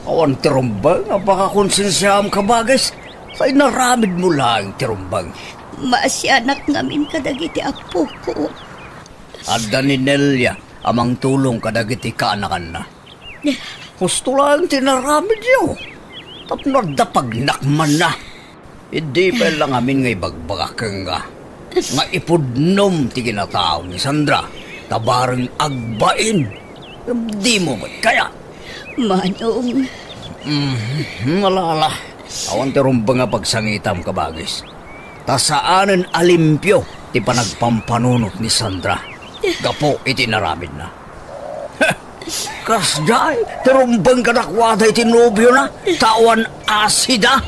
Awan ti rumbeng a pakakonsensiaam, kabagis. Sa inaramidmo laeng ti rumbeng. Maasianak ngamin kadagiti appoko. Adda ni Nelia a mangtulong kadagiti kaanakanna. Husto laeng ti inaramidyo. Tapno adda pagnakmanna. Idi pay la ngamin nga ibagbagak kenka nga ipudnom ti kinatao ni Sandra, ta bareng agbain. Ngem dimo met kayat. Manong. Mm, ala, ala. Awan ti rumbeng a pagsangitam, kabagis. Ta saanen a limpio ti panagpampanunot ni Sandra gapu iti inaramidna. Kasdiay ti rumbeng kadakuada iti nobiona, ta awan asida.